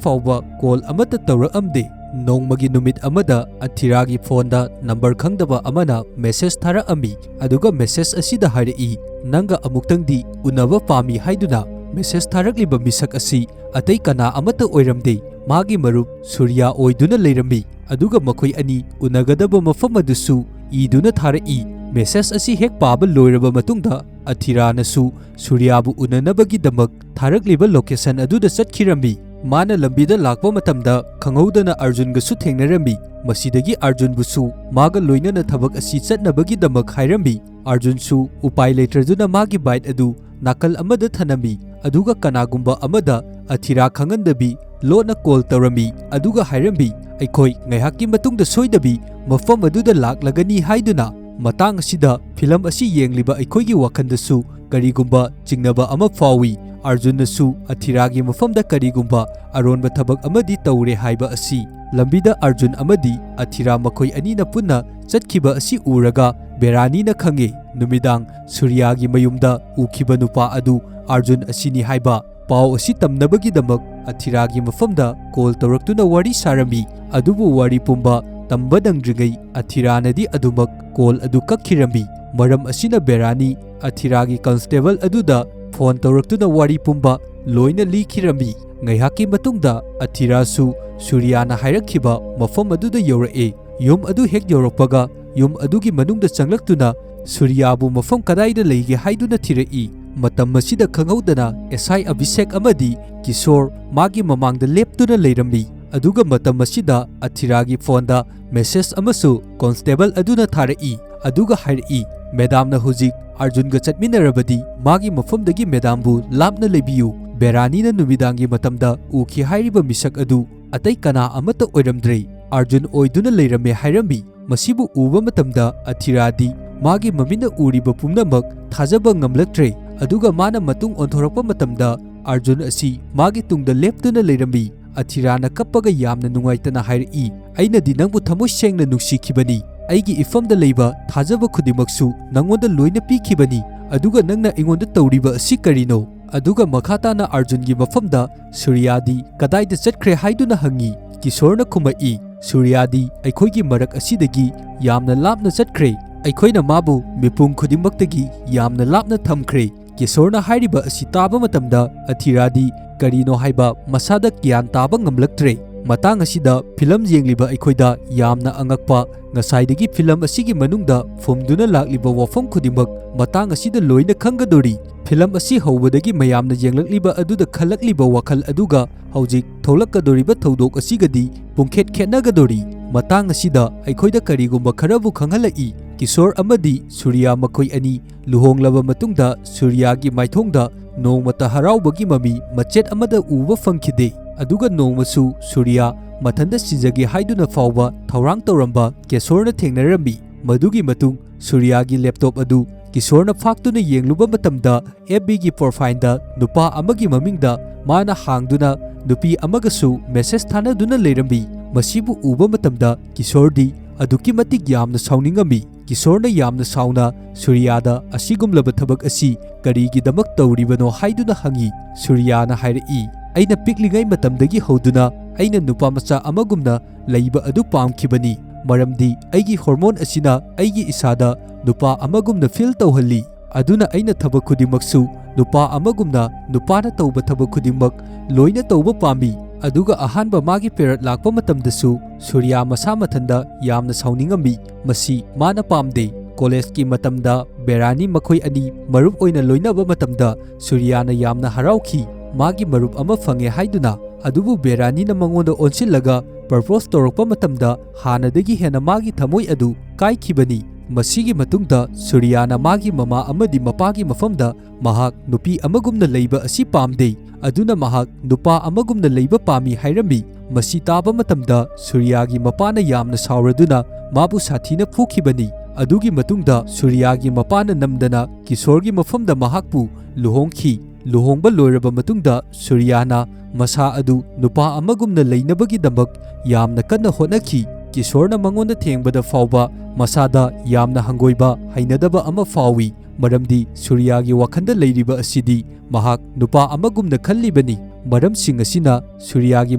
ꯐꯥꯎꯕ ꯀꯣꯜ ꯑꯃꯠꯇ ꯇꯧꯔꯛꯑꯝꯗꯦ꯫" ꯅꯣꯡꯃꯒꯤ ꯅꯨꯃꯤꯠ ꯑꯃꯗ ꯑꯊꯤꯔꯥꯒꯤ ꯐꯣꯟꯗ ꯅꯝꯕꯔ ꯈꯪꯗꯕ ꯑꯃꯅ ꯃꯦꯁꯦꯖ ꯊꯥꯔꯛꯑꯝꯃꯤ, ꯑꯗꯨꯒ ꯃꯦꯁꯦꯖ ꯑꯁꯤꯗ ꯍꯥꯏꯔꯛꯏ, "ꯅꯪꯒ ꯑꯃꯨꯛꯇꯪꯗꯤ ꯎꯅꯕ ꯄꯥꯝꯃꯤ" ꯍꯥꯏꯗꯨꯅ꯫ ꯃꯦꯁꯦꯖ ꯊꯥꯔꯛꯂꯤꯕ ꯃꯤꯁꯛ ꯑꯁꯤ ꯑꯇꯩ ꯀꯅꯥ ꯑꯃꯠꯇ ꯑꯣꯏꯔꯝꯗꯦ, ꯃꯥꯒꯤ ꯃꯔꯨꯞ ꯁꯨꯔꯤꯌꯥ ꯑꯣꯏꯗꯨꯅ ꯂꯩꯔꯝꯃꯤ꯫ ꯑꯗꯨꯒ ꯃꯈꯣꯏ ꯑꯅꯤ ꯎꯅꯒꯗꯕ ꯃꯐꯝ ꯑꯗꯨꯁꯨ ꯏꯗꯨꯅ ꯊꯥꯔꯛꯏ꯫ ꯃꯦꯁꯦꯖ ꯑꯁꯤ ꯍꯦꯛ ꯄꯥꯕ ꯂꯣꯏꯔꯕ ꯃꯇꯨꯡꯗ ꯑꯊꯤꯔꯥꯅꯁꯨ ꯁꯨꯔꯤꯌꯥꯕꯨ ꯎꯅꯅꯕꯒꯤꯗꯃꯛ ꯊꯥꯔꯛꯂꯤꯕ ꯂꯣꯀꯦꯁꯟ ꯑꯗꯨꯗ ꯆꯠꯈꯤꯔꯝꯃꯤ꯫ ꯃꯥꯅ ꯂꯝꯕꯤꯗ ꯂꯥꯛꯄ ꯃꯇꯝꯗ ꯈꯪꯍꯧꯗꯅ ꯑꯥꯔꯖꯨꯟꯒꯁꯨ ꯊꯦꯡꯅꯔꯝꯃꯤ꯫ ꯃꯁꯤꯗꯒꯤ ꯑꯥꯔꯖꯨꯟꯕꯨꯁꯨ ꯃꯥꯒ ꯂꯣꯏꯅꯅ ꯊꯕꯛ ꯑꯁꯤ ꯆꯠꯅꯕꯒꯤꯗꯃꯛ ꯍꯥꯏꯔꯝꯃꯤ꯫ ꯑꯥꯔꯖꯨꯟꯁꯨ ꯎꯄꯥꯏ ꯂꯩꯇ꯭ꯔꯗꯨꯅ ꯃꯥꯒꯤ ꯕꯥꯏꯛ ꯑꯗꯨ ꯅꯥꯀꯜ ꯑꯃꯗ ꯊꯅꯝꯃꯤ, ꯑꯗꯨꯒ ꯀꯅꯥꯒꯨꯝꯕ ꯑꯃꯗ ꯑꯊꯤꯔꯥ ꯈꯪꯍꯟꯗꯕꯤ ꯂꯣꯠꯅ ꯀꯣꯜ ꯇꯧꯔꯝꯃꯤ, ꯑꯗꯨꯒ ꯍꯥꯏꯔꯝꯃꯤ, "ꯑꯩꯈꯣꯏ ꯉꯥꯏꯍꯥꯛꯀꯤ ꯃꯇꯨꯡꯗ ꯁꯣꯏꯗꯕꯤ ꯃꯐꯝ ꯑꯗꯨꯗ ꯂꯥꯛꯂꯒꯅꯤ" ꯍꯥꯏꯗꯨꯅ꯫ ꯃꯇꯥꯡ ꯑꯁꯤꯗ ꯐꯤꯂꯝ ꯑꯁꯤ ꯌꯦꯡꯂꯤꯕ ꯑꯩꯈꯣꯏꯒꯤ ꯋꯥꯈꯜꯗꯁꯨ ꯀꯔꯤꯒꯨꯝꯕ ꯆꯤꯡꯅꯕ ꯑꯃ ꯐꯥꯎꯏ꯫ ꯑꯥꯔꯖꯨꯟꯅꯁꯨ ꯑꯊꯤꯔꯥꯒꯤ ꯃꯐꯝꯗ ꯀꯔꯤꯒꯨꯝꯕ ꯑꯔꯣꯟꯕ ꯊꯕꯛ ꯑꯃꯗꯤ ꯇꯧꯔꯦ ꯍꯥꯏꯕ ꯑꯁꯤ꯫ ꯂꯝꯕꯤꯗ ꯑꯥꯔꯖꯨꯟ ꯑꯃꯗꯤ ꯑꯊꯤꯔꯥ ꯃꯈꯣꯏ ꯑꯅꯤꯅ ꯄꯨꯟꯅ ꯆꯠꯈꯤꯕ ꯑꯁꯤ ꯎꯔꯒ ꯕꯦꯔꯥꯅꯤꯅ ꯈꯪꯉꯦ꯫ ꯅꯨꯃꯤꯗꯥꯡ ꯁꯨꯔꯤꯌꯥꯒꯤ ꯃꯌꯨꯝꯗ ꯎꯈꯤꯕ ꯅꯨꯄꯥ ꯑꯗꯨ ꯑꯥꯔꯖꯨꯟ ꯑꯁꯤꯅꯤ ꯍꯥꯏꯕ ꯄꯥꯎ ꯑꯁꯤ ꯇꯝꯅꯕꯒꯤꯗꯃꯛ ꯑꯊꯤꯔꯥꯒꯤ ꯃꯐꯝꯗ ꯀꯣꯜ ꯇꯧꯔꯛꯇꯨꯅ ꯋꯥꯔꯤ ꯁꯥꯔꯝꯃꯤ꯫ ꯑꯗꯨꯕꯨ ꯋꯥꯔꯤ ꯄꯨꯝꯕ ꯇꯝꯕ ꯅꯪꯗ꯭ꯔꯤꯉꯩ ꯑꯊꯤꯔꯥꯅꯗꯤ ꯑꯗꯨꯃꯛ ꯀꯣꯜ ꯑꯗꯨ ꯀꯛꯈꯤꯔꯝꯃꯤ꯫ ꯃꯔꯝ ꯑꯁꯤꯅ ꯕꯦꯔꯥꯅꯤ ꯑꯊꯤꯔꯥꯒꯤ ꯀꯟꯁꯇꯦꯕꯜ ꯑꯗꯨꯗ ꯐꯣꯟ ꯇꯧꯔꯛꯇꯨꯅ ꯋꯥꯔꯤ ꯄꯨꯝꯕ ꯂꯣꯏꯅ ꯂꯤꯈꯤꯔꯝꯃꯤ꯫ ꯉꯥꯏꯍꯥꯛꯀꯤ ꯃꯇꯨꯡꯗ ꯑꯊꯤꯔꯥꯁꯨ ꯁꯨꯔꯤꯌꯥꯅ ꯍꯥꯏꯔꯛꯈꯤꯕ ꯃꯐꯝ ꯑꯗꯨꯗ ꯌꯧꯔꯛꯑꯦ꯫ ꯌꯨꯝ ꯑꯗꯨ ꯍꯦꯛ ꯌꯧꯔꯛꯄꯒ ꯌꯨꯝ ꯑꯗꯨꯒꯤ ꯃꯅꯨꯡꯗ ꯆꯪꯂꯛꯇꯨꯅ ꯁꯨꯔꯤꯌꯥꯕꯨ ꯃꯐꯝ ꯀꯗꯥꯏꯗ ꯂꯩꯒꯦ ꯍꯥꯏꯗꯨꯅ ꯊꯤꯔꯛꯏ꯫ ꯃꯇꯝ ꯑꯁꯤꯗ ꯈꯪꯍꯧꯗꯅ ꯑꯦꯁ ꯑꯥꯏ ꯑꯚꯤꯁꯦꯛ ꯑꯃꯗꯤ ꯀꯤꯁꯣꯔ ꯃꯥꯒꯤ ꯃꯃꯥꯡꯗ ꯂꯦꯞꯇꯨꯅ ꯂꯩꯔꯝꯃꯤ꯫ ꯑꯗꯨꯒ ꯃꯇꯝ ꯑꯁꯤꯗ ꯑꯊꯤꯔꯥꯒꯤ ꯐꯣꯟꯗ ꯃꯦꯁꯦꯖ ꯑꯃꯁꯨ ꯀꯣꯟꯁꯇꯦꯕꯜ ꯑꯗꯨꯅ ꯊꯥꯔꯛꯏ꯫ ꯑꯗꯨꯒ ꯍꯥꯏꯔꯛꯏ, "ꯃꯦꯗꯥꯝꯅ ꯍꯧꯖꯤꯛ ꯑꯥꯔꯖꯨꯟꯒ ꯆꯠꯃꯤꯟꯅꯔꯕꯗꯤ ꯃꯥꯒꯤ ꯃꯐꯝꯗꯒꯤ ꯃꯦꯗꯥꯝꯕꯨ ꯂꯥꯞꯅ ꯂꯩꯕꯤꯌꯨ꯫" ꯕꯦꯔꯥꯅꯤꯅ ꯅꯨꯃꯤꯗꯥꯡꯒꯤ ꯃꯇꯝꯗ ꯎꯈꯤ ꯍꯥꯏꯔꯤꯕ ꯃꯤꯁꯛ ꯑꯗꯨ ꯑꯇꯩ ꯀꯅꯥ ꯑꯃꯠꯇ ꯑꯣꯏꯔꯝꯗ꯭ꯔꯦ, ꯑꯥꯔꯖꯨꯟ ꯑꯣꯏꯗꯨꯅ ꯂꯩꯔꯝꯃꯦ ꯍꯥꯏꯔꯝꯃꯤ꯫ ꯃꯁꯤꯕꯨ ꯎꯕ ꯃꯇꯝꯗ ꯑꯊꯤꯔꯥꯗꯤ ꯃꯥꯒꯤ ꯃꯃꯤꯠꯅ ꯎꯔꯤꯕ ꯄꯨꯝꯅꯃꯛ ꯊꯥꯖꯕ ꯉꯝꯂꯛꯇ꯭ꯔꯦ꯫ ꯑꯗꯨꯒ ꯃꯥꯅ ꯃꯇꯨꯡ ꯑꯣꯟꯊꯣꯔꯛꯄ ꯃꯇꯝꯗ ꯑꯥꯔꯖꯨꯟ ꯑꯁꯤ ꯃꯥꯒꯤ ꯇꯨꯡꯗ ꯂꯦꯞꯇꯨꯅ ꯂꯩꯔꯝꯃꯤ꯫ ꯑꯊꯤꯔꯥꯅ ꯀꯞꯄꯒ ꯌꯥꯝꯅ ꯅꯨꯡꯉꯥꯏꯇꯅ ꯍꯥꯏꯔꯛꯏ, "ꯑꯩꯅꯗꯤ ꯅꯪꯕꯨ ꯊꯃꯣꯏ ꯁꯦꯡꯅ ꯅꯨꯡꯁꯤꯈꯤꯕꯅꯤ꯫ ꯑꯩꯒꯤ ꯏꯐꯝꯗ ꯂꯩꯕ ꯊꯥꯖꯕ ꯈꯨꯗꯤꯡꯃꯛꯁꯨ ꯅꯪꯉꯣꯟꯗ ꯂꯣꯏꯅ ꯄꯤꯈꯤꯕꯅꯤ꯫ ꯑꯗꯨꯒ ꯅꯪꯅ ꯑꯩꯉꯣꯟꯗ ꯇꯧꯔꯤꯕ ꯑꯁꯤ ꯀꯔꯤꯅꯣ?" ꯑꯗꯨꯒ ꯃꯈꯥ ꯇꯥꯅ ꯑꯥꯔꯖꯨꯟꯒꯤ ꯃꯐꯝꯗ ꯁꯨꯔꯤꯌꯥꯗꯤ ꯀꯗꯥꯏꯗ ꯆꯠꯈ꯭ꯔꯦ ꯍꯥꯏꯗꯨꯅ ꯍꯪꯉꯤ꯫ ꯀꯤꯁꯣꯔꯅ ꯈꯨꯝꯃꯛꯏ, "ꯁꯨꯔꯤꯌꯥꯗꯤ ꯑꯩꯈꯣꯏꯒꯤ ꯃꯔꯛ ꯑꯁꯤꯗꯒꯤ ꯌꯥꯝꯅ ꯂꯥꯞꯅ ꯆꯠꯈ꯭ꯔꯦ꯫ ꯑꯩꯈꯣꯏꯅ ꯃꯥꯕꯨ ꯃꯤꯄꯨꯝ ꯈꯨꯗꯤꯡꯃꯛꯇꯒꯤ ꯌꯥꯝꯅ ꯂꯥꯞꯅ ꯊꯝꯈ꯭ꯔꯦ꯫" ꯀꯤꯁꯣꯔꯅ ꯍꯥꯏꯔꯤꯕ ꯑꯁꯤ ꯇꯥꯕ ꯃꯇꯝꯗ ꯑꯊꯤꯔꯥꯗꯤ ꯀꯔꯤꯅꯣ ꯍꯥꯏꯕ ꯃꯁꯥꯗ ꯒ꯭ꯌꯥꯟ ꯇꯥꯕ ꯉꯝꯂꯛꯇ꯭ꯔꯦ꯫ ꯃꯇꯥꯡ ꯑꯁꯤꯗ ꯐꯤꯂꯝ ꯌꯦꯡꯂꯤꯕ ꯑꯩꯈꯣꯏꯗ ꯌꯥꯝꯅ ꯑꯉꯛꯄ, ꯉꯁꯥꯏꯗꯒꯤ ꯐꯤꯂꯝ ꯑꯁꯤꯒꯤ ꯃꯅꯨꯡꯗ ꯐꯨꯝꯗꯨꯅ ꯂꯥꯛꯂꯤꯕ ꯋꯥꯐꯝ ꯈꯨꯗꯤꯡꯃꯛ ꯃꯇꯥꯡ ꯑꯁꯤꯗ ꯂꯣꯏꯅ ꯈꯪꯒꯗꯧꯔꯤ꯫ ꯐꯤꯂꯝ ꯑꯁꯤ ꯍꯧꯕꯗꯒꯤ ꯃꯌꯥꯝꯅ ꯌꯦꯡꯂꯛꯂꯤꯕ ꯑꯗꯨꯗ ꯈꯜꯂꯛꯂꯤꯕ ꯋꯥꯈꯜ ꯑꯗꯨꯒ ꯍꯧꯖꯤꯛ ꯊꯣꯛꯂꯛꯀꯗꯧꯔꯤꯕ ꯊꯧꯗꯣꯛ ꯑꯁꯤꯒꯗꯤ ꯄꯨꯡꯈꯦꯠ ꯈꯦꯠꯅꯒꯗꯧꯔꯤ꯫ ꯃꯇꯥꯡ ꯑꯁꯤꯗ ꯑꯩꯈꯣꯏꯗ ꯀꯔꯤꯒꯨꯝꯕ ꯈꯔꯕꯨ ꯈꯪꯍꯜꯂꯛꯏ꯫ ꯀꯤꯁꯣꯔ ꯑꯃꯗꯤ ꯁꯨꯔꯤꯌꯥ ꯃꯈꯣꯏ ꯑꯅꯤ ꯂꯨꯍꯣꯡꯂꯕ ꯃꯇꯨꯡꯗ ꯁꯨꯔꯤꯌꯥꯒꯤ ꯃꯥꯏꯊꯣꯡꯗ ꯅꯣꯡꯃꯇ ꯍꯔꯥꯎꯕꯒꯤ ꯃꯃꯤ ꯃꯆꯦꯠ ꯑꯃꯗ ꯎꯕ ꯐꯪꯈꯤꯗꯦ꯫ ꯑꯗꯨꯒ ꯅꯣꯡꯃꯁꯨ ꯁꯨꯔꯤꯌꯥ ꯃꯊꯟꯇ ꯁꯤꯖꯒꯦ ꯍꯥꯏꯗꯨꯅ ꯐꯥꯎꯕ ꯊꯧꯔꯥꯡ ꯇꯧꯔꯝꯕ ꯀꯦꯁꯣꯔꯅ ꯊꯦꯡꯅꯔꯝꯃꯤ꯫ ꯃꯗꯨꯒꯤ ꯃꯇꯨꯡ ꯁꯨꯔꯤꯌꯥꯒꯤ ꯂꯦꯞꯇꯣꯞ ꯑꯗꯨ ꯀꯤꯁꯣꯔꯅ ꯐꯥꯛꯇꯨꯅ ꯌꯦꯡꯂꯨꯕ ꯃꯇꯝꯗ, ꯑꯦꯐ ꯕꯤꯒꯤ ꯄ꯭ꯔꯣꯐꯥꯏꯜꯗ ꯅꯨꯄꯥ ꯑꯃꯒꯤ ꯃꯃꯤꯡꯗ ꯃꯥꯅ ꯍꯥꯡꯗꯨꯅ ꯅꯨꯄꯤ ꯑꯃꯒꯁꯨ ꯃꯦꯁꯦꯖ ꯊꯥꯅꯗꯨꯅ ꯂꯩꯔꯝꯃꯤ꯫ ꯃꯁꯤꯕꯨ ꯎꯕ ꯃꯇꯝꯗ ꯀꯤꯁꯣꯔꯗꯤ ꯑꯗꯨꯛꯀꯤ ꯃꯇꯤꯛ ꯌꯥꯝꯅ ꯁꯥꯎꯅꯤꯡꯉꯝꯃꯤ꯫ ꯀꯤꯁꯣꯔꯅ ꯌꯥꯝꯅ ꯁꯥꯎꯅ ꯁꯨꯔꯤꯌꯥꯗ ꯑꯁꯤꯒꯨꯝꯂꯕ ꯊꯕꯛ ꯑꯁꯤ ꯀꯔꯤꯒꯤꯗꯃꯛ ꯇꯧꯔꯤꯕꯅꯣ ꯍꯥꯏꯗꯨꯅ ꯍꯪꯏ꯫ ꯁꯨꯔꯤꯌꯥꯅ ꯍꯥꯏꯔꯛꯏ, "ꯑꯩꯅ ꯄꯤꯛꯂꯤꯉꯩ ꯃꯇꯝꯗꯒꯤ ꯍꯧꯗꯨꯅ ꯑꯩꯅ ꯅꯨꯄꯥ ꯃꯆꯥ ꯑꯃꯒꯨꯝꯅ ꯂꯩꯕ ꯑꯗꯨ ꯄꯥꯝꯈꯤꯕꯅꯤ, ꯃꯔꯝꯗꯤ ꯑꯩꯒꯤ ꯍꯣꯔꯃꯣꯟ ꯑꯁꯤꯅ ꯑꯩꯒꯤ ꯏꯁꯥꯗ ꯅꯨꯄꯥ ꯑꯃꯒꯨꯝꯅ ꯐꯤꯜ ꯇꯧꯍꯜꯂꯤ꯫ ꯑꯗꯨꯅ ꯑꯩꯅ ꯊꯕꯛ ꯈꯨꯗꯤꯡꯃꯛꯁꯨ ꯅꯨꯄꯥ ꯑꯃꯒꯨꯝꯅ, ꯅꯨꯄꯥꯅ ꯇꯧꯕ ꯊꯕꯛ ꯈꯨꯗꯤꯡꯃꯛ ꯂꯣꯏꯅ ꯇꯧꯕ ꯄꯥꯝꯃꯤ꯫" ꯑꯗꯨꯒ ꯑꯍꯥꯟꯕ ꯃꯥꯒꯤ ꯄꯦꯔꯠ ꯂꯥꯛꯄ ꯃꯇꯝꯗꯁꯨ ꯁꯨꯔꯤꯌꯥ ꯃꯁꯥ ꯃꯊꯟꯗ ꯌꯥꯝꯅ ꯁꯥꯎꯅꯤꯡꯉꯝꯃꯤ꯫ ꯃꯁꯤ ꯃꯥꯅ ꯄꯥꯝꯗꯦ꯫ ꯀꯣꯂꯦꯖꯀꯤ ꯃꯇꯝꯗ ꯕꯦꯔꯥꯅꯤ ꯃꯈꯣꯏ ꯑꯅꯤ ꯃꯔꯨꯞ ꯑꯣꯏꯅ ꯂꯣꯏꯅꯕ ꯃꯇꯝꯗ ꯁꯨꯔꯤꯌꯥꯅ ꯌꯥꯝꯅ ꯍꯔꯥꯎꯈꯤ, ꯃꯥꯒꯤ ꯃꯔꯨꯞ ꯑꯃ ꯐꯪꯉꯦ ꯍꯥꯏꯗꯨꯅ꯫ ꯑꯗꯨꯕꯨ ꯕꯦꯔꯥꯅꯤꯅ ꯃꯉꯣꯟꯗ ꯑꯣꯟꯁꯤꯜꯂꯒ ꯄ꯭ꯔꯄꯣꯖ ꯇꯧꯔꯛꯄ ꯃꯇꯝꯗ ꯍꯥꯟꯅꯗꯒꯤ ꯍꯦꯟꯅ ꯃꯥꯒꯤ ꯊꯃꯣꯏ ꯑꯗꯨ ꯀꯥꯏꯈꯤꯕꯅꯤ꯫ ꯃꯁꯤꯒꯤ ꯃꯇꯨꯡꯗ ꯁꯨꯔꯤꯌꯥꯅ ꯃꯥꯒꯤ ꯃꯃꯥ ꯑꯃꯗꯤ ꯃꯄꯥꯒꯤ ꯃꯐꯝꯗ ꯃꯍꯥꯛ ꯅꯨꯄꯤ ꯑꯃꯒꯨꯝꯅ ꯂꯩꯕ ꯑꯁꯤ ꯄꯥꯝꯗꯦ, ꯑꯗꯨꯅ ꯃꯍꯥꯛ ꯅꯨꯄꯥ ꯑꯃꯒꯨꯝꯅ ꯂꯩꯕ ꯄꯥꯝꯃꯤ ꯍꯥꯏꯔꯝꯃꯤ꯫ ꯃꯁꯤ ꯇꯥꯕ ꯃꯇꯝꯗ ꯁꯨꯔꯤꯌꯥꯒꯤ ꯃꯄꯥꯅ ꯌꯥꯝꯅ ꯁꯥꯎꯔꯗꯨꯅ ꯃꯥꯕꯨ ꯁꯥꯊꯤꯅ ꯐꯨꯈꯤꯕꯅꯤ꯫ ꯑꯗꯨꯒꯤ ꯃꯇꯨꯡꯗ ꯁꯨꯔꯤꯌꯥꯒꯤ ꯃꯄꯥꯅ ꯅꯝꯗꯅ ꯀꯤꯁꯣꯔꯒꯤ ꯃꯐꯝꯗ ꯃꯍꯥꯛꯄꯨ ꯂꯨꯍꯣꯡꯈꯤ꯫ ꯂꯨꯍꯣꯡꯕ ꯂꯣꯏꯔꯕ ꯃꯇꯨꯡꯗ ꯁꯨꯔꯤꯌꯥꯅ ꯃꯁꯥ ꯑꯗꯨ ꯅꯨꯄꯥ ꯑꯃꯒꯨꯝꯅ ꯂꯩꯅꯕꯒꯤꯗꯃꯛ ꯌꯥꯝꯅ ꯀꯟꯅ ꯍꯣꯠꯅꯈꯤ꯫ ꯀꯤꯁꯣꯔꯅ ꯃꯉꯣꯟꯗ ꯊꯦꯡꯕꯗ ꯐꯥꯎꯕ ꯃꯁꯥꯗ ꯌꯥꯝꯅ ꯍꯪꯒꯣꯏꯕ, ꯍꯩꯅꯗꯕ ꯑꯃ ꯐꯥꯎꯏ, ꯃꯔꯝꯗꯤ ꯁꯨꯔꯤꯌꯥꯒꯤ ꯋꯥꯈꯜꯗ ꯂꯩꯔꯤꯕ ꯑꯁꯤꯗꯤ ꯃꯍꯥꯛ ꯅꯨꯄꯥ ꯑꯃꯒꯨꯝꯅ ꯈꯜꯂꯤꯕꯅꯤ꯫ ꯃꯔꯝꯁꯤꯡ ꯑꯁꯤꯅ ꯁꯨꯔꯤꯌꯥꯒꯤ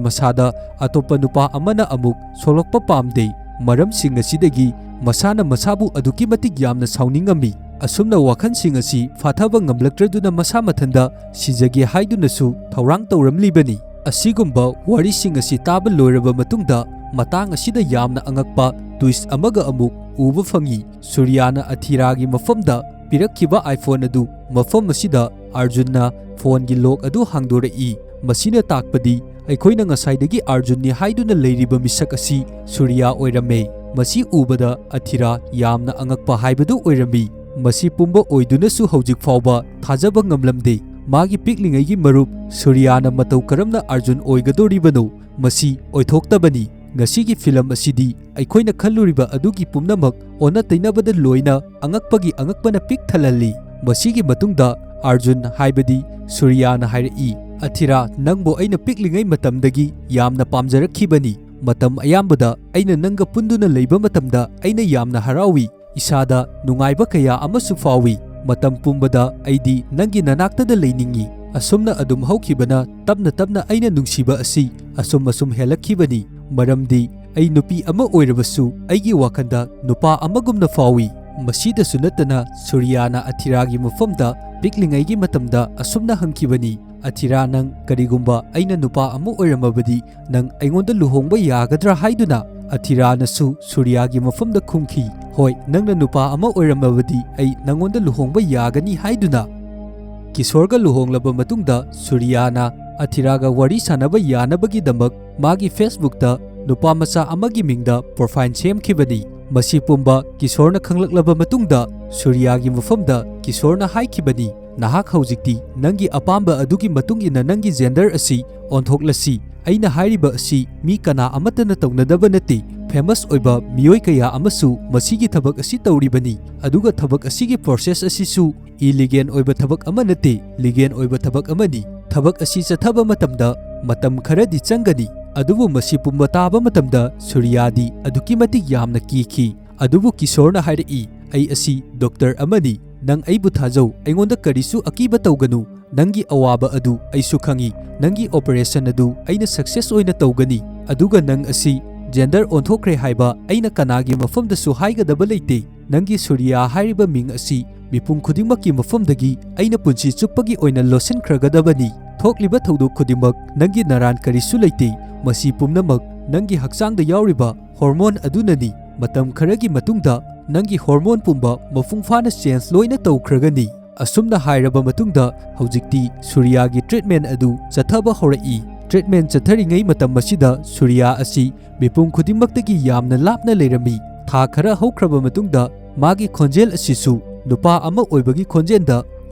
ꯃꯁꯥꯗ ꯑꯇꯣꯞꯄ ꯅꯨꯄꯥ ꯑꯃꯅ ꯑꯃꯨꯛ ꯁꯣꯛꯂꯛꯄ ꯄꯥꯝꯗꯦ꯫ ꯃꯔꯝꯁꯤꯡ ꯑꯁꯤꯗꯒꯤ ꯃꯁꯥꯅ ꯃꯁꯥꯕꯨ ꯑꯗꯨꯛꯀꯤ ꯃꯇꯤꯛ ꯌꯥꯝꯅ ꯁꯥꯎꯅꯤꯡꯉꯝꯃꯤ꯫ ꯑꯁꯨꯝꯅ ꯋꯥꯈꯜꯁꯤꯡ ꯑꯁꯤ ꯐꯥꯊꯕ ꯉꯝꯂꯛꯇ꯭ꯔꯗꯨꯅ ꯃꯁꯥ ꯃꯊꯟꯇ ꯁꯤꯖꯒꯦ ꯍꯥꯏꯗꯨꯅꯁꯨ ꯊꯧꯔꯥꯡ ꯇꯧꯔꯝꯂꯤꯕꯅꯤ꯫ ꯑꯁꯤꯒꯨꯝꯕ ꯋꯥꯔꯤꯁꯤꯡ ꯑꯁꯤ ꯇꯥꯕ ꯂꯣꯏꯔꯕ ꯃꯇꯨꯡꯗ, ꯃꯇꯥꯡ ꯑꯁꯤꯗ ꯌꯥꯝꯅ ꯑꯉꯛꯄ ꯇ꯭ꯋꯤꯁ ꯑꯃꯒ ꯑꯃꯨꯛ ꯎꯕ ꯐꯪꯉꯤ꯫ ꯁꯨꯔꯤꯌꯥꯅ ꯑꯊꯤꯔꯥꯒꯤ ꯃꯐꯝꯗ ꯄꯤꯔꯛꯈꯤꯕ iPhone ꯑꯗꯨ ꯃꯐꯝ ꯑꯁꯤꯗ ꯑꯔꯖꯨꯟꯅ ꯐꯣꯟꯒꯤ ꯂꯣꯛ ꯑꯗꯨ ꯍꯥꯡꯗꯣꯔꯛꯏ꯫ ꯃꯁꯤꯅ ꯇꯥꯛꯄꯗꯤ ꯑꯩꯈꯣꯏꯅ ꯉꯁꯥꯏꯗꯒꯤ ꯑꯔꯖꯨꯟꯅꯤ ꯍꯥꯏꯗꯨꯅ ꯂꯩꯔꯤꯕ ꯃꯤꯁꯛ ꯑꯁꯤ ꯁꯨꯔꯤꯌꯥ ꯑꯣꯏꯔꯝꯃꯦ꯫ ꯃꯁꯤ ꯎꯕꯗ ꯑꯊꯤꯔꯥ ꯌꯥꯝꯅ ꯑꯉꯛꯄ ꯍꯥꯏꯕꯗꯨ ꯑꯣꯏꯔꯝꯃꯤ꯫ ꯃꯁꯤ ꯄꯨꯝꯕ ꯑꯣꯏꯗꯨꯅꯁꯨ ꯍꯧꯖꯤꯛ ꯐꯥꯎꯕ ꯊꯥꯖꯕ ꯉꯝꯂꯝꯗꯦ꯫ ꯃꯥꯒꯤ ꯄꯤꯛꯂꯤꯉꯩꯒꯤ ꯃꯔꯨꯞ ꯁꯨꯔꯤꯌꯥꯅ ꯃꯇꯧ ꯀꯔꯝꯅ ꯑꯔꯖꯨꯟ ꯑꯣꯏꯒꯗꯧꯔꯤꯕꯅꯣ? ꯃꯁꯤ ꯑꯣꯏꯊꯣꯛꯇꯕꯅꯤ꯫ ꯉꯁꯤꯒꯤ ꯐꯤꯂꯝ ꯑꯁꯤꯗꯤ ꯑꯩꯈꯣꯏꯅ ꯈꯜꯂꯨꯔꯤꯕ ꯑꯗꯨꯒꯤ ꯄꯨꯝꯅꯃꯛ ꯑꯣꯟꯅ ꯇꯩꯅꯕꯗ ꯂꯣꯏꯅ ꯑꯉꯛꯄꯒꯤ ꯑꯉꯛꯄꯅ ꯄꯤꯛ ꯊꯜꯍꯜꯂꯤ꯫ ꯃꯁꯤꯒꯤ ꯃꯇꯨꯡꯗ ꯑꯔꯖꯨꯟ, ꯍꯥꯏꯕꯗꯤ ꯁꯨꯔꯤꯌꯥꯅ ꯍꯥꯏꯔꯛꯏ, "ꯑꯊꯤꯔꯥ, ꯅꯪꯕꯨ ꯑꯩꯅ ꯄꯤꯛꯂꯤꯉꯩ ꯃꯇꯝꯗꯒꯤ ꯌꯥꯝꯅ ꯄꯥꯝꯖꯔꯛꯈꯤꯕꯅꯤ꯫ ꯃꯇꯝ ꯑꯌꯥꯝꯕꯗ ꯑꯩꯅ ꯅꯪꯒ ꯄꯨꯟꯗꯨꯅ ꯂꯩꯕ ꯃꯇꯝꯗ ꯑꯩꯅ ꯌꯥꯝꯅ ꯍꯔꯥꯎꯏ꯫ ꯏꯁꯥꯗ ꯅꯨꯡꯉꯥꯏꯕ ꯀꯌꯥ ꯑꯃꯁꯨ ꯐꯥꯎꯏ꯫ ꯃꯇꯝ ꯄꯨꯝꯕꯗ ꯑꯩꯗꯤ ꯅꯪꯒꯤ ꯅꯅꯥꯛꯇꯗ ꯂꯩꯅꯤꯡꯏ꯫ ꯑꯁꯨꯝꯅ ꯑꯗꯨꯝ ꯍꯧꯈꯤꯕꯅ ꯇꯞꯅ ꯇꯞꯅ ꯑꯩꯅ ꯅꯨꯡꯁꯤꯕ ꯑꯁꯤ ꯑꯁꯨꯝ ꯑꯁꯨꯝ ꯍꯦꯜꯂꯛꯈꯤꯕꯅꯤ꯫ ꯃꯔꯝꯗꯤ ꯑꯩ ꯅꯨꯄꯤ ꯑꯃ ꯑꯣꯏꯔꯕꯁꯨ ꯑꯩꯒꯤ ꯋꯥꯈꯜꯗ ꯅꯨꯄꯥ ꯑꯃꯒꯨꯝꯅ ꯐꯥꯎꯏ꯫ ꯃꯁꯤꯗꯁꯨ ꯅꯠꯇꯅ ꯁꯨꯔꯤꯌꯥꯅ ꯑꯊꯤꯔꯥꯒꯤ ꯃꯐꯝꯗ ꯄꯤꯛꯂꯤꯉꯩꯒꯤ ꯃꯇꯝꯗ ꯑꯁꯨꯝꯅ ꯍꯪꯈꯤꯕꯅꯤ, "ꯑꯊꯤꯔꯥ, ꯅꯪ ꯀꯔꯤꯒꯨꯝꯕ ꯑꯩꯅ ꯅꯨꯄꯥ ꯑꯃ ꯑꯣꯏꯔꯝꯃꯕꯗꯤ ꯅꯪ ꯑꯩꯉꯣꯟꯗ ꯂꯨꯍꯣꯡꯕ ꯌꯥꯒꯗ꯭ꯔꯥ?" ꯍꯥꯏꯗꯨꯅ꯫ ꯑꯊꯤꯔꯥꯅꯁꯨ ꯁꯨꯔꯤꯌꯥꯒꯤ ꯃꯐꯝꯗ ꯈꯨꯝꯈꯤ, "ꯍꯣꯏ, ꯅꯪꯅ ꯅꯨꯄꯥ ꯑꯃ ꯑꯣꯏꯔꯝꯃꯕꯗꯤ ꯑꯩ ꯅꯪꯉꯣꯟꯗ ꯂꯨꯍꯣꯡꯕ ꯌꯥꯒꯅꯤ" ꯍꯥꯏꯗꯨꯅ꯫ ꯀꯤꯁꯣꯔꯒ ꯂꯨꯍꯣꯡꯂꯕ ꯃꯇꯨꯡꯗ ꯁꯨꯔꯤꯌꯥꯅ ꯑꯊꯤꯔꯥꯒ ꯋꯥꯔꯤ ꯁꯥꯟꯅꯕ ꯌꯥꯅꯕꯒꯤꯗꯃꯛ ꯃꯥꯒꯤ Facebookꯇ ꯅꯨꯄꯥ ꯃꯆꯥ ꯑꯃꯒꯤ ꯃꯤꯡꯗ profile ꯁꯦꯝꯈꯤꯕꯅꯤ꯫ ꯃꯁꯤ ꯄꯨꯝꯕ ꯀꯤꯁꯣꯔꯅ ꯈꯪꯂꯛꯂꯕ ꯃꯇꯨꯡꯗ ꯁꯨꯔꯤꯌꯥꯒꯤ ꯃꯐꯝꯗ ꯀꯤꯁꯣꯔꯅ ꯍꯥꯏꯈꯤꯕꯅꯤ, "ꯅꯍꯥꯛ ꯍꯧꯖꯤꯛꯇꯤ ꯅꯪꯒꯤ ꯑꯄꯥꯝꯕ ꯑꯗꯨꯒꯤ ꯃꯇꯨꯡ ꯏꯟꯅ ꯅꯪꯒꯤ gender ꯑꯁꯤ ꯑꯣꯟꯊꯣꯛꯂꯁꯤ꯫ ꯑꯩꯅ ꯍꯥꯏꯔꯤꯕ ꯑꯁꯤ ꯃꯤ ꯀꯅꯥ ꯑꯃꯠꯇꯅ ꯇꯧꯅꯗꯕ ꯅꯠꯇꯦ꯫ Famous ꯑꯣꯏꯕ ꯃꯤꯑꯣꯏ ꯀꯌꯥ ꯑꯃꯁꯨ ꯃꯁꯤꯒꯤ ꯊꯕꯛ ꯑꯁꯤ ꯇꯧꯔꯤꯕꯅꯤ꯫ ꯑꯗꯨꯒ ꯊꯕꯛ ꯑꯁꯤꯒꯤ process ꯑꯁꯤꯁꯨ illegal ꯑꯣꯏꯕ ꯊꯕꯛ ꯑꯃ ꯅꯠꯇꯦ, legal ꯑꯣꯏꯕ ꯊꯕꯛ ꯑꯃꯅꯤ꯫ ꯊꯕꯛ ꯑꯁꯤ ꯆꯠꯊꯕ ꯃꯇꯝꯗ ꯃꯇꯝ ꯈꯔꯗꯤ ꯆꯪꯒꯅꯤ, ꯑꯗꯨꯕꯨ ꯃꯁꯤ ꯄꯨꯝꯕ ꯇꯥꯕ ꯃꯇꯝꯗ ꯁꯨꯔꯤꯌꯥꯗꯤ ꯑꯗꯨꯛꯀꯤ ꯃꯇꯤꯛ ꯌꯥꯝꯅ ꯀꯤꯈꯤ꯫ ꯑꯗꯨꯕꯨ ꯀꯤꯁꯣꯔꯅ ꯍꯥꯏꯔꯛꯏ, "ꯑꯩ ꯑꯁꯤ doctor ꯑꯃꯅꯤ꯫ ꯅꯪ ꯑꯩꯕꯨ ꯊꯥꯖꯧ, ꯑꯩꯉꯣꯟꯗ ꯀꯔꯤꯁꯨ ꯑꯀꯤꯕ ꯇꯧꯒꯅꯨ꯫ ꯅꯪꯒꯤ ꯑꯋꯥꯕ ꯑꯗꯨ ꯑꯩꯁꯨ ꯈꯪꯏ꯫ ꯅꯪꯒꯤ operation ꯑꯗꯨ ꯑꯩꯅ success ꯑꯣꯏꯅ ꯇꯧꯒꯅꯤ꯫ ꯑꯗꯨꯒ ꯅꯪ ꯑꯁꯤ gender ꯑꯣꯟꯊꯣꯛꯈ꯭ꯔꯦ ꯍꯥꯏꯕ ꯑꯩꯅ ꯀꯅꯥꯒꯤ ꯃꯐꯝꯗꯁꯨ ꯍꯥꯏꯒꯗꯕ ꯂꯩꯇꯦ꯫ ꯅꯪꯒꯤ ꯁꯨꯔꯤꯌꯥ ꯍꯥꯏꯔꯤꯕ ꯃꯤꯡ ꯑꯁꯤ ꯃꯤꯄꯨꯝ ꯈꯨꯗꯤꯡꯃꯛꯀꯤ ꯃꯐꯝꯗꯒꯤ ꯑꯩꯅ ꯄꯨꯟꯁꯤ ꯆꯨꯞꯄꯒꯤ ꯑꯣꯏꯅ ꯂꯣꯠꯁꯤꯟꯈ꯭ꯔꯒꯗꯕꯅꯤ꯫ ꯊꯣꯛꯂꯤꯕ ꯊꯧꯗꯣꯛ ꯈꯨꯗꯤꯡꯃꯛ ꯅꯪꯒꯤ ꯅꯔꯥꯟ ꯀꯔꯤꯁꯨ ꯂꯩꯇꯦ꯫ ꯃꯁꯤ ꯄꯨꯝꯅꯃꯛ ꯅꯪꯒꯤ ꯍꯛꯆꯥꯡꯗ ꯌꯥꯎꯔꯤꯕ hormone ꯑꯗꯨꯅꯅꯤ꯫ ꯃꯇꯝ ꯈꯔꯒꯤ ꯃꯇꯨꯡꯗ ꯅꯪꯒꯤ hormone ꯄꯨꯝꯕ ꯃꯄꯨꯡ ꯐꯥꯅ change ꯂꯣꯏꯅ ꯇꯧꯈ꯭ꯔꯒꯅꯤ"꯫ ꯑꯁꯨꯝꯅ ꯍꯥꯏꯔꯕ ꯃꯇꯨꯡꯗ ꯍꯧꯖꯤꯛꯇꯤ ꯁꯨꯔꯤꯌꯥꯒꯤ treatment ꯑꯗꯨ ꯆꯠꯊꯕ ꯍꯧꯔꯛꯏ꯫ Treatment ꯆꯠꯊꯔꯤꯉꯩ ꯃꯇꯝ ꯑꯁꯤꯗ ꯁꯨꯔꯤꯌꯥ ꯑꯁꯤ ꯃꯤꯄꯨꯝ ꯈꯨꯗꯤꯡꯃꯛꯇꯒꯤ ꯌꯥꯝꯅ ꯂꯥꯞꯅ ꯂꯩꯔꯝꯃꯤ꯫ ꯊꯥ ꯈꯔ ꯍꯧꯈ꯭ꯔꯕ ꯃꯇꯨꯡꯗ ꯃꯥꯒꯤ ꯈꯣꯟꯖꯦꯜ ꯑꯁꯤꯁꯨ ꯅꯨꯄꯥ ꯑꯃ ꯑꯣꯏꯕꯒꯤ ꯈꯣꯟꯖꯦꯜꯗ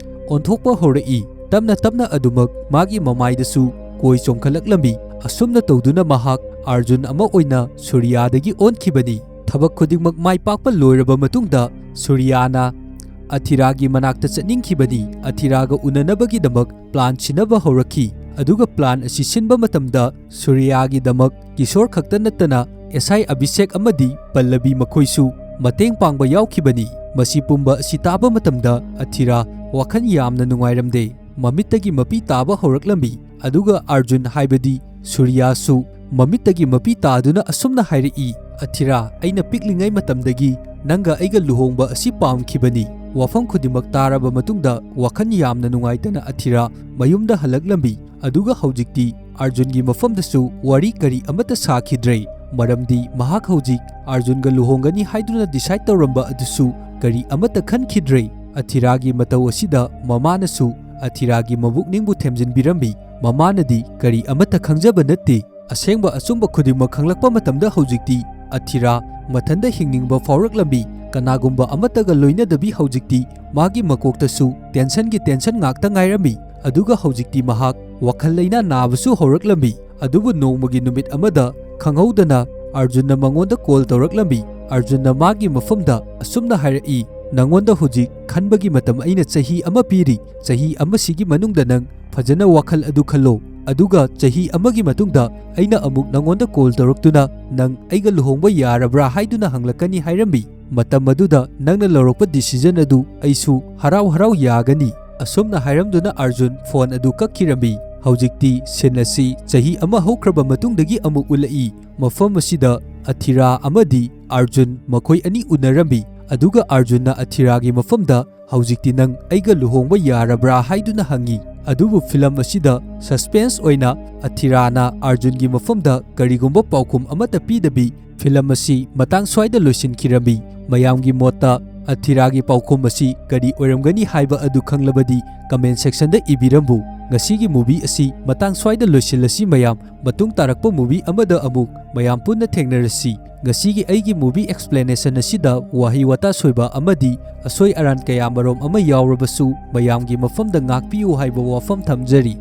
ꯑꯣꯟꯊꯣꯛꯄ ꯍꯧꯔꯛꯏ꯫ ꯇꯞꯅ ꯇꯞꯅ ꯑꯗꯨꯃꯛ ꯃꯥꯒꯤ ꯃꯃꯥꯏꯗꯁꯨ ꯀꯣꯏ ꯆꯣꯡꯈꯠꯂꯛꯂꯝꯃꯤ꯫ ꯑꯁꯨꯝꯅ ꯇꯧꯗꯨꯅ ꯃꯍꯥꯛ ꯑꯔꯖꯨꯟ ꯑꯃ ꯑꯣꯏꯅ ꯁꯨꯔꯤꯌꯥꯗꯒꯤ ꯑꯣꯟꯈꯤꯕꯅꯤ꯫ ꯊꯕꯛ ꯈꯨꯗꯤꯡꯃꯛ ꯃꯥꯏ ꯄꯥꯛꯄ ꯂꯣꯏꯔꯕ ꯃꯇꯨꯡꯗ ꯁꯨꯔꯤꯌꯥꯅ ꯑꯊꯤꯔꯥꯒꯤ ꯃꯅꯥꯛꯇ ꯆꯠꯅꯤꯡꯈꯤꯕꯅꯤ꯫ ꯑꯊꯤꯔꯥꯒ ꯎꯅꯅꯕꯒꯤꯗꯃꯛ plan ꯁꯤꯟꯅꯕ ꯍꯧꯔꯛꯈꯤ꯫ ꯑꯗꯨꯒ plan ꯑꯁꯤ ꯁꯤꯟꯕ ꯃꯇꯝꯗ ꯁꯨꯔꯤꯌꯥꯒꯤꯗꯃꯛ ꯀꯤꯁꯣꯔ ꯈꯛꯇ ꯅꯠꯇꯅ S I ꯑꯚꯤꯁꯦꯛ ꯑꯃꯗꯤ ꯄꯜꯂꯕꯤ ꯃꯈꯣꯏꯁꯨ ꯃꯇꯦꯡ ꯄꯥꯡꯕ ꯌꯥꯎꯈꯤꯕꯅꯤ꯫ ꯃꯁꯤ ꯄꯨꯝꯕ ꯑꯁꯤ ꯇꯥꯕ ꯃꯇꯝꯗ ꯑꯊꯤꯔꯥ ꯋꯥꯈꯜ ꯌꯥꯝꯅ ꯅꯨꯡꯉꯥꯏꯔꯝꯗꯦ꯫ ꯃꯃꯤꯠꯇꯒꯤ ꯃꯄꯤ ꯇꯥꯕ ꯍꯧꯔꯛꯂꯝꯃꯤ꯫ ꯑꯗꯨꯒ ꯑꯥꯔꯖꯨꯟ, ꯍꯥꯏꯕꯗꯤ ꯁꯨꯔꯤꯌꯥꯁꯨ, ꯃꯃꯤꯠꯇꯒꯤ ꯃꯄꯤ ꯇꯥꯗꯨꯅ ꯑꯁꯨꯝꯅ ꯍꯥꯏꯔꯛꯏ, "ꯑꯊꯤꯔꯥ, ꯑꯩꯅ ꯄꯤꯛꯂꯤꯉꯩ ꯃꯇꯝꯗꯒꯤ ꯅꯪꯒ ꯑꯩꯒ ꯂꯨꯍꯣꯡꯕ ꯑꯁꯤ ꯄꯥꯝꯈꯤꯕꯅꯤ꯫ ꯋꯥꯐꯝ ꯈꯨꯗꯤꯡꯃꯛ ꯇꯥꯔꯕ ꯃꯇꯨꯡꯗ ꯋꯥꯈꯜ ꯌꯥꯝꯅ ꯅꯨꯡꯉꯥꯏꯇꯅ ꯑꯊꯤꯔꯥ ꯃꯌꯨꯝꯗ ꯍꯜꯂꯛꯂꯝꯃꯤ꯫ ꯑꯗꯨꯒ ꯍꯧꯖꯤꯛꯇꯤ ꯑꯥꯔꯖꯨꯟꯒꯤ ꯃꯐꯝꯗꯁꯨ ꯋꯥꯔꯤ ꯀꯔꯤ ꯑꯃꯠꯇ ꯁꯥꯈꯤꯗ꯭ꯔꯦ, ꯃꯔꯝꯗꯤ ꯃꯍꯥꯛ ꯍꯧꯖꯤꯛ ꯑꯥꯔꯖꯨꯟꯒ ꯂꯨꯍꯣꯡꯒꯅꯤ ꯍꯥꯏꯗꯨꯅ ꯗꯤꯁꯥꯏꯗ ꯇꯧꯔꯝꯕ ꯑꯗꯨꯁꯨ ꯀꯔꯤ ꯑꯃꯠꯇ ꯈꯟꯈꯤꯗ꯭ꯔꯦ꯫" ꯑꯊꯤꯔꯥꯒꯤ ꯃꯇꯧ ꯑꯁꯤꯗ ꯃꯃꯥꯅꯁꯨ ꯑꯊꯤꯔꯥꯒꯤ ꯃꯕꯨꯛꯅꯤꯡꯕꯨ ꯊꯦꯝꯖꯤꯟꯕꯤꯔꯝꯃꯤ꯫ ꯃꯃꯥꯅꯗꯤ ꯀꯔꯤ ꯑꯃꯠꯇ ꯈꯪꯖꯕ ꯅꯠꯇꯦ꯫ ꯑꯁꯦꯡꯕ ꯑꯆꯨꯝꯕ ꯈꯨꯗꯤꯡꯃꯛ ꯈꯪꯂꯛꯄ ꯃꯇꯝꯗ ꯍꯧꯖꯤꯛꯇꯤ ꯑꯊꯤꯔꯥ ꯃꯊꯟꯗ ꯍꯤꯡꯅꯤꯡꯕ ꯐꯥꯎꯔꯛꯂꯝꯃꯤ꯫ ꯀꯅꯥꯒꯨꯝꯕ ꯑꯃꯠꯇꯒ ꯂꯣꯏꯅꯗꯕꯤ ꯍꯧꯖꯤꯛꯇꯤ ꯃꯥꯒꯤ ꯃꯀꯣꯛꯇꯁꯨ ꯇꯦꯟꯁꯟꯒꯤ ꯇꯦꯟꯁꯟ ꯉꯥꯛꯇ ꯉꯥꯏꯔꯝꯃꯤ꯫ ꯑꯗꯨꯒ ꯍꯧꯖꯤꯛꯇꯤ ꯃꯍꯥꯛ ꯋꯥꯈꯜ ꯂꯩꯅꯥ ꯅꯥꯕꯁꯨ ꯍꯧꯔꯛꯂꯝꯃꯤ꯫ ꯑꯗꯨꯕꯨ ꯅꯣꯡꯃꯒꯤ ꯅꯨꯃꯤꯠ ꯑꯃꯗ ꯈꯪꯍꯧꯗꯅ ꯑꯥꯔꯖꯨꯟꯅ ꯃꯉꯣꯟꯗ ꯀꯣꯜ ꯇꯧꯔꯛꯂꯝꯃꯤ꯫ ꯑꯥꯔꯖꯨꯟꯅ ꯃꯥꯒꯤ ꯃꯐꯝꯗ ꯑꯁꯨꯝꯅ ꯍꯥꯏꯔꯛꯏ, "ꯅꯉꯣꯟꯗ ꯍꯧꯖꯤꯛ ꯈꯟꯕꯒꯤ ꯃꯇꯝ ꯑꯩꯅ ꯆꯍꯤ ꯑꯃ ꯄꯤꯔꯤ꯫ ꯆꯍꯤ ꯑꯃꯁꯤꯒꯤ ꯃꯅꯨꯡꯗ ꯅꯪ ꯐꯖꯅ ꯋꯥꯈꯜ ꯑꯗꯨ ꯈꯜꯂꯣ꯫ ꯑꯗꯨꯒ ꯆꯍꯤ ꯑꯃꯒꯤ ꯃꯇꯨꯡꯗ ꯑꯩꯅ ꯑꯃꯨꯛ ꯅꯉꯣꯟꯗ ꯀꯣꯜ ꯇꯧꯔꯛꯇꯨꯅ ꯅꯪ ꯑꯩꯒ ꯂꯨꯍꯣꯡꯕ ꯌꯥꯔꯕ꯭ꯔꯥ ꯍꯥꯏꯗꯨꯅ ꯍꯪꯂꯛꯀꯅꯤ ꯍꯥꯏꯔꯝꯃꯤ꯫ ꯃꯇꯝ ꯑꯗꯨꯗ ꯅꯪꯅ ꯂꯧꯔꯛꯄ ꯗꯤꯁꯤꯖꯟ ꯑꯗꯨ ꯑꯩꯁꯨ ꯍꯔꯥꯎ ꯍꯔꯥꯎ ꯌꯥꯒꯅꯤ꯫" ꯑꯁꯨꯝꯅ ꯍꯥꯏꯔꯝꯗꯨꯅ ꯑꯥꯔꯖꯨꯟ ꯐꯣꯟ ꯑꯗꯨ ꯀꯛꯈꯤꯔꯝꯃꯤ꯫ ꯍꯧꯖꯤꯛꯇꯤ ꯁꯤꯟ ꯑꯁꯤ ꯆꯍꯤ ꯑꯃ ꯍꯧꯈ꯭ꯔꯕ ꯃꯇꯨꯡꯗꯒꯤ ꯑꯃꯨꯛ ꯎꯠꯂꯛꯏ꯫ ꯃꯐꯝ ꯑꯁꯤꯗ ꯑꯊꯤꯔꯥ ꯑꯃꯗꯤ ꯑꯥꯔꯖꯨꯟ ꯃꯈꯣꯏ ꯑꯅꯤ ꯎꯅꯔꯝꯃꯤ꯫ ꯑꯗꯨꯒ ꯑꯥꯔꯖꯨꯟꯅ ꯑꯊꯤꯔꯥꯒꯤ ꯃꯐꯝꯗ, "ꯍꯧꯖꯤꯛꯇꯤ ꯅꯪ ꯑꯩꯒ ꯂꯨꯍꯣꯡꯕ ꯌꯥꯔꯕ꯭ꯔꯥ?" ꯍꯥꯏꯗꯨꯅ ꯍꯪꯉꯤ꯫ ꯑꯗꯨꯕꯨ ꯐꯤꯂꯝ ꯑꯁꯤꯗ ꯁꯁꯄꯦꯟꯁ ꯑꯣꯏꯅ ꯑꯊꯤꯔꯥꯅ ꯑꯥꯔꯖꯨꯟꯒꯤ ꯃꯐꯝꯗ ꯀꯔꯤꯒꯨꯝꯕ ꯄꯥꯎꯈꯨꯝ ꯑꯃꯠꯇ ꯄꯤꯗꯕꯤ ꯐꯤꯂꯝ ꯑꯁꯤ ꯃꯇꯥꯡ ꯁ꯭ꯋꯥꯏꯗ ꯂꯣꯏꯁꯤꯟꯈꯤꯔꯝꯃꯤ꯫ ꯃꯌꯥꯝꯒꯤ ꯃꯣꯠꯇ ꯑꯊꯤꯔꯥꯒꯤ ꯄꯥꯎꯈꯨꯝ ꯑꯁꯤ ꯀꯔꯤ ꯑꯣꯏꯔꯝꯒꯅꯤ ꯍꯥꯏꯕ ꯑꯗꯨ ꯈꯪꯂꯕꯗꯤ ꯀꯃꯦꯟ ꯁꯦꯛꯁꯟꯗ ꯏꯕꯤꯔꯝꯃꯨ꯫ ꯉꯁꯤꯒꯤ ꯃꯨꯚꯤ ꯑꯁꯤ ꯃꯇꯥꯡ ꯁ꯭ꯋꯥꯏꯗ ꯂꯣꯏꯁꯤꯜꯂꯁꯤ ꯃꯌꯥꯝ꯫ ꯃꯇꯨꯡ ꯇꯥꯔꯛꯄ ꯃꯨꯚꯤ ꯑꯃꯗ ꯑꯃꯨꯛ ꯃꯌꯥꯝ ꯄꯨꯟꯅ ꯊꯦꯡꯅꯔꯁꯤ꯫ ꯉꯁꯤꯒꯤ ꯑꯩꯒꯤ ꯃꯨꯚꯤ ꯑꯦꯛꯁꯄ꯭ꯂꯦꯅꯦꯁꯟ ꯑꯁꯤꯗ ꯋꯥꯍꯩ ꯋꯥꯇꯥ ꯁꯣꯏꯕ ꯑꯃꯗꯤ ꯑꯁꯣꯏ ꯑꯔꯥꯟ ꯀꯌꯥ ꯃꯔꯣꯝ ꯑꯃ ꯌꯥꯎꯔꯕꯁꯨ ꯃꯌꯥꯝꯒꯤ ꯃꯐꯝꯗ ꯉꯥꯛꯄꯤꯌꯨ ꯍꯥꯏꯕ ꯋꯥꯐꯝ ꯊꯝꯖꯔꯤ꯫